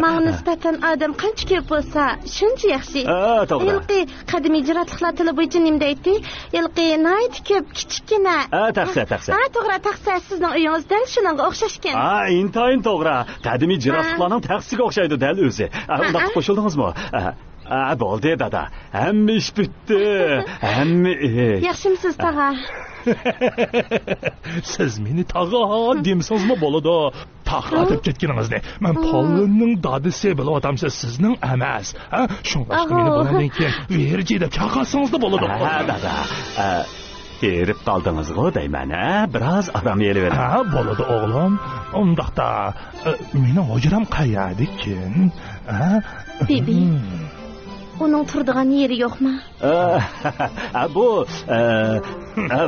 ماڭا نىسبەتەن ئادەم قانچە كۆپ بولسا، شۇنچە ياخشى. ئا، توغرا. ھېلىقى قەدىمىي ئىجرائاتلىقلار تىلى بويىچە نېمە دەيتتى؟ ھېلىقى ناھايىتى كۆپ، كىچىككىنە. ئا، تەخسە، تەخسە. ئا، توغرا، تەخسە. سىزنىڭ ئۆيىڭىز دەل شۇنىڭغا ئوخشاشكەن. ئا، ئىنتايىن توغرا. قەدىمىي ئىجرائاتلىقلارنىڭ تەخسىگە ئوخشايدۇ دەل ئۆزى. ئا، ئۇنداقتا قوشۇلدىڭىزمۇ؟ ئا، ئا، بولدى، دادا. ھەممە ئىش پۈتتى. ھەممە ئىش. ياخشىمسىز، تاغا؟ سىز مېنى تاغا دېمىسىڭىزمۇ بولىدۇ. تاغا دەپ كەتكىنىڭىزنى. مەن پالۋاننىڭ دادىسى، بىلىۋاتامسىز، سىزنىڭ ئەمەس. ھە؟ شۇڭلاشقا مېنى بۇنىڭدىن كېيىن ۋىرجى دەپ چاقىرسىڭىزلا بولىدۇ. ھە، دادا. ئە، ھېرىپ قالدىڭىزغۇ دەيمەن، ھە؟ بىراز ئارام ئېلىۋېلىڭ. ھە، بولىدۇ ئوغلۇم. ئۇنداقتا، ئە، مېنىڭ ھۇجرام قەيەردىكىن؟ ھە؟ بىبى. ئۇنىڭ تۇرىدىغان يېرى يوقما؟ ئە، بۇ، ئە، ئە،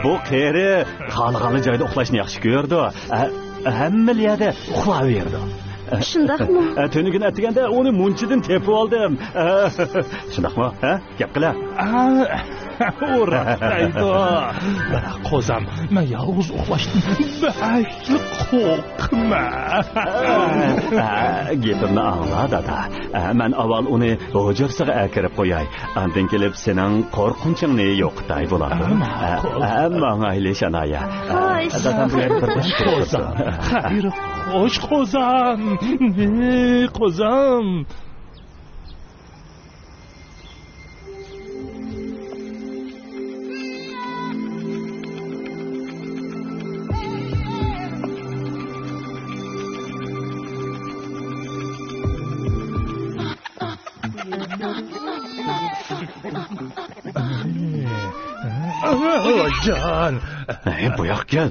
بۇ قېرى خالىغانلا جايدا ئۇخلاشنى ياخشى كۆرىدۇ. ئە، ھەممىلا يەردە ئۇخلاۋېرىدۇ. شۇنداقمۇ؟ ئە، تۈنۈگۈن ئەتىگەندە ئۇنى مۇنچىدىن تېپىۋالدىم. ئە، شۇنداقمۇ؟ ھە؟ گەپ قىلە. ئا، ئۇ راست دەيدۇ. بىراق قوزام، مەن يالغۇز ئۇخلاشتىن بەكلا قورقىمەن. ئە، گېپىمنى ئاڭلا، دادا. ئە، مەن ئاۋۋال ئۇنى ھۇجرىسىغا ئەكىرىپ قوياي. ئاندىن كېلىپ سېنىڭ قورقۇنچۇڭنى يوقىتاي، بولامدۇ؟ ئە، ماڭايلى، شانايە. ئە، دادام بۇ يەردە بىر قوزام. خەير، خوش قوزام. قوزام. جان. ھە، بۇياققا كەل.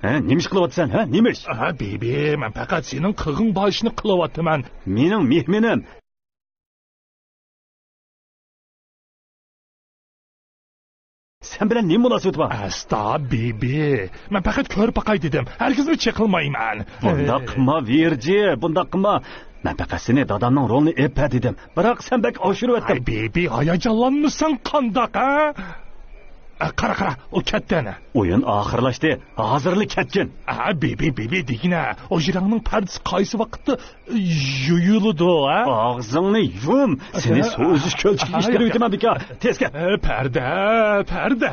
ھە، نېمە ئىش قىلىۋاتىسەن، ھە؟ نېمە ئىش؟ ھە، بىبى، مەن پەقەت سېنىڭ قىلغىنىڭ بار ئىشنى قىلىۋاتىمەن. مېنىڭ مېھمىنىم. سەن بىلەن نېمە مۇناسىۋىتى بار؟ ئەستا، بىبى. مەن پەقەت كۆرۈپ باقاي دېدىم. ھەرگىزمۇ چېقىلمايمەن. بۇنداق قىلما، ۋىرجى، بۇنداق قىلما. مەن پەقەت سېنى دادامنىڭ رولىنى ئېلىپ بەر دېدىم. بىراق سەن بەك ئاشۇرۇۋەتتىڭ. ئاي، بىبى، ھاياجانلانمىساڭ قانداق، ھە؟ ئە، قارا، قارا، ئۇ كەتتى ئەنە. ئويۇن ئاخىرلاشتى. ھازىرلا كەتكىن. ئە، بىبى، بىبى دېگىنە. ھۇجراڭنىڭ پەردىسى قايسى ۋاقىتتا يۇيۇلىدۇ، ھە؟ ئاغزىڭنى يۇم. سېنى سۇ ئۈزۈش كۆلچىكىگە ئىتتىرىۋېتىمەن، بىكار. تېز كەت. ئە، پەردە، پەردە.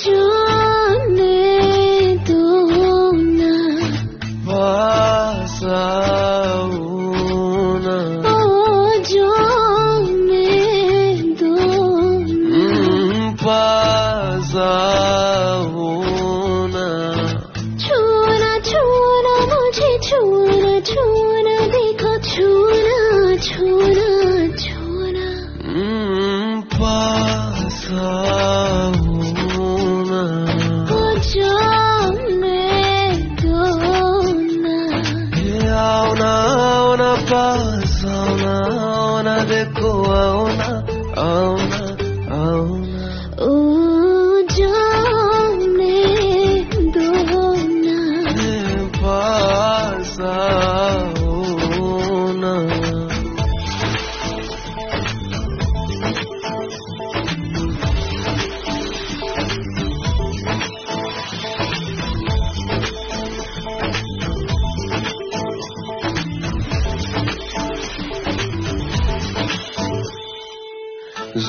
جان دونا، پاساونا. او جان دونا، پاساونا. چھونا، چھونا مجھے، چھونا، چھونا دیکھو، چھونا، چھونا، چھونا. پاساونا. او جان دونا. آونا، آونا، پاساونا، آونا، دیکھو، آونا، آونا، آونا. او جان دونا. پاساونا.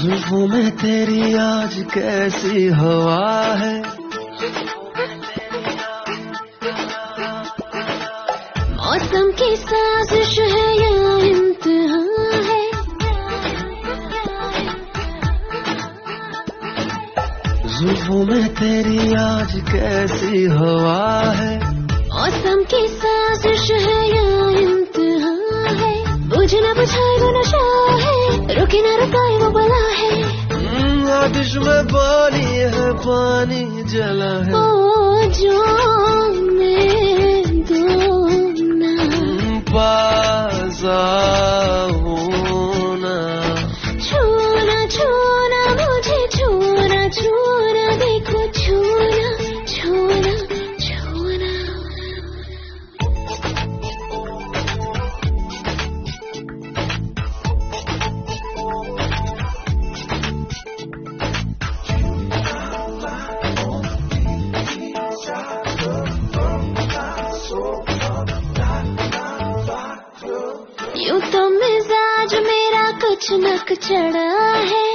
زلفوں میں تیری آج کیسی ہوا ہے۔ موسم کی سازش ہے یا वो मैं तेरी आज कैसी हवा है। मौसम की साजिश है या इम्तिहान है, बुझ ना बुझाए वो नशा है, रुके ना रुकाए वो बला है। हम्म, आतिश में पानी है, पानी जला है। ओ जाने दो ना। हम्म, पास आओ ना। छूना, छूना, मुझे छूना, छूना, देखो छूना, छूना, छूना। यूं तो मिजाज मेरा कुछ नक चढ़ा है।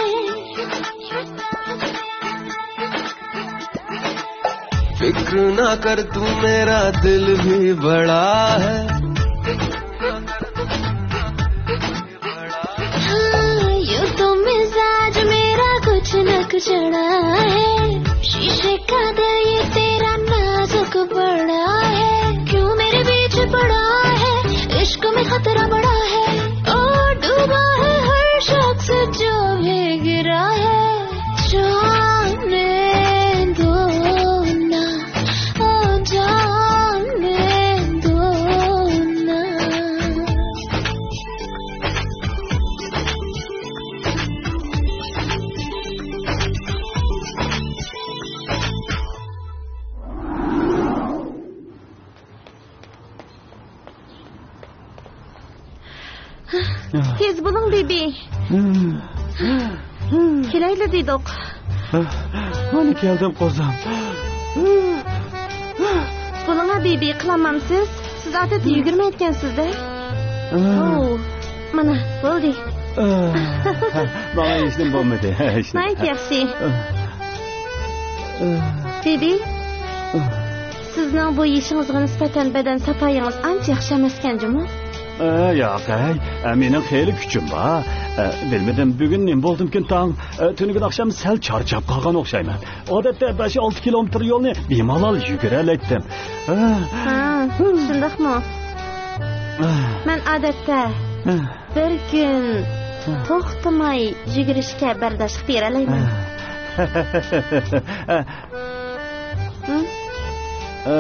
फिक्र ना कर तू, मेरा दिल भी बड़ा है। हाँ, यूं तो मिजाज मेरा कुछ नक चढ़ा है। शीशे का दिल ये तेरा नाजुक बड़ा है। क्यों मेरे बीच पड़ा है, इश्क में खतरा बड़ा है। ओ डूबा है हर शख्स जो भी गिरा है। जाने दो ना, ओ जाने दो ना। تېز بولۇڭ، بېبى. كېلەيلى دېدۇق. مانا كەلدىم، قوزام. بولۇڭا، بېبى، قىلالمامسىز؟ سىز ئادەتتە يۈگۈرمەيدىكەنسىز-دە. ئوۋ، مانا، بولدى. ماڭا ھېچنېمە بولمىدى، ھېچنېمە. ناھايىتى ياخشى. بېبى، سىزنىڭ بۇ يېشىڭىزغا نىسبەتەن بەدەن ساپايىڭىز ئانچە ياخشى ئەمەسكەن جۇمۇ؟ ئە، ياق، ئەي، ئە، مېنىڭ خېلى كۈچۈم بار. ئە، بىلمىدىم، بۈگۈن نېمە بولدىمىكىن تاڭ؟ ئە، تۈنۈگۈن ئاخشام سەل چارچاپ قالغان ئوخشايمەن. ئادەتتە بەش-ئالتە كىلومېتىر يولنى بىمالال يۈگۈرەلەيتتىم. ئە. ھا، شۇنداقمۇ؟ ئە. مەن ئادەتتە ئە. بىر كۈن ئە. توختىماي يۈگۈرۈشكە بەرداشلىق بېرەلەيمەن. ئە. ئە،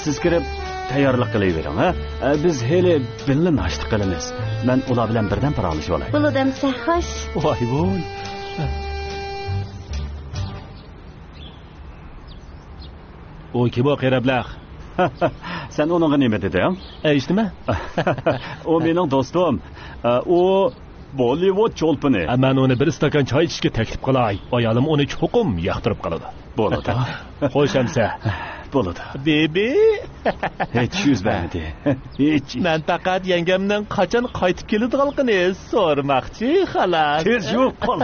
سىز كىرىپ تەييارلىق قىلىۋېرىڭ، ھە؟ ئە، بىز ھېلى بىللە ناشتا قىلىمىز. مەن ئۇلار بىلەن بىردەم پاراڭلىشىۋالاي. بولىدۇ ئەمىسە، خوش. ۋاي ۋۇي. ئۇ كىم ئۇ قېرىبلىق؟ سەن ئۇنىڭغا نېمە دېدىڭ؟ ئە، ھېچنېمە. ئۇ مېنىڭ دوستۇم. ئە، ئۇ بوللىۋۇد چولپىنى. ئە، مەن ئۇنى بىر ئىستاكان چاي ئىچىشكە تەكلىپ قىلاي. ئايالىم ئۇنى چوقۇم ياقتۇرۇپ قالىدۇ. بولىدۇ. خوش ئەمسە. بولىدۇ. بېبى. ھېچ يۈز بەرمىدى. ھېچ. مەن پەقەت يەڭگەمنىڭ قاچان قايتىپ كېلىدىغانلىقىنى سورىماقچى، خالاس. تېز يۇيۇپ قال.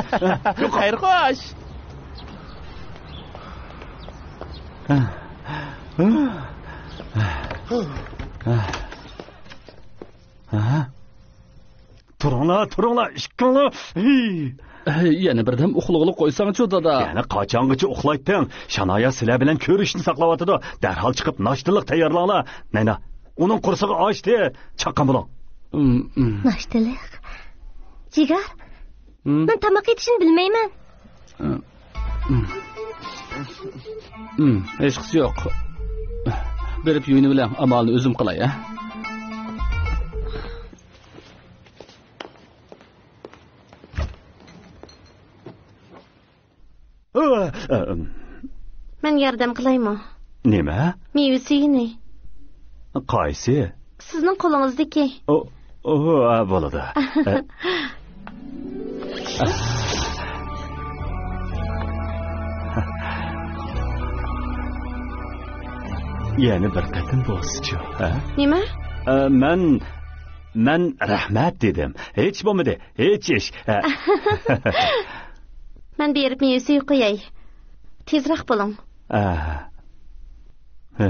خەير خوش. ھە؟ تۇرۇڭلار، تۇرۇڭلار، ئىككىڭلار. ھېي. يەنە بىردەم ئۇخلىغىلى قويساڭچۇ، دادا. يەنە قاچانغىچە ئۇخلايتتىڭ؟ شانايا سىلەر بىلەن كۆرۈشۈشنى ساقلاۋاتىدۇ. دەرھال چىقىپ ناشتىلىق تەييارلاڭلار. نەينا، ئۇنىڭ قورسىقى ئاچتى. چاققان بولۇڭ. ناشتىلىق؟ جىگار، مەن تاماق ئېتىشنى بىلمەيمەن. ھېچقىسى يوق. بېرىپ يۇيۇنۇۋېلىڭ، ئامالنى ئۆزۈم قىلاي، ھە؟ مەن ياردەم قىلايمۇ؟ نېمە؟ مېۋە سۈيىنى. قايسى؟ سىزنىڭ قولىڭىزدىكى. ئو، ئو، ھە، بولىدۇ. يەنە بىر قېتىم بولسىچۇ، ھە؟ نېمە؟ ئە، مەن، مەن رەھمەت دېدىم. ھېچ بولمىدى، ھېچ ئىش. ئە. مەن بېرىپ مېۋە سۈيى قۇياي. تېزراق بولۇڭ. ئە. ئە،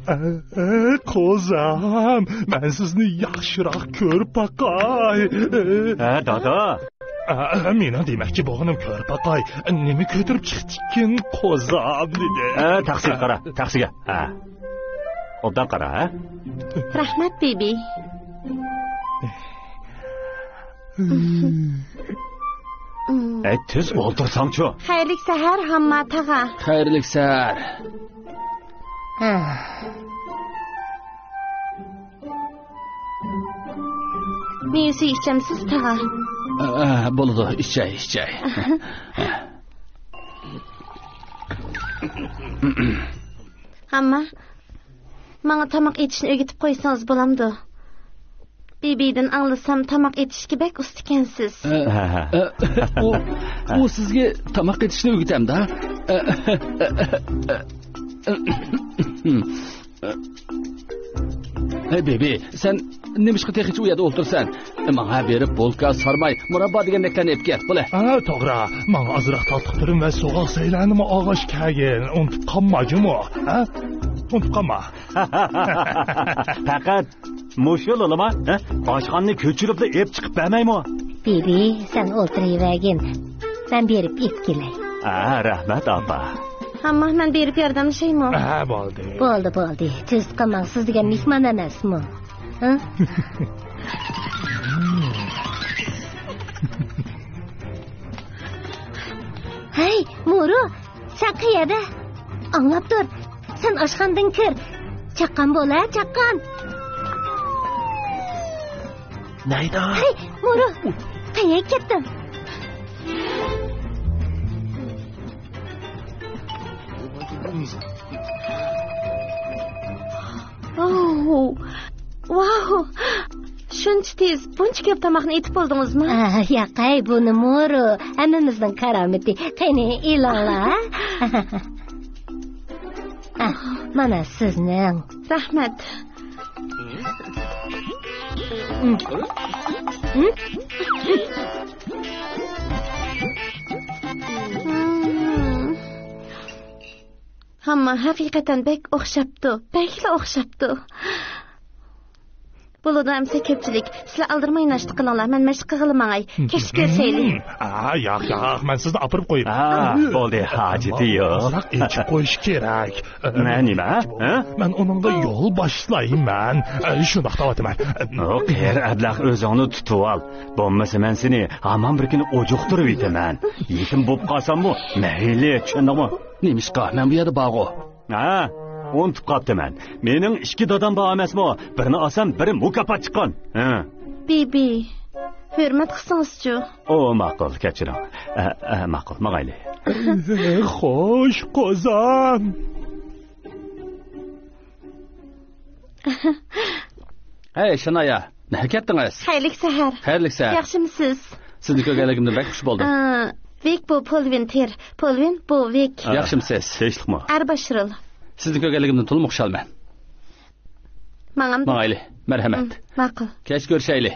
ئە، قوزام، مەن سىزنى ياخشىراق كۆرۈپ باقاي. ھە، دادا. ئە، مېنىڭ دېمەكچى بولغىنىم، كۆر باقاي، نېمە كۆتۈرۈپ چىقتىكىن قوزام دېدى. ئە، تاخسىغا قارا، تاخسىغا. ھە. ئوبدان قارا، ھە؟ رەھمەت، بىبى. ئەي، تېز ئولتۇرساڭچۇ. خەيرلىك سەھەر، ھامما تاغا. خەيرلىك سەھەر. ھە. مېۋە سۈيى ئىچەمسىز، تاغا؟ ئە، بولىدۇ، ئىچەي، ئىچەي. ئەمما ماڭا تاماق ئېتىشنى ئۆگىتىپ قويسىڭىز بولامدۇ؟ بىبىدىن ئاڭلىسام، تاماق ئېتىشكە بەك ئۇستىكەنسىز. ئە، ئە، ئۇ، ئۇ سىزگە تاماق ئېتىشنى ئۆگىتەمدۇ؟ ئە، ئە، بىبى، سەن نېمىشقا تېخىچە ئۇ يەردە ئولتۇرسەن؟ ماڭا بېرىپ بولكا، سارماي، مۇراببا دېگەندەكلەرنى ئېلىپ كەت، بولە. ھە، توغرا. ماڭا ئازراق تاتلىق تۈرۈم ۋە سوغۇق سەيلەرنىمۇ ئالغاچ كەلگىن. ئۇنتۇپ قالما جۇمۇ، ھە؟ ئۇنتۇپ قالما. پەقەت مۇشۇ لىلىما، ھە؟ ئاشخانىنى كۆچۈرۈپلا ئېلىپ چىقىپ بەرمەيمۇ؟ بىبى، سەن ئولتۇرۇۋەرگىن. مەن بېرىپ ئېلىپ كېلەي. ھە، رەھمەت، ئاپا. ئەمما مەن بېرىپ ياردەملىشەيمۇ؟ ھە، بولدى. بولدى، بولدى. تۈزۈت قىلماڭ، سىز دېگەن مېھمان ئەمەسمۇ؟ ھە؟ ھەي، مورۇ، سەن قەيەردە؟ ئاڭلاپ تۇر. سەن ئاشخانىدىن كىر. چاققان بول، ھە، چاققان. نەيدا؟ ھەي، مورۇ، قەيەرگە كەتتىڭ؟ ئوو، ۋاۋ! شۇنچە تېز، بۇنچە كۆپ تاماقنى ئېتىپ بولدىڭىزمۇ؟ ئا، ياقەي، بۇنى مورۇ، ھەممىمىزنىڭ كارامىتى. قېنى، ئېلىڭلار. ئا، مانا سىزنىڭ. رەھمەت. ئەمما ھەقىقەتەن بەك ئوخشاپتۇ، بەكلا ئوخشاپتۇ. بولىدۇ ئەمسە كۆپچىلىك، سىلەر ئالدىرىماي ناشتا قىلىڭلار، مەن مەشىق قىلغىلى ماڭاي. كەچتە كۆرۈشەيلى. ھىم، ئا، ياق، ياق، مەن سىزنى ئاپىرىپ قويۇپ. ھا، بولدى، ھاجىتى يوق. ئازراق ئېچىپ قويۇش كېرەك. نە، نېمە؟ ھە؟ مەن ئۇنىڭغا يول باشلايمەن. ئە، شۇنداق دەۋاتىمەن. ئۇ قېرى ئەبلەخ، ئۆزۈڭنى تۇتۇۋال. بولمىسا مەن سېنى ھامان بىر كۈنى ئوجۇقتۇرۇۋېتىمەن. يېتىم بولۇپ قالساممۇ مەيلى، چۈشەندىڭمۇ؟ نېمىشقا؟ مەن بۇ يەردە بارغۇ. ھە، ئۇنتۇپ قاپتىمەن. مېنىڭ ئىككى دادام بار ئەمەسمۇ؟ بىرىنى ئالسام، بىرى مۇكاپات چىققان. ھە. بىبى، ھۆرمەت قىلسىڭىزچۇ؟ ئو، ماقۇل، كەچۈرۈڭ. ئە، ئە، ماقۇل، ماڭايلى. خوش، قوزام. ھەي، شانايا، نەگە كەتتىڭىز؟ خەيرلىك سەھەر. خەيرلىك سەھەر. ياخشىمۇسىز؟ سىزنى كۆرگەنلىكىمدىن بەك خۇش بولدۇم. ئا، ۋىك بۇ، پولۋىن تېر. پولۋىن بۇ، ۋىك. ئا، ياخشىمۇسىز؟ تىنچلىقمۇ؟ ئەر باشرول. سىزنى كۆرگەنلىكىمدىن تولىمۇ خۇشالمەن. ماڭامدۇ؟ ماڭايلى. مەرھەمەت. ھىم، ماقۇل. كەچ كۆرۈشەيلى.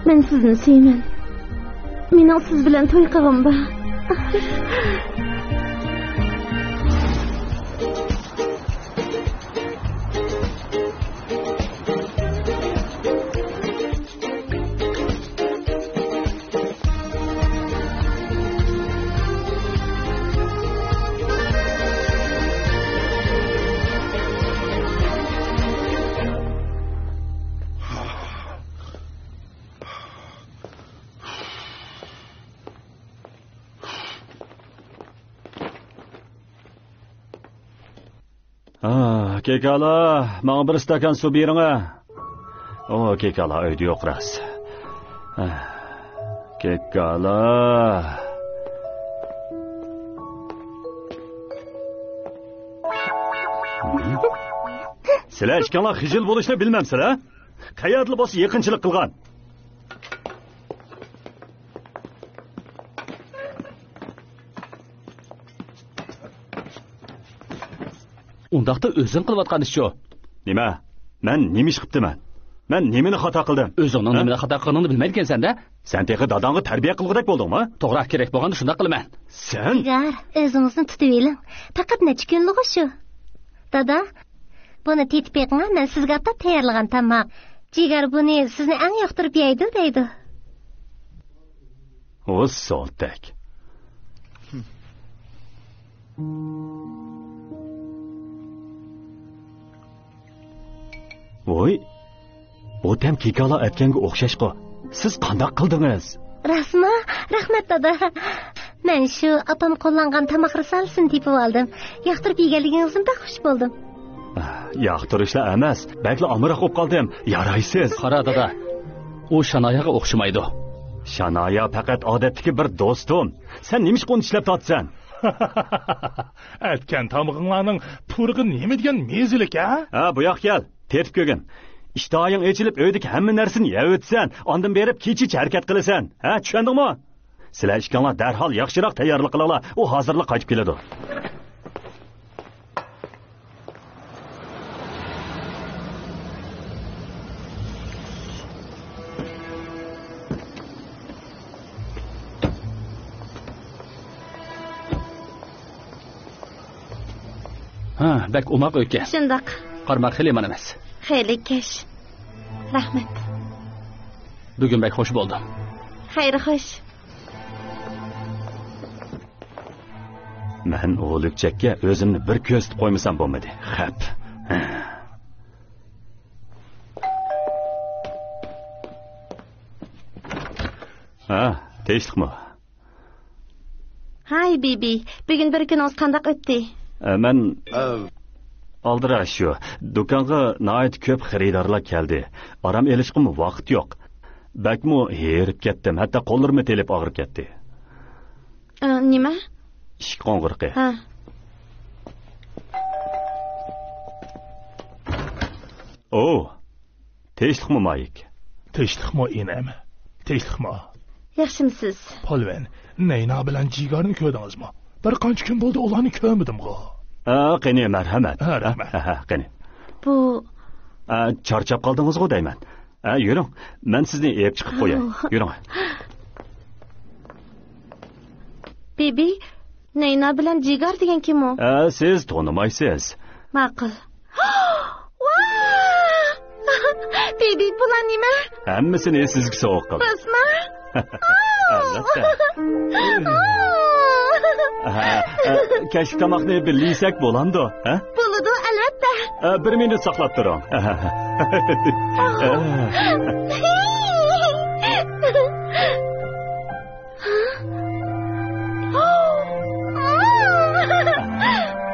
مەن سىزنى سۆيىمەن. مېنىڭ سىز بىلەن توي قىلغۇم بار. ئا، كېكالا، ماڭا بىر ئىستاكان سۇ بېرىڭە. ئو، كېكالا ئۆيدە يوق راست. ئا، كېكالا. سىلەر ئىككىڭلار خىجىل بولۇشنى بىلمەمسىلەر؟ قەيەردىلا بولسا يېقىنچىلىق قىلغان. ئۇنداقتا ئۆزۈڭ قىلىۋاتقان ئىشچۇ؟ نېمە؟ مەن نېمە ئىش قىپتىمەن؟ مەن نېمىنى خاتا قىلدىم؟ ئۆزۈڭنىڭ ھە؟ نېمىنى خاتا قىلغىنىڭنى بىلمەيدىكەنسەن-دە. سەن تېخى داداڭغا تەربىيە قىلغۇدەك بولدۇڭمۇ؟ توغرا، كېرەك بولغاندا شۇنداق قىلىمەن. سەن جىگار، ئۆزىڭىزنى تۇتۇۋېلىڭ. پەقەت نەچچە كۈنلىغۇ شۇ. دادا، بۇنى تېتىپ بېقىڭا، مەن سىزگە ئاتاپ تەييارلىغان تاماق. جىگار بۇنى سىزنى ئەڭ ياقتۇرۇپ يەيدۇ دەيدۇ. ئۇ سولتەك. ۋوي، بۇ تەم كىكالا ئەتكەنگە ئوخشاشقۇ. سىز قانداق قىلدىڭىز؟ راستمۇ؟ رەھمەت، دادا. مەن شۇ ئاپام قوللانغان تاماق رىسالىسىنى تېپىۋالدىم. ياقتۇرۇپ يېگەنلىكىڭىزدىن بەك خۇش بولدۇم. ياقتۇرۇشلا ئەمەس، بەكلا ئامراق بولۇپ قالدىم. يارايسىز. قارا، دادا. ئۇ شاناياغا ئوخشىمايدۇ. شانايا پەقەت ئادەتتىكى بىر دوستۇم. سەن نېمىشقا ئۇنى چىشلەپ تارتىسەن؟ ئەتكەن تامىقىڭلارنىڭ پۇرىقى نېمە دېگەن مېزىلىك، ھە؟ ھە، بۇ ياققا كەل. تېتىپ كۆرگىن. ئىشتىھايىڭ ئېچىلىپ، ئۆيدىكى ھەممە نەرسىنى يەۋېتىسەن. ئاندىن بېرىپ كېچىچە ھەرىكەت قىلىسەن. ھە، چۈشەندىڭمۇ؟ سىلەر ئىككىڭلار دەرھال ياخشىراق تەييارلىق قىلىڭلار. ئۇ ھازىرلا قايتىپ كېلىدۇ. ھە، بەك ئوماق ئۆيكەن. شۇنداق. قارىماق خېلى يامان ئەمەس. خېلى كەش. رەھمەت. بۈگۈن بەك خوش بولدۇم. خەير خوش. مەن ئۇ لۈكچەككە ئۆزۈمنى بىر كۆرسىتىپ قويمىسام بولمىدى. خەپ. ھە، تىنچلىقمۇ؟ ھاي، بىبى، بۈگۈن بىر كۈنىڭىز قانداق ئۆتتى؟ ئە، مەن ئالدىراش شۇ. دۇكانغا ناھايىتى كۆپ خېرىدارلار كەلدى. ئارام ئېلىشقىمۇ ۋاقىت يوق. بەكمۇ ھېرىپ كەتتىم. ھەتتا قوللىرىممۇ تېلىپ ئاغرىپ كەتتى. ئە، نېمە؟ ئىشىك قوڭغۇرىقى. ھە. ئو، تىنچلىقمۇ مايك؟ تىنچلىقمۇ ئىنىم؟ تىنچلىقمۇ؟ ياخشىمسىز؟ پالۋېن، نەينا بىلەن جىگارنى كۆردىڭىزمۇ؟ بىر قانچە كۈن بولدى ئۇلارنى كۆرمىدىمغۇ. ھە، قېنى، مەرھەمەت. ھە، رەھمەت. ھە، ھە، قېنى. بۇ ھە، چارچاپ قالدىڭىزغۇ دەيمەن. ھە، يۈرۈڭ. مەن سىزنى ئېلىپ چىقىپ قوياي. ھە. يۈرۈڭ. بىبى، نەينا بىلەن جىگار دېگەن كىم ئۇ؟ ھە، سىز تونۇمايسىز. ماقۇل. ۋا! بىبى، بۇلار نېمە؟ ھەممىسىنى سىزگە سوۋغا قىلدىم. راستمۇ؟ ئەلۋەتتە. ھە، ئە، كەچلىك تاماقنى بىللە يېسەك بولامدۇ، ھە؟ بولىدۇ، ئەلۋەتتە. ئە، بىر مىنۇت ساقلاپ تۇرۇڭ.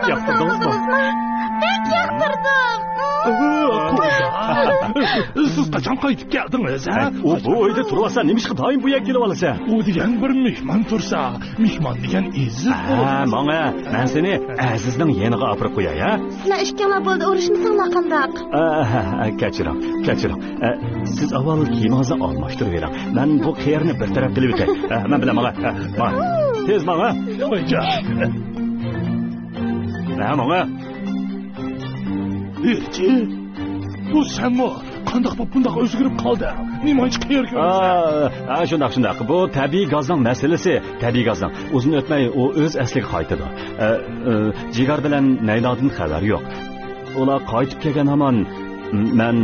ياقتۇردىڭىزمۇ؟ بەك ياقتۇردۇم. سىز قاچان قايتىپ كەلدىڭىز، ھە؟ ئۇ بۇ ئۆيدە تۇرۇۋالسا، نېمىشقا دائىم بۇ يەرگە كېلىۋالىسەن؟ ئۇ دېگەن بىر مېھمان تۇرسا، مېھمان دېگەن ئېزىز بولىدۇ. ھە، ماڭە، مەن سېنى ئەزىزنىڭ يېنىغا ئاپىرىپ قوياي، ھە؟ سىلەر ئىككىڭلار بولدى، ئۇرۇشمىساڭلار قانداق؟ ئە، ھە، ھە، كەچۈرۈڭ، كەچۈرۈڭ. ئە، سىز ئاۋۋال كىيىمىڭىزنى ئالماشتۇرۇۋېلىڭ. مەن بۇ قېرىنى بىر تەرەپ قىلىۋېتەي. ئە، مەن بىلەن ماڭا، ئە، ماڭا. تېز ماڭا. ھە، ماڭا. ھېرچى، بۇ سەنمۇ؟ قانداق بولۇپ بۇنداق ئۆزگىرىپ قالدىڭ؟ نېمانچە قېرى كۆرۈنسەڭ؟ ئا، ئا، شۇنداق، شۇنداق. بۇ تەبىئىي گازنىڭ مەسىلىسى. تەبىئىي گازنىڭ. ئۇزۇن ئۆتمەي ئۇ ئۆز ئەسلىگە قايتىدۇ. ئە، ئە، جىگار بىلەن نەينادىن خەۋەر يوق. ئۇلار قايتىپ كەلگەن ھامان مەن،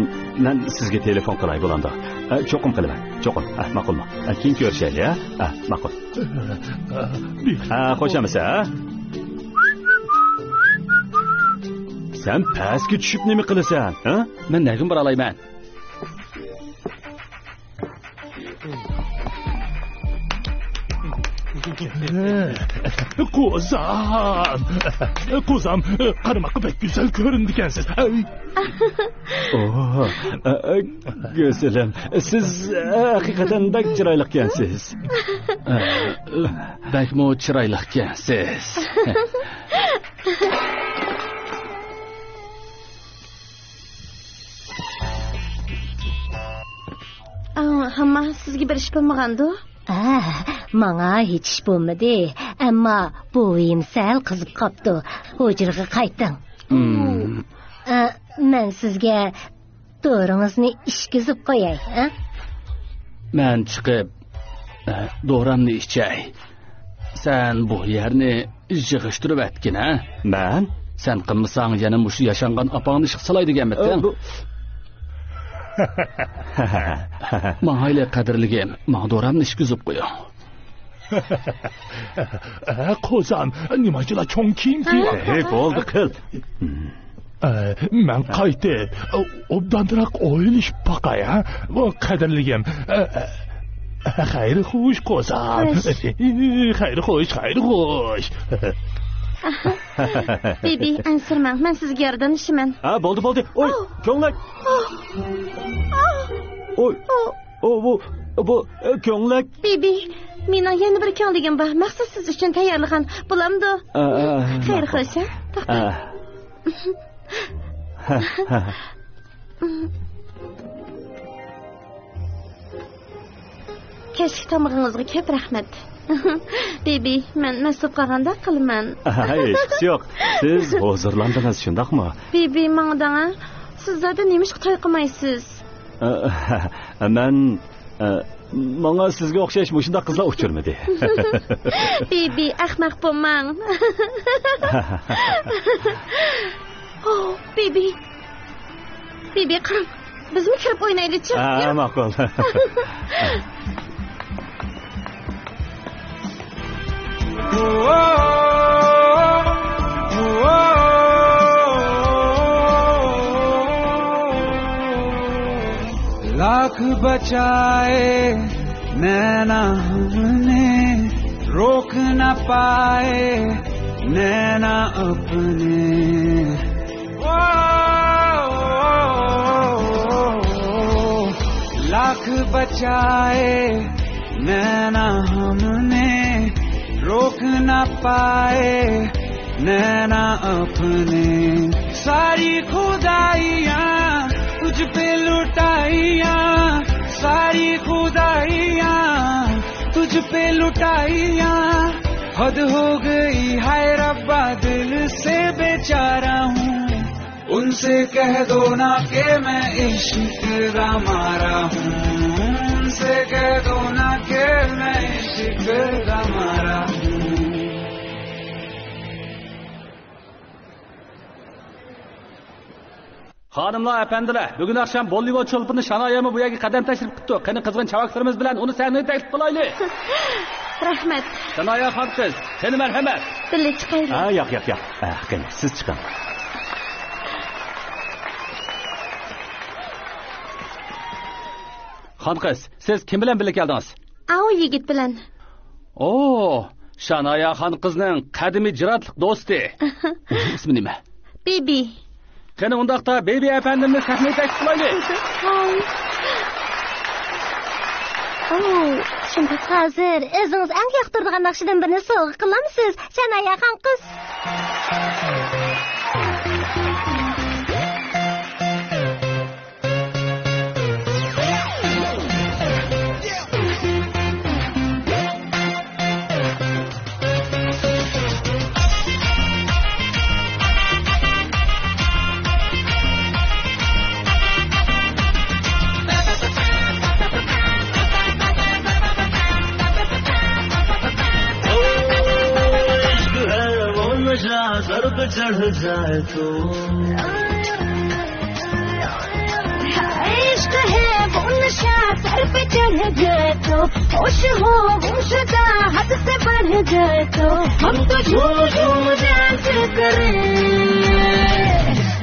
مەن سىزگە تېلېفون قىلاي بولامدۇ؟ ئە، چوقۇم قىلىمەن. چوقۇم. ئە، ماقۇلمۇ؟ ئە، كېيىن كۆرۈشەيلى، ھە؟ ئە، ماقۇل. ھە، خوش ئەمىسە، ھە؟ سەن پەسكە چۈشۈپ نېمە قىلىسەن، ھە؟ مەن نەگىمۇ بارالايمەن؟ قوزام! قوزام، قارىماققا بەك گۈزەل كۆرۈنىدىكەنسىز. ئەي! ئوھ، ئە، ئە، گۈزىلىم، سىز، ئە، ھەقىقەتەن بەك چىرايلىقكەنسىز. بەكمۇ چىرايلىقكەنسىز. ئەمما سىزگە بىر ئىش بولمىغاندۇ؟ ئە، ماڭا ھېچ ئىش بولمىدى. ئەمما بوۋىيىم سەل قىزىپ قاپتۇ. ھۇجرىغا قايتىڭ. مم. ئە، مەن سىزگە دورىڭىزنى ئىچكۈزۈپ قوياي، ھە؟ مەن چىقىپ، ئە، دورامنى ئىچەي. سەن بۇ يەرنى يىغىشتۇرۇۋەتكىن، ھە؟ مەن؟ سەن قىلمىساڭ، يەنە مۇشۇ ياشانغان ئاپاڭنى ئىشقا سالاي دېگەنمىتىڭ؟ ئە، بۇ ماڭايلى، قەدىرلىكىم، ماڭا دورامنى ئىچكۈزۈپ قويۇڭ. ئە، قوزام، نېمانچىلا چوڭ كىيىم كىيىۋاپسەن؟ ھەي، بولدى، قىل. ئە، مەن قايتىپ، ئوبدانراق ئويلىشىپ باقاي، ھە؟ بۇ قەدىرلىگىم. ئە، ئە، خەير خوش، قوزام. خوش. خەير خوش، خەير خوش. بىبى، ئەنسىرىمەڭ، مەن سىزگە ياردەملىشىمەن. ھە، بولدى، بولدى. ئوي، ئاۋ. كۆڭلەك. ئاۋ. ئاۋ. ئوي. ئاۋ. ئو، بۇ، بۇ، ئە، كۆڭلەك. بىبى، مېنىڭ يەنە بىر كۆڭلىكىم بار. مەخسۇس سىز ئۈچۈن تەييارلىغان. بولامدۇ؟ ئە، ئە، خەير ماقۇل. خوش، ھە؟ توختاڭ. ئە. كەچلىك تامىقىڭىزغا كۆپ رەھمەت. بىبى، مەن مەستۇرۇپ قالغاندەك قىلىمەن. ھەي، ھېچقىسى يوق. سىز ھۇزۇرلاندىڭىز، شۇنداقمۇ؟ بىبى، ماڭا دەڭە. سىز زادى نېمىشقا توي قىلمايسىز؟ ئە، مەن، ئە، ماڭا سىزگە ئوخشاش مۇشۇنداق قىزلار ئۇچرىمىدى. بىبى، ئەخمەق بولماڭ. ئوھ، بىبى. بىبى، قاراڭ. بىزمۇ كىرىپ ئوينايلىچۇ؟ ھە، ماقۇل. لاکھ بچائے نینا ہم نے، روک نہ پائے نینا اپنے۔ لاکھ بچائے نینا ہم نے، روک نہ پائے نینا اپنے۔ ساری خدائیاں تجھ پہ لٹائیاں، ساری خدائیاں تجھ پہ لٹائیاں۔ حد ہو گئی ہے ربا، دل سے بیچارہ ہوں۔ ان سے کہہ دو نا کہ میں عشق کا مارا ہوں، ان سے کہہ دو نا کہ میں عشق کا مارا ہوں۔ خانىملار، ئەپەندىلەر، بۈگۈن ئاخشام بوللىۋۇد چولپىنى شانايەمۇ بۇ يەرگە قەدەم تەشرىپ قىپتۇ. قېنى، قىزغىن چاۋاكلىرىمىز بىلەن ئۇنى سەھنىگە تەكلىپ قىلايلى. رەھمەت. شانايە خان قىز، قېنى، مەرھەمەت. بىللە چىقايلى. ھە، ياق، ياق، ياق. ھە، قېنى، سىز چىقىڭ. خان قىز، سىز كىم بىلەن بىللە كەلدىڭىز؟ ئاۋۇ يىگىت بىلەن. ئو، شانايە خان قىزنىڭ قەدىمىي جىراتلىق دوستى. ئىسمى نېمە؟ بىبى. قېنى، ئۇنداقتا بىبى ئەپەندىمنى سەھنىگە تەكلىپ قىلايلى. ھاي. ئو، شۇنداق، ھازىر ئۆزىڭىز ئەڭ ياقتۇرىدىغان ناخشىدىن بىرنى سوۋغا قىلامسىز، شانايە خان قىز؟ عشق ہے وہ نشہ سر پہ چڑھ جائے تو۔ عشق ہے وہ نشہ سر پہ چڑھ جائے تو، ہوش ہو گمشدہ حد سے بڑھ جائے تو، ہم تو جھوم جھوم ڈانس کریں۔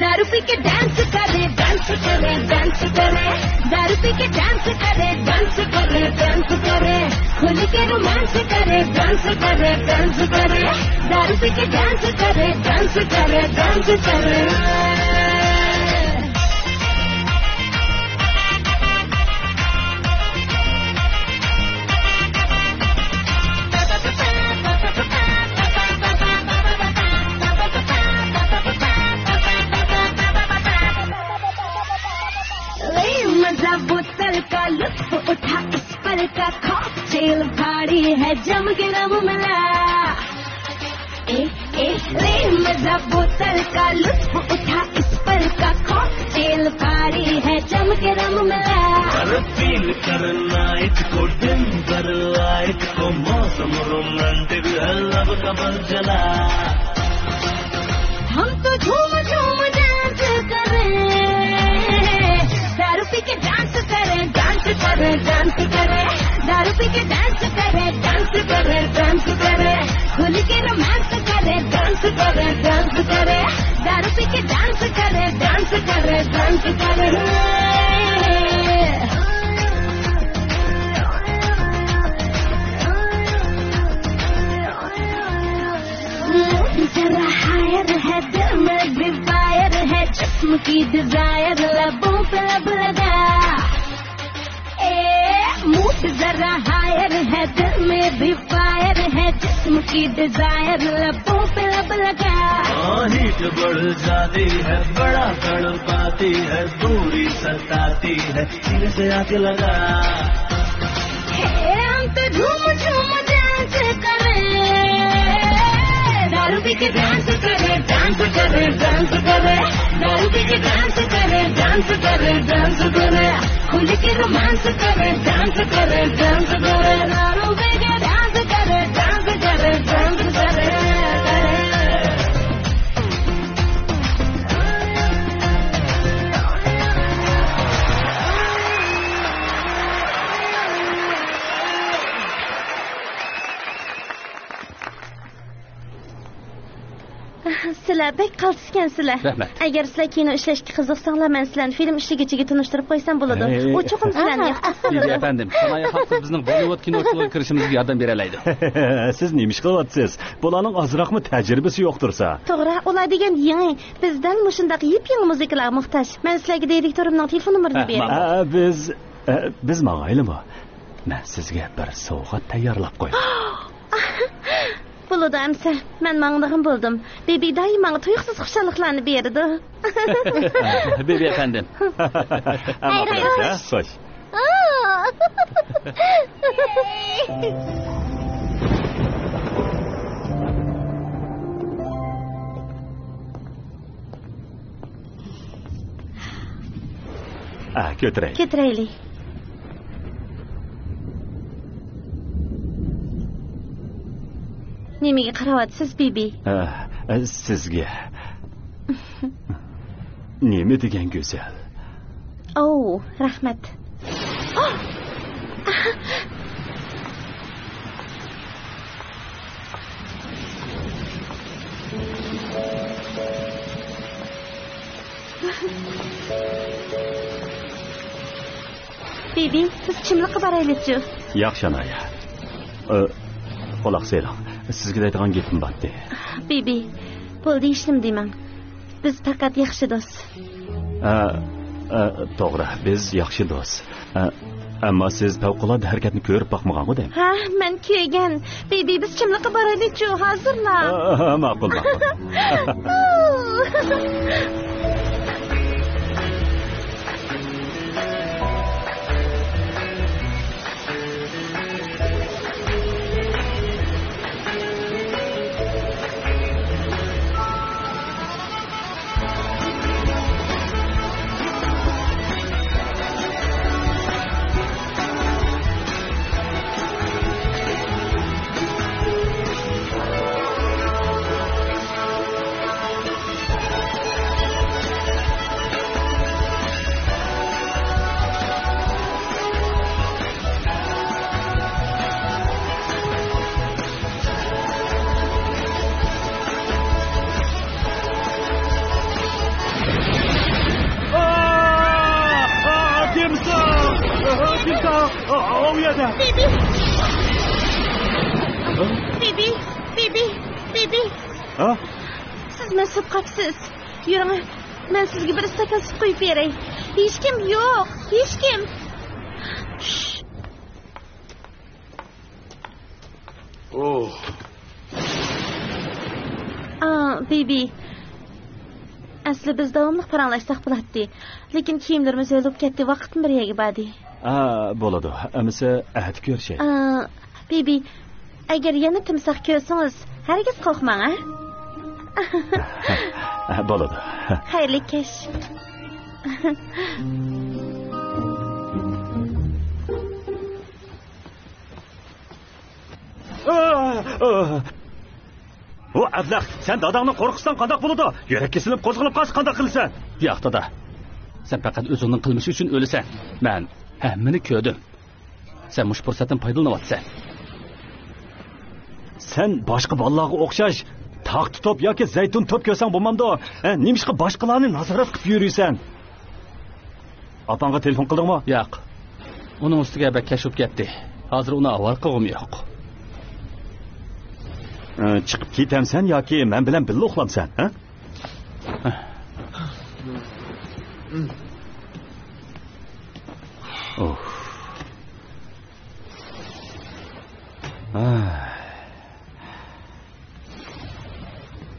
دارو پی کے ڈانس کریں، ڈانس کریں، ڈانس کریں۔ دارو پی کے ڈانس کریں، ڈانس کریں، ڈانس کریں۔ کھل کے رومانس کریں، ڈانس کریں، ڈانس کریں۔ دارو پی کے ڈانس کریں، ڈانس کریں، ڈانس کریں۔ مزہ بوتل کا لطف اٹھا का कॉकटेल भारी है, जम के रम मिला। ए, ए, ले मजा बोतल का, लुत्फ उठा इस पल का, कॉकटेल भारी है, जम के रम मिला। अरे फील कर नाइट को, दिन भर लाइट को, मौसम रोमांटिक है, लब का बल जला। हम तो झूम झूम डांस करें, दारू पी के डांस करें, डांस करें, डांस करें, दारू पी के डांस करें, डांस करें, डांस करें, खुल के रोमांस करें, डांस करें, डांस करें, दारू पी के डांस करें, डांस करें, डांस करें। मूड जरा हायर है, दिल में भी फायर है, जिस्म की डिजायर, लबों पे लब लगा। ए, मूड जरा हायर है, दिल में भी फायर है, जिस्म की डिजायर, लबों पे लब लगा। हाँ, हीट बढ़ जाती है, बड़ा तड़पाती है, दूरी सताती है, सीने से आके लगा। हे, हम तो झूम झूम डांस करें, दारू पी के डांस करें, डांस करें, डांस करें, दारू पी के डांस करें, डांस करें, डांस करें, खुल के रोमांस करें, डांस करें, डांस करें, दारू पी के डांस करें, डांस करें, डांस करें। سىلەر بەك قالتىس ئىكەنسىلەر. رەھمەت. ئەگەر سىلەر كىنو ئىشلەشكە قىزىقساڭلار، مەن سىلەرنى فىلىم ئىشلىگۈچىگە تونۇشتۇرۇپ قويسام بولىدۇ. ئۇ چوقۇم سىلەرنى ياقتۇرۇپ قالىدۇ. بىبى ئەپەندىم، سانايى خالقىمىز بىزنىڭ بوللىۋۇد كىنوچىلىقىغا كىرىشىمىزگە ياردەم بېرەلەيدۇ. سىز نېمە ئىش قىلىۋاتىسىز؟ بۇلارنىڭ ئازراقمۇ تەجرىبىسى يوق تۇرسا. توغرا، ئۇلار دېگەن يېڭى. بىز دەل مۇشۇنداق يېپيېڭى مۇزىكىلارغا موھتاج. مەن سىلەرگە دىرېكتورۇمنىڭ تېلېفون نومۇرىنى بېرەي. ھە، بىز، بىز ماڭايلىمۇ؟ مەن سىزگە بىر سوۋغات تەييارلاپ قويدۇم. بولىدۇ ئەمسە، مەن ماڭىدىغان بولدۇم. بىبى دائىم ماڭا تۇيۇقسىز خۇشاللىقلارنى بېرىدۇ. بىبى ئەپەندىم. ھەممە قىلىمىز، ھە؟ خوش. ئا، كۆتۈرەي. كۆتۈرەيلى. نېمىگە قاراۋاتىسىز، بىبى؟ ئا، سىزگە. نېمە دېگەن گۈزەل. ئوۋ، رەھمەت. بىبى، بىز چىملىققا بارايلىچۇ؟ ياخشى، ئانايە. ئە، قۇلاق سېلىڭ. سىزگە دەيدىغان گېپىم بارتى. بىبى، بولدى، ھېچنېمە دېمەڭ. بىز پەقەت ياخشى دوست. ئە، ئە، توغرا، بىز ياخشى دوست. ئە، ئەمما سىز پەۋقۇلئاددە ھەرىكەتنى كۆرۈپ باقمىغانغۇ دەيمەن. ھە، مەن كۆرگەن. بىبى، بىز چىملىققا بارايلىچۇ، ھازىرلا. ئە، ئە، ماقۇل، ماقۇل. ئا، ئا، تىمساھ! ئا، تىمساھ! ئا، ئا، ئۇ يەردە! بىبى! بىبى! بىبى! بىبى! ھە؟ سىز مەست بولۇپ قاپسىز. يۈرۈڭ، مەن سىزگە بىر ئىستاكان سۈت قۇيۇپ بېرەي. ھېچكىم يوق، ھېچكىم. ئوھ. ئا، بىبى. ئەسلى بىز داۋاملىق پاراڭلاشساق بولاتتى. لېكىن كىيىملىرىمىز ھۆل بولۇپ كەتتى، ۋاقىتمۇ بىر يەرگە باردى. ئا، بولىدۇ. ئەمىسە ئەتە كۆرۈشەيلى. ئا، بىبى، ئەگەر يەنە تىمساھ كۆرسىڭىز، ھەرگىز قورقماڭ، ھە؟ بولىدۇ. خەيرلىك كەچ. ۋۇ ئەبلەخ، سەن داداڭنى قورقۇتساڭ قانداق بولىدۇ؟ يۈرەك كېسىلىپ قوزغىلىپ قالسا قانداق قىلىسەن؟ ياق، دادا. سەن پەقەت ئۆزۈڭنىڭ قىلمىشى ئۈچۈن ئۆلىسەن. مەن ھەممىنى كۆردۈم. سەن مۇشۇ پۇرسەتتىن پايدىلىنىۋاتىسەن. سەن باشقا بالىلارغا ئوخشاش تاختا توپ ياكى زەيتۇن توپ كۆرسەڭ بولمامدۇ؟ ھە، نېمىشقا باشقىلارنى نازارەت قىلىپ يۈرىسەن؟ ئاپاڭغا تېلېفون قىلدىڭمۇ؟ ياق. ئۇنىڭ ئۈستىگە بەك كەچ بولۇپ كەتتى. ھازىر ئۇنى ئاۋارە قىلغۇم يوق. ئە، چىقىپ كېتەمسەن ياكى مەن بىلەن بىللە ئۇخلامسەن، ھە؟ ئۇھ. ئاھ.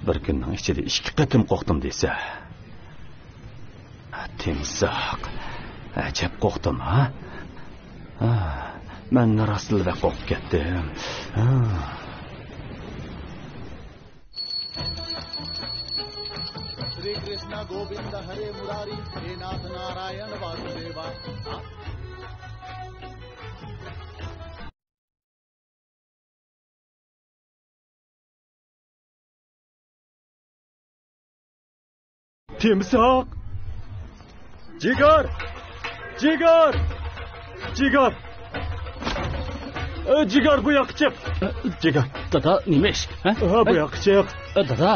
بىر كۈننىڭ ئىچىدە ئىككى قېتىم قورقتۇم دېسە. تىمساھ. ئەجەب قورقتۇم، ھە؟ ئاھ، مەن راستلا بەك قورقۇپ كەتتىم. ئاھ. श्री कृष्ण गोविंद हरे मुरारी, हे नाथ नारायण वासुदेवा। تىمساھ! جىگار! جىگار! جىگار! ئە، جىگار، بۇ ياققا چىق! ئە، جىگار! دادا، نېمە ئىش؟ ھە؟ ھە، بۇ ياققا چىق! ئە، دادا!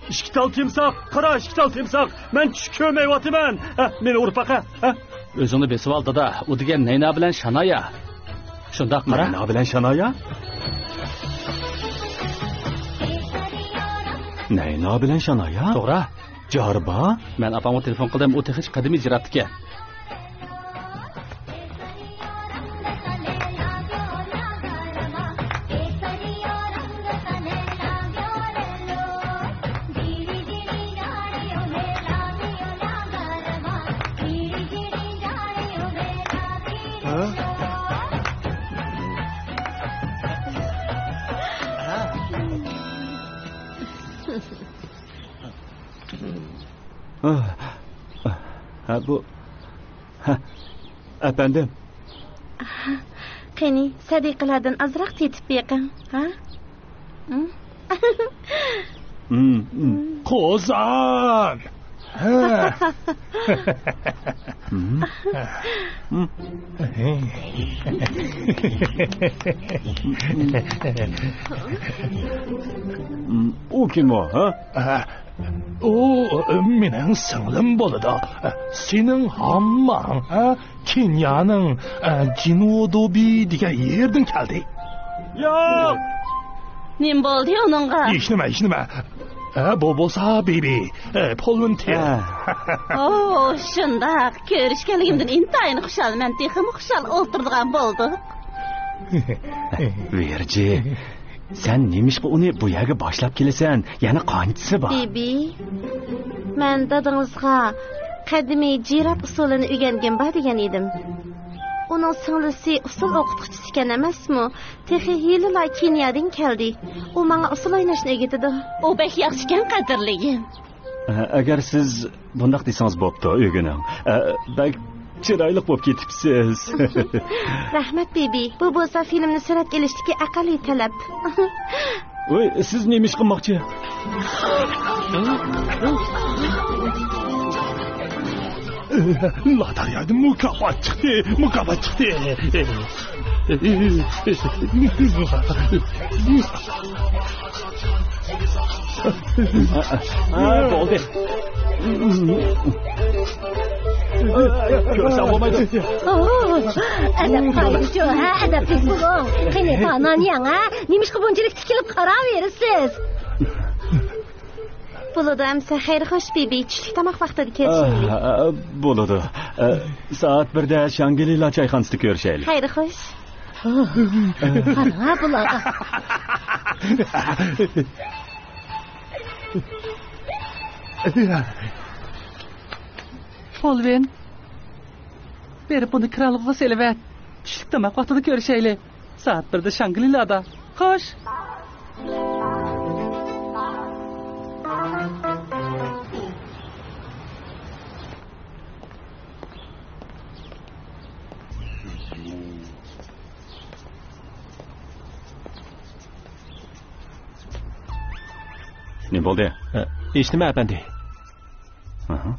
ئىككى تال تىمساھ! قارا، ئىككى تال تىمساھ! مەن چۈش كۆرمەيۋاتىمەن! ھە، مېنى ئۇرۇپ باقە! ھە؟ ئۆزۈڭنى بېسىۋال، دادا. ئۇ دېگەن نەينا بىلەن شانايا. شۇنداق، قارا. نەينا بىلەن شانايا؟ نەينا بىلەن شانايا؟ توغرا. جاربا؟ مەن ئاپامغا تېلېفون قىلدىم، ئۇ تېخىچە قەدىمىي جىراتتىكەن. ھە؟ ھە، بۇ، ھە، ئەپەندىم. قېنى، سەدىقىلەردىن ئازراق تېتىپ بېقىڭ، ھە؟ ھىم؟ ھىم، ھىم. قوزان! ھە. ھىم؟ ھىم. ئۇ كىم ئۇ، ھە؟ ئۇ مېنىڭ سىڭلىم بولىدۇ. سېنىڭ ھامماڭ، ھە؟ كېنىيانىڭ، ئە، جىنۋودۇبى دېگەن يېرىدىن كەلدى. ياق! نېمە بولدى ئۇنىڭغا؟ ھېچنېمە، ھېچنېمە. ئە، بۇ بولسا بىبى، ئە، پولۇنتېر. ھە. ئو، شۇنداق. كۆرۈشكەنلىكىمدىن ئىنتايىن خۇشالمەن. تېخىمۇ خۇشال ئولتۇرىدىغان بولدۇق. ۋېرجى، سەن نېمىشقا ئۇنى بۇ يەرگە باشلاپ كېلىسەن؟ يەنە قانچىسى بار؟ بىبى، مەن دادىڭىزغا قەدىمىي جىرات ئۇسسۇلىنى ئۆگەنگىن بار دېگەن ئىدىم. ئۇنىڭ سىڭلىسى ئۇسسۇل ئوقۇتقۇچىسىكەن ئەمەسمۇ؟ تېخى ھېلىلا كېنىيادىن كەلدى. ئۇ ماڭا ئۇسسۇل ئويناشنى ئۆگىتىدۇ. ئۇ بەك ياخشىكەن، قەدىرلىگىن. ئەگەر سىز بۇنداق دېسىڭىز بوپتۇ، ئۆگىنىڭ. ئە، بەك چىرايلىق بولۇپ كېتىپسىز. رەھمەت، بىبى. بۇ بولسا فىلىمنى سۈرەتكە ئېلىشتىكى ئەقەللىي تەلەپ. ۋوي، سىز نېمە ئىش قىلماقچى؟ لاتار يەردىن مۇكاپات چىقتى، مۇكاپات چىقتى. ھە، بولدى. كۆرسەڭ بولمايدۇ. ئوو، ئەدەپ قايىل شۇ، ھە، ئەدەپلىك بولۇڭ. قېنى، بانان يەڭ، ھە؟ نېمىشقا بۇنچىلىك تىكىلىپ قاراۋېرىسىز؟ بولىدۇ ئەمىسە، خەير خوش، بىبى، چۈشلۈك تاماق ۋاقتىدا كېلىشەيلى. ئا، بولىدۇ. ئا، سائەت بىردە شاڭگىلىلا چايخانىسىدا كۆرۈشەيلى. خەير خوش. قاراڭا بۇلارغا. بولۋىن، بېرىپ ئۇنى كىرالغۇغا سېلىۋەت. چۈشلۈك تاماق ۋاقتىدا كۆرۈشەيلى. سائەت بىردە شاڭگرىلادا. خوش. نېمە بولدى؟ ئە، ھېچنېمە، ئەپەندى. ئاھا.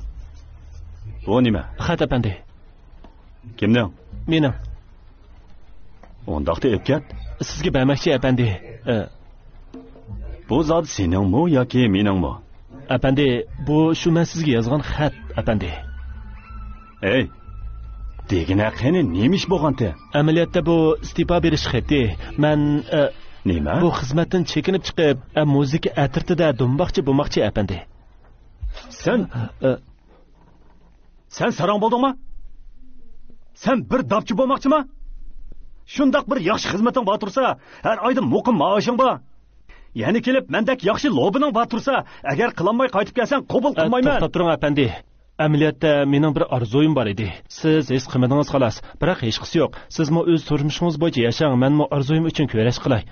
بۇ نېمە؟ خەت، ئەپەندى. كىمنىڭ؟ مېنىڭ. ئۇنداقتا ئېلىپ كەت. سىزگە بەرمەكچى، ئەپەندى. ئە. بۇ زادى سېنىڭمۇ ياكى مېنىڭمۇ؟ ئەپەندى، بۇ شۇ مەن سىزگە يازغان خەت، ئەپەندى. ئەي، دېگىنە قېنى، نېمە ئىش بولغانتى؟ ئەمەلىيەتتە بۇ ئىستېپا بېرىش خېتى. مەن، ئە، نېمە؟ بۇ خىزمەتتىن چېكىنىپ چىقىپ، ئە، مۇزىكا ئەترىتىدە دومباقچى بولماقچى، ئەپەندى. سەن، ئە، سەن ساراڭ بولدۇڭما؟ سەن بىر داپچى بولماقچىما؟ شۇنداق بىر ياخشى خىزمىتىڭ بار تۇرسا، ھەر ئايدا مۇقىم مائاشىڭ بار. يەنە كېلىپ مەندەك ياخشى لوبىنىڭ بار تۇرسا، ئەگەر قىلالماي قايتىپ كەلسەڭ، قوبۇل ئە، قىلمايمەن. توختاپ تۇرۇڭ، ئەپەندى. ئەمەلىيەتتە مېنىڭ بىر ئارزۇيۇم بار ئىدى. سىز ھېس قىلمىدىڭىز، خالاس. بىراق ھېچقىسى يوق. سىزمۇ ئۆز تۇرمۇشىڭىز بويىچە ياشاڭ، مەنمۇ ئارزۇيۇم ئۈچۈن كۈرەش قىلاي.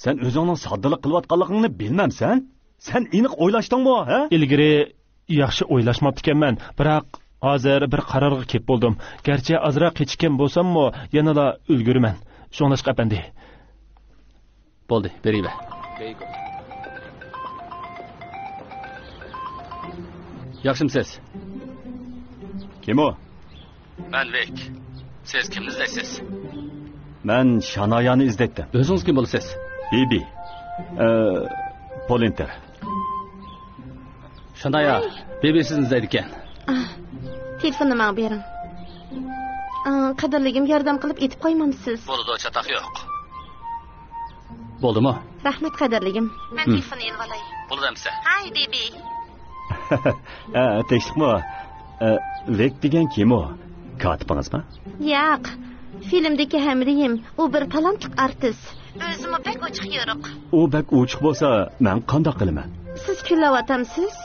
سەن ئۆزۈڭنىڭ ساددىلىق قىلىۋاتقانلىقىڭنى بىلمەمسەن؟ سەن ئېنىق ئويلاشتىڭمۇ، ھە؟ ئىلگىرى ياخشى ئويلاشماپتىكەنمەن، بىراق ھازىر بىر قارارغا كېلىپ بولدۇم. گەرچە ئازراق كېچىككەن بولساممۇ، يەنىلا ئۈلگۈرىمەن. شۇڭلاشقا، ئەپەندى. بولدى، بېرىۋەر. ياخشىمۇسىز؟ كىم ئۇ؟ مەن ۋېك. سىز كىمنى ئىزدەيسىز؟ مەن شانايانى ئىزدەيتتىم. ئۆزىڭىز كىم بولىسىز؟ بىبى. ئە، پولىنتېر. شانايا، بىبى سىزنى ئىزدەيدىكەن. ئاھ، تېلېفوننى ماڭا بېرىڭ. ئاھ، قەدىرلىكىم، ياردەم قىلىپ ئېتىپ قويمامسىز؟ بولىدۇ، چاتاق يوق. بولدىمۇ؟ رەھمەت، قەدىرلىكىم. مەن ھىم. تېلېفوننى ئېلىۋالاي. بولىدۇ ئەمىسە. ھاي، بىبى. ئە، تىنچلىقمۇ؟ ئە، ۋېك دېگەن كىم ئۇ؟ كاتىپىڭىزمۇ؟ ياق، فىلىمدىكى ھەمرىيىم. ئۇ بىر تالانتلىق ئارتىس. ئۆزىمۇ بەك ئوچۇق-يورۇق. ئۇ بەك ئوچۇق بولسا، مەن قانداق قىلىمەن؟ سىز كۈلۈۋاتامسىز؟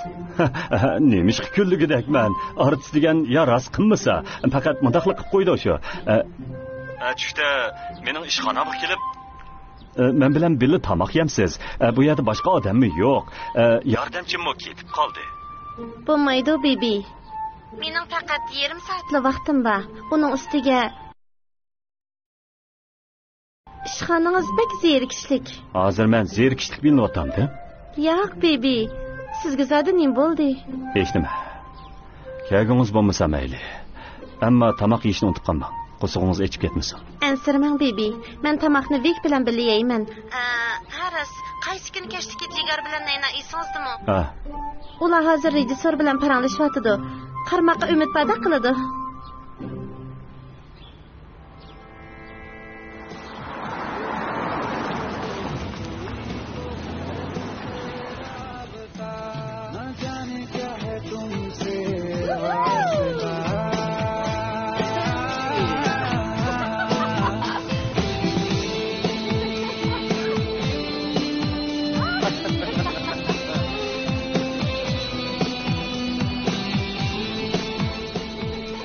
نېمىشقا كۈلىدىغۇدەكمەن؟ ئارتىس دېگەن يا راست قىلمىسا، پەقەت مۇنداقلا قىلىپ قويىدۇ شۇ. ئە، ئە، چۈشتە مېنىڭ ئىشخانامغا كېلىپ، ئە، مەن بىلەن بىللە تاماق يەمسىز. ئە، بۇ يەردە باشقا ئادەممۇ يوق. ئە، ياردەمچىممۇ كېتىپ قالدى. بولمايدۇ، بىبى. مېنىڭ پەقەت يېرىم سائەتلا ۋاقتىم بار. ئۇنىڭ ئۈستىگە ئىشخانىڭىز بەك زېرىكىشلىك. ھازىر مەن زېرىكىشلىك بىلىنىۋاتامدىم؟ ياق، بىبى. سىزگە زادى نېمە بولدى؟ ھېچنېمە. كەلگۈڭىز بولمىسا مەيلى. ئەمما تاماق يېيىشنى ئۇنتۇپ قالماڭ. قورسىقىڭىز ئېچىپ كەتمىسۇن. ئەنسىرىمەڭ، بىبى. مەن تاماقنى ۋېك بىلەن بىللە يەيمەن. ئە، ھە راست، قايسى كۈنى كەچلىكى جىگار بىلەن نەينا ئېسىڭىزدىمۇ؟ ھە. ئۇلار ھازىر رېژىسسور بىلەن پاراڭلىشىۋاتىدۇ. قارىماققا ئۈمىد باردەك قىلىدۇ.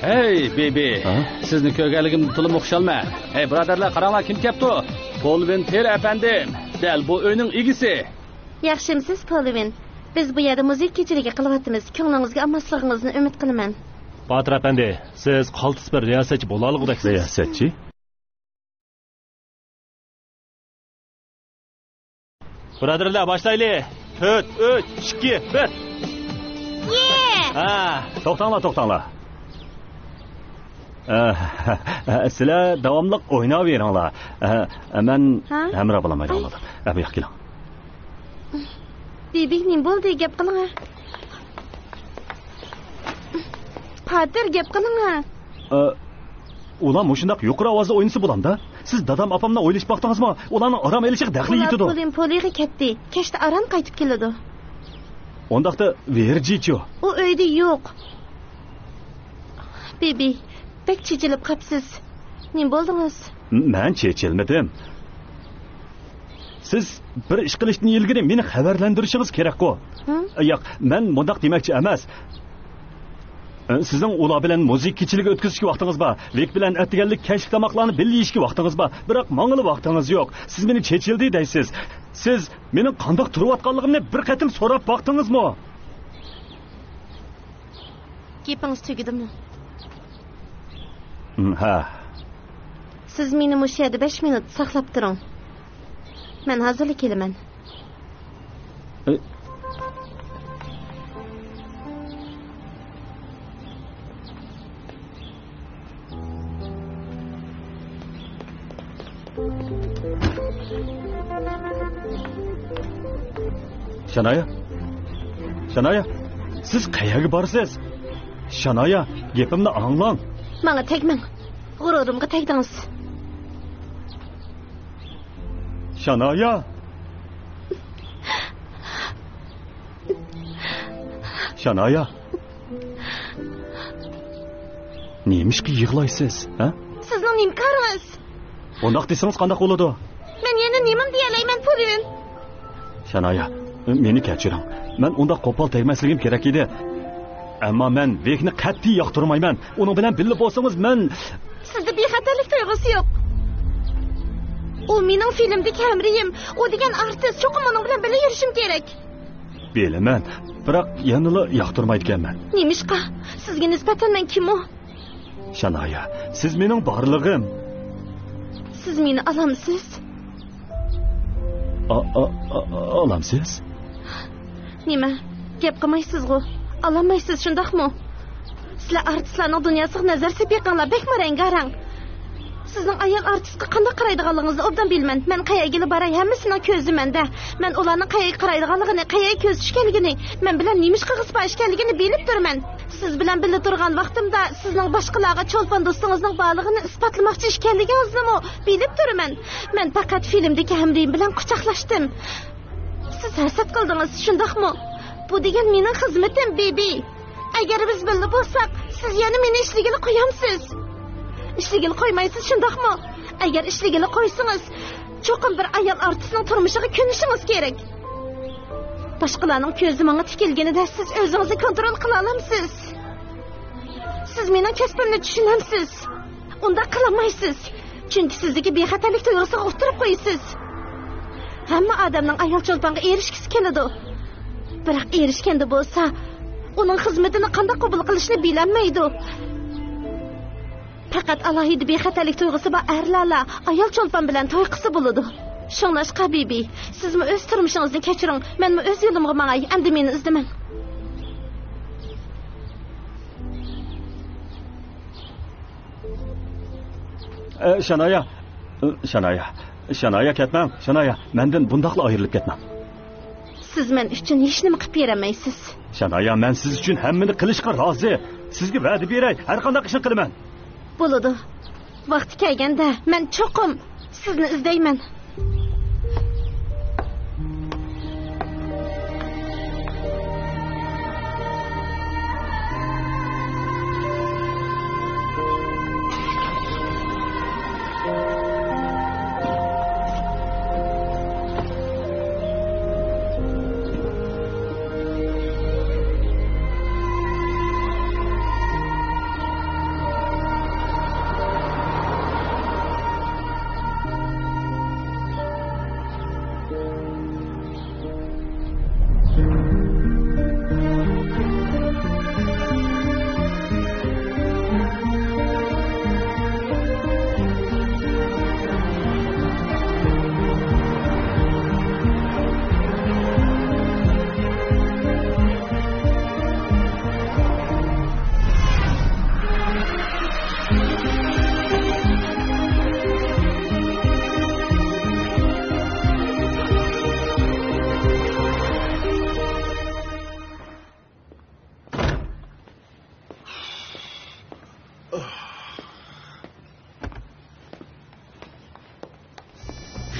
ھەي، بىبى! ھە؟ سىزنى كۆرگەنلىكىمدىن تولىمۇ خۇشالمەن. ھەي، بۇرادەرلەر، قاراڭلار، كىم كەپتۇ؟ پولۋىن تېر ئەپەندىم، دەل بۇ ئۆينىڭ ئىگىسى. ياخشىمسىز، پولۋىن؟ بىز بۇ يەردە مۇزىكا كېچىلىكى قىلىۋاتىمىز. كۆڭلىڭىزگە ئالماسلىقىڭىزنى ئۈمىد قىلىمەن. باتىر ئەپەندى، سىز قالتىس بىر رىياسەتچى بولالىغۇدەكسىز. رىياسەتچى؟ بۇرادەرلەر، باشلايلى! تۆت، ئۈچ، ئىككى، بىر! يې! ھە. توختاڭلار، توختاڭلار. ئە، سىلەر داۋاملىق ئويناۋېرىڭلار. ئە، مەن ھە؟ ھەمراھ بولالمايدىغان ئاي. بولدۇم. ئە، بۇ ياققا كېلىڭ. بىبى، نېمە بولدى؟ گەپ قىلىڭ ھە. پاتېر، گەپ قىلىڭ ھە. ئە، ئۇلار مۇشۇنداق يۇقىرى ئاۋازدا ئوينىسا بولامدا؟ سىز دادام ئاپامنى ئويلىشىپ باقتىڭىزمۇ؟ ئۇلارنىڭ ئارام ئېلىشىغا دەخلى ئۇلار يېتىدۇ. پولىن پولىغا كەتتى. كەچتە ئاران قايتىپ كېلىدۇ. ئۇنداقتا ۋېرجىچۇ؟ ئۇ ئۆيدە يوق. بىبى، بەك چېچىلىپ قاپسىز. نېمە بولدىڭىز؟ م-، مەن چېچىلمىدىم. سىز بىر ئىش قىلىشتىن ئىلگىرى مېنى خەۋەرلەندۈرۈشىڭىز كېرەكقۇ؟ ھە؟ ياق، مەن مۇنداق دېمەكچى ئەمەس. سىزنىڭ ئۇلار بىلەن مۇزىكا كېچىلىكى ئۆتكۈزۈشكە ۋاقتىڭىز بار. ۋىك بىلەن ئەتىگەنلىك كەچلىك تاماقلارنى بىللە يېيىشكە ۋاقتىڭىز بار. بىراق ماڭىلا ۋاقتىڭىز يوق. سىز مېنى چېچىلدى دەيسىز. سىز مېنىڭ قانداق تۇرۇۋاتقانلىقىمنى بىر قېتىم سوراپ باقتىڭىزمۇ؟ گېپىڭىز تۈگىدىمۇ؟ ھە. سىز مېنى مۇشۇ يەردە بەش مىنۇت ساقلاپ تۇرۇڭ. مەن ھازىرلا كېلىمەن. ئە، شانايا؟ شانايا؟ سىز قەيەرگە بارىسىز؟ شانايا، گېپىمنى ئاڭلاڭ. ماڭا تەگمەڭ. غۇرۇرۇمغا تەگدىڭىز. شانايا! شانايا! نېمىشقا يىغلايسىز، ھە؟ سىزنىڭ نېمە كارىڭىز؟ بۇنداق دېسىڭىز قانداق بولىدۇ؟ مەن يەنە نېمىم دېيەلەيمەن، پۇرىن؟ شانايا، مېنى كەچۈرۈڭ. مەن ئۇنداق قوپال تەگمەسلىكىم كېرەك ئىدى. ئەمما مەن ۋېكنى قەتئىي ياقتۇرمايمەن. ئۇنىڭ بىلەن بىللە بولسىڭىز، مەن... سىزدە بىخەتەرلىك تۇيغۇسى يوق. ئۇ مېنىڭ فىلىمدىكى ھەمراھىم. ئۇ دېگەن ئارتىس. چوقۇم ئۇنىڭ بىلەن بىللە يۈرۈشۈم كېرەك. بىلىمەن، بىراق يەنىلا ياقتۇرمايدىكەنمەن. نېمىشقا؟ سىزگە نىسبەتەن مەن كىم ئۇ؟ شانايا، سىز مېنىڭ بارلىقىم. سىز مېنى ئالامسىز؟ ئا، ئا، ئا، ئالامسىز؟ نېمە؟ گەپ قىلمايسىزغۇ؟ ئالالمايسىز، شۇنداقمۇ؟ سىلەر ئارتىسلارنىڭ دۇنياسىغا نەزەر سېلىپ بېقىڭلار، بەكمۇ رەڭگارەڭ. سىزنىڭ ئايال ئارتىسقا قانداق قارايدىغانلىقىڭىزنى ئوبدان بىلىمەن. مەن قەيەرگىلا باراي، ھەممىسىنىڭ كۆزى مەندە. مەن ئۇلارنىڭ قەيەرگە قارايدىغانلىقىنى، قەيەرگە كۆز چۈشكەنلىكىنى، مەن بىلەن نېمە ئىشقا قىلغۇسى بار ئىكەنلىكىنى بىلىپ تۇرىمەن. سىز بىلەن بىللە تۇرغان ۋاقتىمدا سىزنىڭ باشقىلارغا چولپان دوستىڭىزنىڭ بارلىقىنى ئىسپاتلىماقچى ئىكەنلىكىڭىزنىمۇ بىلىپ تۇرىمەن. مەن پەقەت فىلىمدىكى ھەمراھىم بىلەن قۇچاقلاشتىم. سىز ھەسەت قىلدىڭىز، شۇنداقمۇ؟ بۇ دېگەن مېنىڭ خىزمىتىم، بىبى. ئەگەر بىز بىللە بولساق، سىز يەنە مېنى ئىشلىگىلى قويامسىز؟ ئىشلىگىلى قويمايسىز، شۇنداقمۇ؟ ئەگەر ئىشلىگىلى قويسىڭىز، چوقۇم بىر ئايال ئارتىسنىڭ تۇرمۇشىغا كۆنۈشىڭىز كېرەك. باشقىلارنىڭ كۆزى ماڭا تىكىلگىنىدە سىز ئۆزىڭىزنى كونترول قىلالامسىز؟ سىز مېنىڭ كەسپىمنى چۈشىنەمسىز؟ ئۇنداق قىلالمايسىز. چۈنكى سىزدىكى بىخەتەرلىك تۇيغۇسىغا ئۇتتۇرۇپ قويىسىز. ھەممە ئادەمنىڭ ئايال چولپانغا ئېرىشكۈسى كېلىدۇ. بىراق ئېرىشكەندە بولسا، ئۇنىڭ خىزمىتىنى قانداق قوبۇل قىلىشنى بىلەلمەيدۇ. پەقەت ئالاھىدە بىخەتەرلىك تۇيغۇسى بار ئەرلەرلا ئايال چولپان بىلەن توي قىلسا بولىدۇ. شۇڭلاشقا، بىبى، سىزمۇ ئۆز تۇرمۇشىڭىزنى كەچۈرۈڭ، مەنمۇ ئۆز يولۇمغا ماڭاي، ئەمدى مېنى ئىزدىمەڭ. ئە، شانايا، شانايا، شانايا، كەتمەڭ، شانايا، مەندىن بۇنداقلا ئايرىلىپ كەتمەڭ. سىز مەن ئۈچۈن ھېچنېمە قىلىپ بېرەلمەيسىز. شانايا، مەن سىز ئۈچۈن ھەممىنى قىلىشقا رازى. سىزگە ۋەدە بېرەي، ھەر قانداق ئىشنى قىلىمەن. بولىدۇ. ۋاقتى كەلگەندە مەن چوقۇم سىزنى ئىزدەيمەن.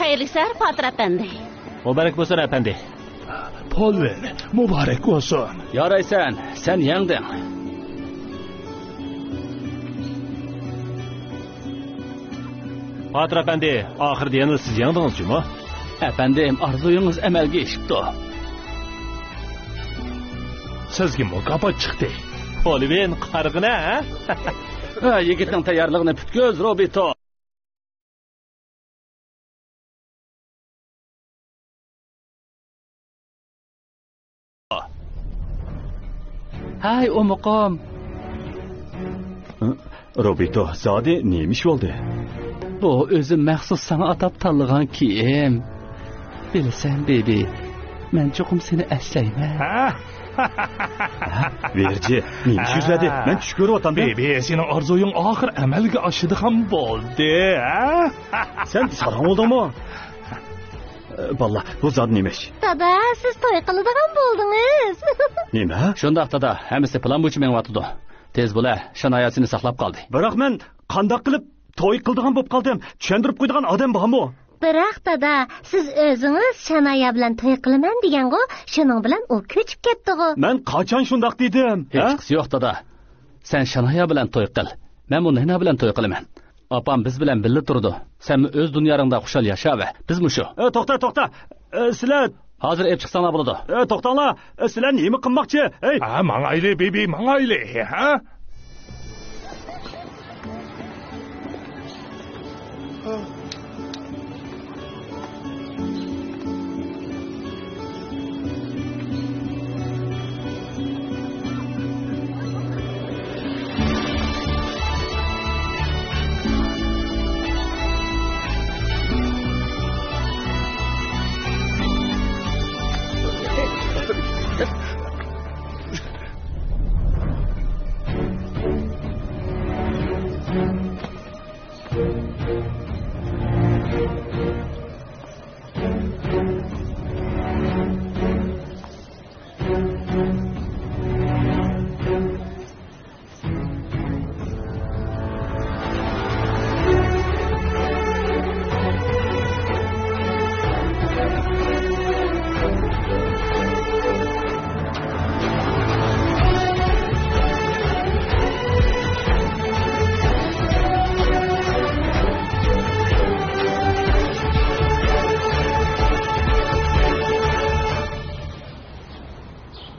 خەيرلىك سەھەر، پاتىر ئەپەندى. مۇبارەك بولسۇن، ئەپەندى. پولۋىن، مۇبارەك بولسۇن. يارايسەن، سەن يەڭدىڭ. پاتىر ئەپەندى، ئاخىرىدا يەنىلا سىز يەڭدىڭىز جۇمۇ؟ ئەپەندىم، ئارزۇيىڭىز ئەمەلگە ئېشىپتۇ. سىزگە مۇكاپات چىقتى. بولىۋېن، قارىغىنە، ھە؟ ھە، يىگىتنىڭ تەييارلىقىنى پۈتكۈز، روبىتو. ھەي، ئومۇقۇم. روبىتو، زادى نېمە ئىش بولدى؟ بۇ ئۆزۈم مەخسۇس ساڭا ئاتاپ تاللىغان كىيىم. بىلىسەن، بېبى، مەن چوقۇم سېنى ئەسلەيمەن. ھە؟ ۋېرجى، نېمە ئىش يۈزلەندى؟ مەن چۈش كۆرۈۋاتامدۇ؟ بېبى، سېنىڭ ئارزۇيۇڭ ئاخىر ئەمەلگە ئاشىدىغان بولدى، ھە؟ سەن ساراڭ بولدۇڭمۇ؟ ئە، بالىلار، بۇ زادى نېمە ئىش؟ دادا، سىز توي قىلىدىغان بولدىڭىز. نېمە؟ شۇنداق، دادا، ھەممىسى پىلان بويىچە مېڭىۋاتىدۇ. تېز بولە، شانايا سېنى ساقلاپ قالدى. بىراق مەن قانداق قىلىپ توي قىلىدىغان بولۇپ قالدىم؟ چۈشەندۈرۈپ قويىدىغان ئادەم بارمۇ؟ بىراق، دادا، سىز ئۆزىڭىز شانايا بىلەن توي قىلىمەن دېگەنغۇ، شۇنىڭ بىلەن ئۇ كۆچۈپ كەتتىغۇ. مەن قاچان شۇنداق دېدىم؟ ھە؟ ھېچقىسى يوق، دادا. سەن شانايا بىلەن توي قىل. مەنمۇ نەينا بىلەن توي قىلىمەن. ئاپام بىز بىلەن بىللە تۇرىدۇ. سەنمۇ ئۆز دۇنياڭدا خۇشال ياشاۋەر. بىزمۇ شۇ. ئە، توختا، توختا. ئە، سىلەر. ھازىر ئېلىپ چىقساڭلار بولىدۇ. ئە، توختاڭلار. ئە، سىلەر نېمە قىلماقچى؟ ھەي! ھە، ماڭايلى، بېبى، ماڭايلى، ھە؟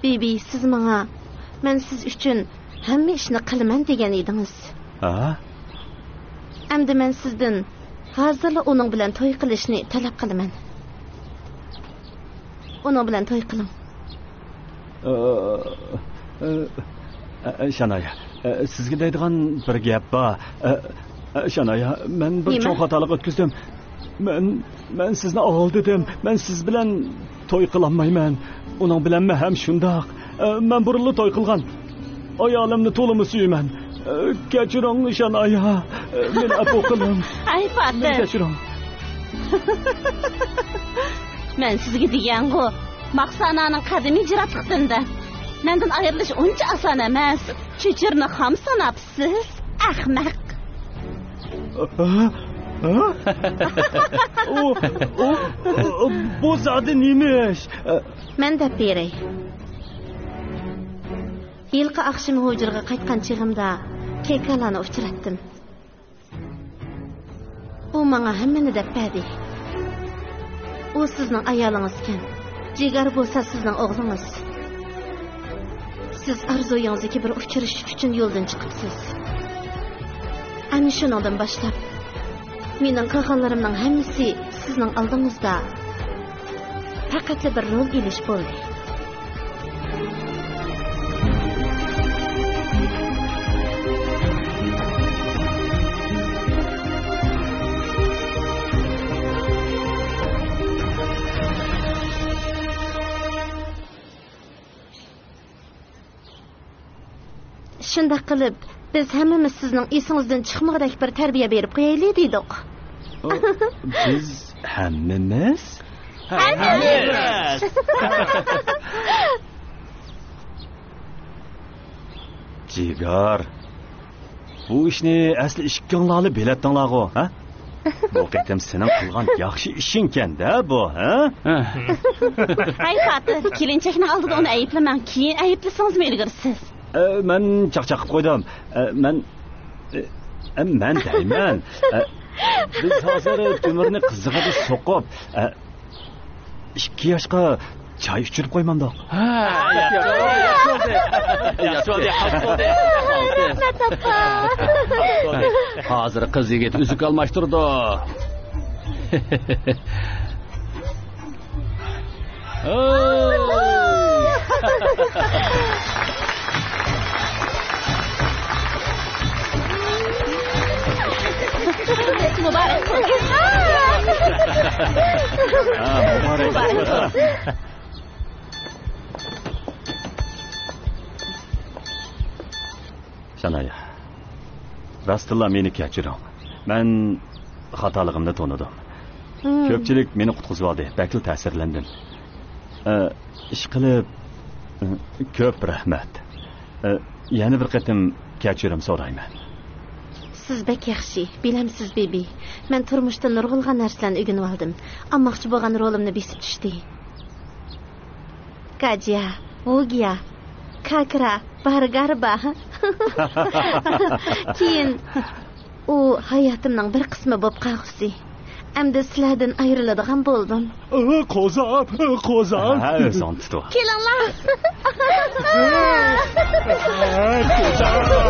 بېبى، سىز ماڭا، مەن سىز ئۈچۈن ھەممە ئىشنى قىلىمەن دېگەن ئىدىڭىز. ھە؟ ئەمدى مەن سىزدىن ھازىرلا ئۇنىڭ بىلەن توي قىلىشنى تەلەپ قىلىمەن. ئۇنىڭ بىلەن توي قىلىڭ. ئە، ئە، ئە، شانايا، ئە، سىزگە دەيدىغان بىر گەپ بار. ئە، ئە، شانايا، مەن بىر نېمە؟ چوڭ خاتالىق ئۆتكۈزدۈم. مەن، مەن سىزنى ئالدىدىم. مەن سىز بىلەن توي قىلالمايمەن. ئۇنىڭ بىلەنمۇ ھەم شۇنداق. ئە، مەن بۇرۇنلا توي قىلغان. ئايالىمنى تولىمۇ سۆيىمەن. ئە، كەچۈرۈڭ، شانايا. ئە، مېنى ئەپۇ قىلىڭ. ئەي، پاتىل. مېنى كەچۈرۈڭ. مەن سىزگە دېگەنغۇ، ماقسانانىڭ قەدىمى جىراتلىقتىن دەپ. مەندىن ئايرىلىش ئۇنچە ئاسان ئەمەس. چېچىرنى خام ساناپسىز، ئەخمەق. ھە؟ ھە؟ ئۇ، ئۇ، ئۇ، بۇ زادى نېمە ئىش؟ مەن دەپ بېرەي. ھېلىقى ئاخشىمى ھۇجرىغا قايتقان چېغىمدا كېكالانى ئۇچراتتىم. ئۇ ماڭا ھەممىنى دەپ بەردى. ئۇ سىزنىڭ ئايالىڭىزكەن. جىگار بولسا سىزنىڭ ئوغلىڭىز. سىز ئارزۇيىڭىزدىكى بىر ئۇچرىشىش ئۈچۈن يولدىن چىقىپسىز. ئەنە شۇنىڭدىن باشلاپ، مېنىڭ قىلغانلىرىمنىڭ ھەممىسى سىزنىڭ ئالدىڭىزدا پەقەتلا بىر رول ئېلىش بولدى. شۇنداق قىلىپ، بىز ھەممىمىز سىزنىڭ ئېسىڭىزدىن چىقمىغۇدەك بىر تەربىيە بېرىپ قويايلى دېدۇق. ئۇ، بىز ھەممىمىز؟ ھەممىمىز! جىگار، بۇ ئىشنى ئەسلى ئىككىڭلارلا بىلەتتىڭلارغۇ، ھە؟ بۇ قېتىم سېنىڭ قىلغان ياخشى ئىشىڭكەن-دە بۇ، ھە؟ ھەي، پاتىل، كېلىنچەكنىڭ ئالدىدا ئۇنى ئەيىبلىمەڭ، كېيىن ئەيىبلىسىڭىزمۇ ئۈلگۈرىسىز. ئە، مەن چاقچاق قىلىپ قويدۇم. ئە، مەن، ئە، ئە، مەن دەيمەن. ئە، بىز ھازىر تۆمۈرنى قىزىغىدا سوقۇپ، ئە، ئىككى ياشقا چاي ئىچۈرۈپ قويمامدۇق؟ ھە، ياخشى بولدى، ياخشى بولدى. ياخشى بولدى، ياخشى بولدى. رەھمەت، ئاپا. ھازىر قىز يىگىت ئۈزۈك ئالماشتۇرىدۇ. مۇبارەك بولسۇن. ھە، مۇبارەك بولسۇن. شانايا، راستتىنلا مېنى كەچۈرۈڭ. مەن خاتالىقىمنى تونۇدۇم. ھىم. كۆپچىلىك مېنى قۇتقۇزۇۋالدى. بەكلا تەسىرلەندىم. ئە، ئىشقىلىپ، ئە، كۆپ رەھمەت. ئە، يەنە بىر قېتىم كەچۈرۈم سورايمەن. سىز بەك ياخشى. بىلەمسىز، بىبى، مەن تۇرمۇشتا نۇرغۇنلىغان نەرسىلەرنى ئۆگىنىۋالدىم. ئالماقچى بولغان رولۇمنى بېسىپ چۈشتى. گاجيا، ۋۇگيا، كاكرا، بارگاربا. كېيىن ئۇ ھاياتىمنىڭ بىر قىسمى بولۇپ قالغۇسى. ئەمدى سىلەردىن ئايرىلىدىغان بولدۇم. ئى، قوزام، ئى، قوزام. ھە، ئۆزۈڭ تۇتۇۋال. كېلىڭلار. ئى، قوزام.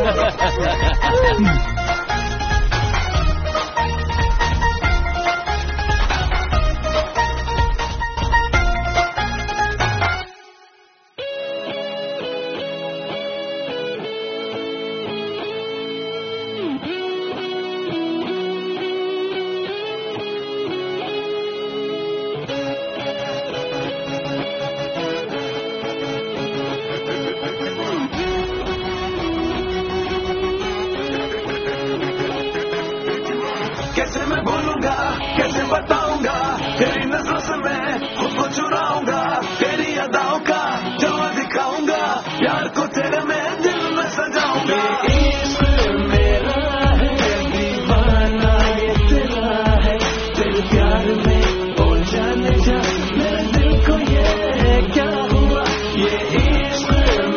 कैसे मैं भूलूंगा, कैसे बताऊंगा, तेरी नजरों से मैं खुद को चुराऊंगा। तेरी अदाओं का जलवा दिखाऊंगा, प्यार को तेरे मैं दिल में सजाऊंगा। ये इश्क मेरा है दीवाना, ये तेरा है, तेरे प्यार में ओ जाने जा, मेरे दिल को ये क्या हुआ। ये इश्क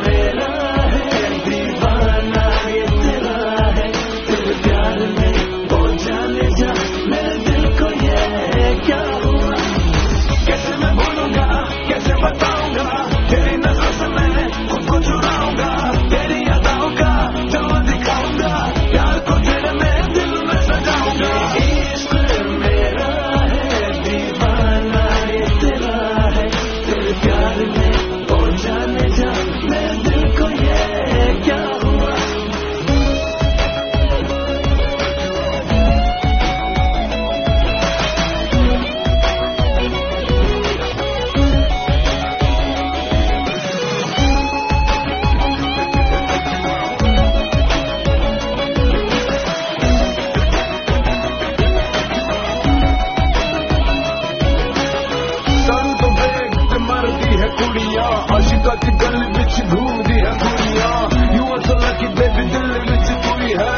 मेरा है दीवाना, ये तेरा है, तेरे प्यार में ओ जाने जा, मेरे दिल को ये क्या हुआ। कैसे मैं भूलूंगा, कैसे बताऊंगा, तेरी नजरों से मैं खुद को चुराऊंगा। तेरी अदाओं का जलवा दिखाऊंगा, प्यार को तेरे मैं दिल में सजाऊंगा। इश्क मेरा है दीवाना, ये तेरा है, तेरे प्यार में ओ जाने जा, मेरे दिल को ये क्या हुआ। سن تو بیگ تے مردی ہے کڑیاں، عاشقاں دی گل وچ گھومدی ہے کڑیاں۔ You are so lucky baby، دل وچ کوئی ہے،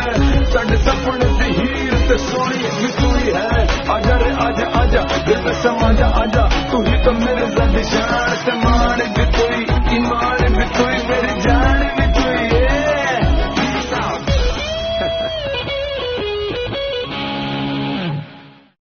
ساڈے سپنے دی ہیر تے سوہنی بھی کوئی ہے۔ آجا رے آجا، آجا دل میں سما جا، آجا، تو ہی تو میرے زیادہ شان۔